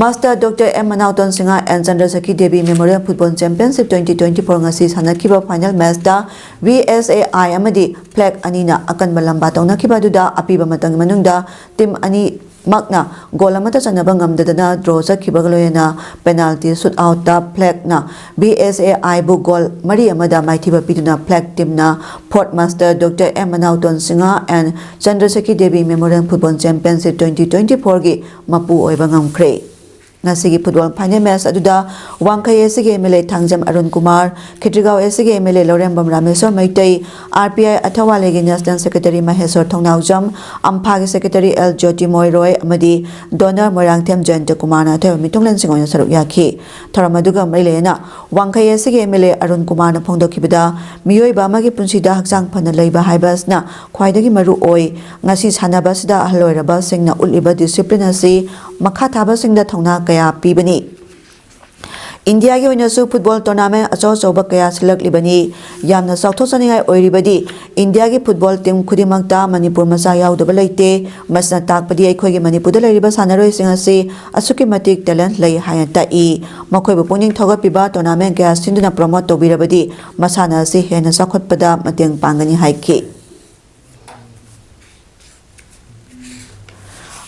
Master Doctor M ꯃꯅꯥꯎꯇꯣꯟ Singh and ꯆꯟꯗ꯭ꯔꯁꯈꯤ Devi Memorial Football Championship twenty twenty-four ꯉꯁꯤ ꯁꯥꯟꯅꯈꯤꯕ final matchꯇ V S A I ꯑꯃꯗꯤ Flag ꯑꯅꯤꯅ ꯑꯀꯟꯕ ꯂꯝꯕꯥ ꯇꯧꯅꯈꯤꯕ ꯑꯗꯨꯗ ꯑꯄꯤꯕ ꯃꯇꯝꯒꯤ ꯃꯅꯨꯡꯗ team ꯑꯅꯤ ꯃꯛꯅ goal ꯑꯃꯠꯇ ꯆꯟꯅꯕ ꯉꯝꯗꯗꯅ draw ꯆꯠꯈꯤꯕꯒ ꯂꯣꯏꯅꯅ penalty shootoutꯇ Flagꯅ V S A Iꯕꯨ goal ꯃꯔꯤ ꯑꯃꯗ ꯃꯥꯏꯊꯤꯕ ꯄꯤꯗꯨꯅ Flag teamꯅ fourth Master Doctor M ꯃꯅꯥꯎꯇꯣꯟ Singh and ꯆꯟꯗ꯭ꯔꯁꯦꯈꯤ Devi Memorial Football Championship twenty twenty-fourꯒꯤ ꯃꯄꯨ ꯑꯣꯏꯕ ꯉꯝꯈ꯭ꯔꯦ꯫ ꯉꯁꯤꯒꯤ football final match ꯑꯗꯨꯗ ꯋꯥꯡꯈꯩ ACꯒꯤ MLA Thangjam Arun Kumar, Khetrigao ACꯒꯤ MLA Laurembam Rameshwor Meitei, R P I ꯑꯊꯧꯕꯥꯂꯤꯒꯤ National Secretary Mysore Thounaojam, ꯑꯝꯐꯥꯒꯤ Secretary L ꯖ꯭ꯌꯣꯇꯤꯃꯣꯏ ꯔꯣꯏ ꯑꯃꯗꯤ donor ꯃꯣꯏꯔꯥꯡꯊꯦꯝ ꯖꯌꯟꯇ ꯀꯨꯃꯥꯔꯅ ꯑꯊꯣꯏꯕ ꯃꯤꯊꯨꯡꯂꯦꯟꯁꯤꯡ ꯑꯣꯏꯅ ꯁꯔꯨꯛ ꯌꯥꯈꯤ꯫ ꯊꯧꯔꯝ ꯑꯗꯨꯒ ꯃꯔꯤ ꯂꯩꯅꯅ ꯋꯥꯡꯈꯩ ACꯒꯤ MLA ꯑꯔꯨꯟ ꯀꯨꯃꯥꯔꯅ ꯐꯣꯡꯗꯣꯛꯈꯤꯕꯗ, ꯃꯤꯑꯣꯏꯕ ꯑꯃꯒꯤ ꯄꯨꯟꯁꯤꯗ ꯍꯛꯆꯥꯡ ꯐꯅ ꯂꯩꯕ ꯍꯥꯏꯕ ꯑꯁꯤꯅ ꯈ꯭ꯋꯥꯏꯗꯒꯤ ꯃꯔꯨ ꯑꯣꯏ꯫ ꯉꯁꯤ ꯁꯥꯟꯅꯕ ꯑꯁꯤꯗ ꯑꯍꯜ ꯑꯣꯏꯔꯕꯁꯤꯡꯅ ꯎꯠꯂꯤꯕ discipline ꯑꯁꯤ ꯃꯈꯥ ꯊꯥꯕꯁꯤꯡꯗ ꯊꯧꯅꯥ ꯀꯌꯥ ꯄꯤꯕꯅꯤ꯫ ꯏꯟꯗꯤꯌꯥꯒꯤ ꯑꯣꯏꯅꯁꯨ football tournament ꯑꯆꯧ ꯑꯆꯧꯕ ꯀꯌꯥ ꯁꯤꯜꯂꯛꯂꯤꯕꯅꯤ꯫ ꯌꯥꯝꯅ ꯆꯥꯎꯊꯣꯛꯆꯅꯤꯡꯉꯥꯏ ꯑꯣꯏꯔꯤꯕꯗꯤ ꯏꯟꯗꯤꯌꯥꯒꯤ football team ꯈꯨꯗꯤꯡꯃꯛꯇ ꯃꯅꯤꯄꯨꯔ ꯃꯆꯥ ꯌꯥꯎꯗꯕ ꯂꯩꯇꯦ꯫ ꯃꯁꯤꯅ ꯇꯥꯛꯄꯗꯤ ꯑꯩꯈꯣꯏꯒꯤ ꯃꯅꯤꯄꯨꯔꯗ ꯂꯩꯔꯤꯕ ꯁꯥꯟꯅꯔꯣꯏꯁꯤꯡ ꯑꯁꯤ ꯑꯁꯨꯛꯀꯤ ꯃꯇꯤꯛ talent ꯂꯩ ꯍꯥꯏꯅ ꯇꯥꯛꯏ꯫ ꯃꯈꯣꯏꯕꯨ ꯄꯨꯛꯅꯤꯡ ꯊꯧꯒꯠꯄꯤꯕ tournament ꯀꯌꯥ ꯁꯤꯟꯗꯨꯅ promote ꯇꯧꯕꯤꯔꯕꯗꯤ ꯃꯁꯥꯟꯅ ꯑꯁꯤ ꯍꯦꯟꯅ ꯆꯥꯎꯈꯠꯄꯗ ꯃꯇꯦꯡ ꯄꯥꯡꯒꯅꯤ ꯍꯥꯏꯈꯤ꯫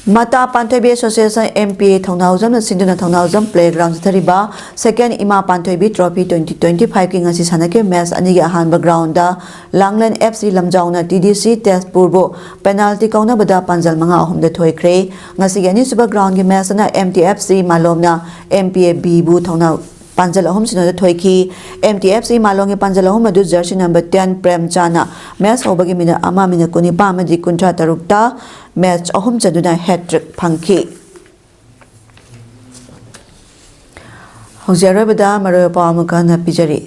ꯃꯇꯥ ꯄꯥꯟꯊꯣꯏꯕꯤ ꯑꯦꯁꯣꯁꯤꯌꯦꯁꯟ, M P A, ꯊꯧꯅꯥꯎꯖꯝꯅ ꯁꯤꯟꯗꯨꯅ ꯊꯧꯅꯥꯎꯖꯝ ꯄ꯭ꯂꯦꯒ꯭ꯔꯥꯎꯟꯗ ꯆꯠꯊꯔꯤꯕ ꯁꯦꯀꯦꯟ ꯏꯃꯥ ꯄꯥꯟꯊꯣꯏꯕꯤ ꯇ꯭ꯔꯣꯐꯤ twenty twenty-five ꯀꯤ ꯉꯁꯤ ꯁꯥꯟꯅꯈꯤꯕ ꯃꯦꯆ ꯑꯅꯤꯒꯤ ꯑꯍꯥꯟꯕ ꯒ꯭ꯔꯥꯎꯟꯗ ꯂꯥꯡꯂꯦꯟ F C ꯂꯝꯖꯥꯎꯅ T D C ꯇꯦꯖꯄꯨꯔꯕꯨ ꯄꯦꯅꯥꯜꯇꯤ ꯀꯥꯎꯅꯕꯗ ꯄꯥꯟꯖꯜ ꯃꯉꯥ ꯑꯍꯨꯝꯗ ꯊꯣꯏꯈ꯭ꯔꯦ꯫ ꯉꯁꯤꯒꯤ ꯑꯅꯤꯁꯨꯕ ꯒ꯭ꯔꯥꯎꯟꯒꯤ ꯃꯦꯆ ꯑꯗꯨꯅ M T F C ꯃꯥꯂꯣꯝꯅ M P A B ꯕꯨ ꯊꯧꯅꯥꯎ ꯄꯥꯟꯖꯜ ꯑꯍꯨꯝ ꯁꯤꯅꯣꯗ ꯊꯣꯏꯈꯤ꯫ M T F C ꯃꯥꯂꯣꯝꯒꯤ ꯄꯥꯟꯖꯜ ꯑꯍꯨꯝ ꯑꯗꯨ ꯖꯔꯁꯤ ꯅꯝꯕꯔ ten ꯄ꯭ꯔꯦꯝꯆꯥꯅ ꯃꯦꯆ ꯍꯧꯕꯒꯤ ꯃꯤꯅꯠ ꯑꯃ, ꯃꯤꯅꯠ ꯀꯨꯟꯅꯤꯄꯥꯟ ꯑꯃꯗꯤ ꯀꯨꯟꯊ꯭ꯔꯥ ꯇꯔꯨꯛꯇ ꯃꯦꯆ ꯑꯍꯨꯝ ꯆꯟꯗꯨꯅ ꯍꯦꯇ꯭ꯔꯤꯛ ꯐꯪꯈꯤ꯫ ꯍꯧꯖꯤꯛ ꯑꯔꯣꯏꯕꯗ ꯃꯔꯨꯑꯣꯏꯕ ꯄꯥꯎ ꯑꯃꯨꯛꯀ ꯍꯟꯅ ꯄꯤꯖꯔꯤ꯫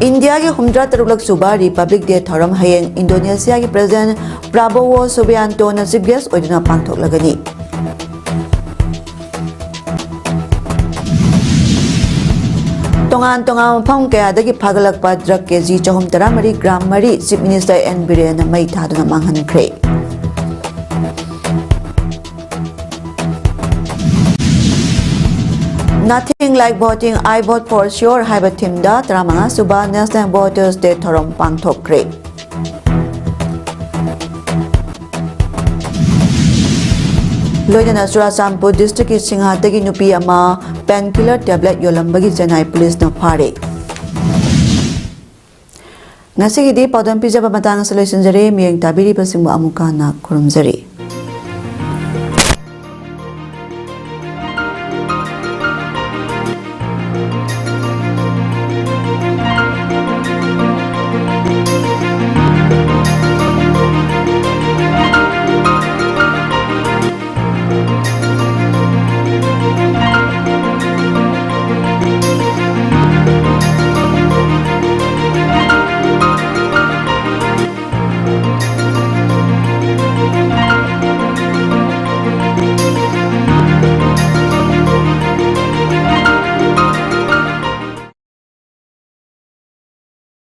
ꯏꯟꯗꯤꯌꯥꯒꯤ ꯍꯨꯝꯗ꯭ꯔꯥ ꯇꯔꯨꯛꯂꯛ ꯁꯨꯕ ꯔꯤꯄꯕ꯭ꯂꯤꯛ ꯗꯦ ꯊꯧꯔꯝ ꯍꯌꯦꯡ ꯏꯟꯗꯣꯅꯦꯁꯤꯌꯥꯒꯤ ꯄ꯭ꯔꯦꯁꯤꯗꯦꯟꯠ ꯄ꯭ꯔꯥꯕꯣꯋꯣ ꯁꯨꯕꯤꯌꯥꯟꯇꯣꯅ ꯆꯤꯐ ꯒꯦꯁ꯭ꯠ ꯑꯣꯏꯗꯨꯅ ꯄꯥꯡꯊꯣꯛꯂꯒꯅꯤ꯫ ꯇꯣꯉꯥꯟ ꯇꯣꯉꯥꯟꯕ ꯃꯐꯝ ꯀꯌꯥꯗꯒꯤ ꯐꯥꯒꯠꯂꯛꯄ ꯗ꯭ꯔꯒ ꯀꯦꯖꯤ ꯆꯍꯨꯝ ꯇꯔꯥꯃꯔꯤ ꯒ꯭ꯔꯥꯝ ꯃꯔꯤ ꯆꯤꯐ ꯃꯤꯅꯤꯁꯇꯔ ꯑꯦꯟ ꯕꯤꯔꯦꯟꯅ ꯃꯩ ꯊꯥꯗꯨꯅ ꯃꯥꯡꯍꯟꯈ꯭ꯔꯦ꯫ Nothing like voting, I vote for sure ꯍꯥꯏꯕ ꯊꯤꯝꯗ ꯇꯔꯥꯃꯉꯥ ꯁꯨꯕ ꯅꯦꯁꯅꯦꯜ ꯚꯣꯇꯔꯁ ꯗꯦ ꯊꯧꯔꯝ ꯄꯥꯡꯊꯣꯛꯈ꯭ꯔꯦ꯫ ꯂꯣꯏꯅꯅ ꯆꯨꯔꯥꯆꯥꯟꯄꯨꯔ ꯗꯤꯁꯇ꯭ꯔꯤꯛꯀꯤ ꯁꯤꯡꯍꯥꯠꯇꯒꯤ ꯅꯨꯄꯤ ꯑꯃ ꯄꯦꯟ ꯀꯤꯂꯔ ꯇꯦꯕ꯭ꯂꯦꯠ ꯌꯣꯜꯂꯝꯕꯒꯤ ꯆꯦꯟꯅꯥꯏ ꯄꯨꯂꯤꯁꯅ ꯐꯥꯔꯦ꯫ ꯉꯁꯤꯒꯤꯗꯤ ꯄꯥꯎꯗꯝ ꯄꯤꯖꯕ ꯃꯇꯥꯡ ꯑꯁꯤꯗ ꯂꯣꯏꯁꯤꯟꯖꯔꯦ꯫ ꯃꯤꯠꯌꯦꯡ ꯇꯥꯕꯤꯔꯤꯕꯁꯤꯡꯕꯨ ꯑꯃꯨꯛꯀ ꯍꯟꯅ ꯈꯨꯔꯨꯝꯖꯔꯤ꯫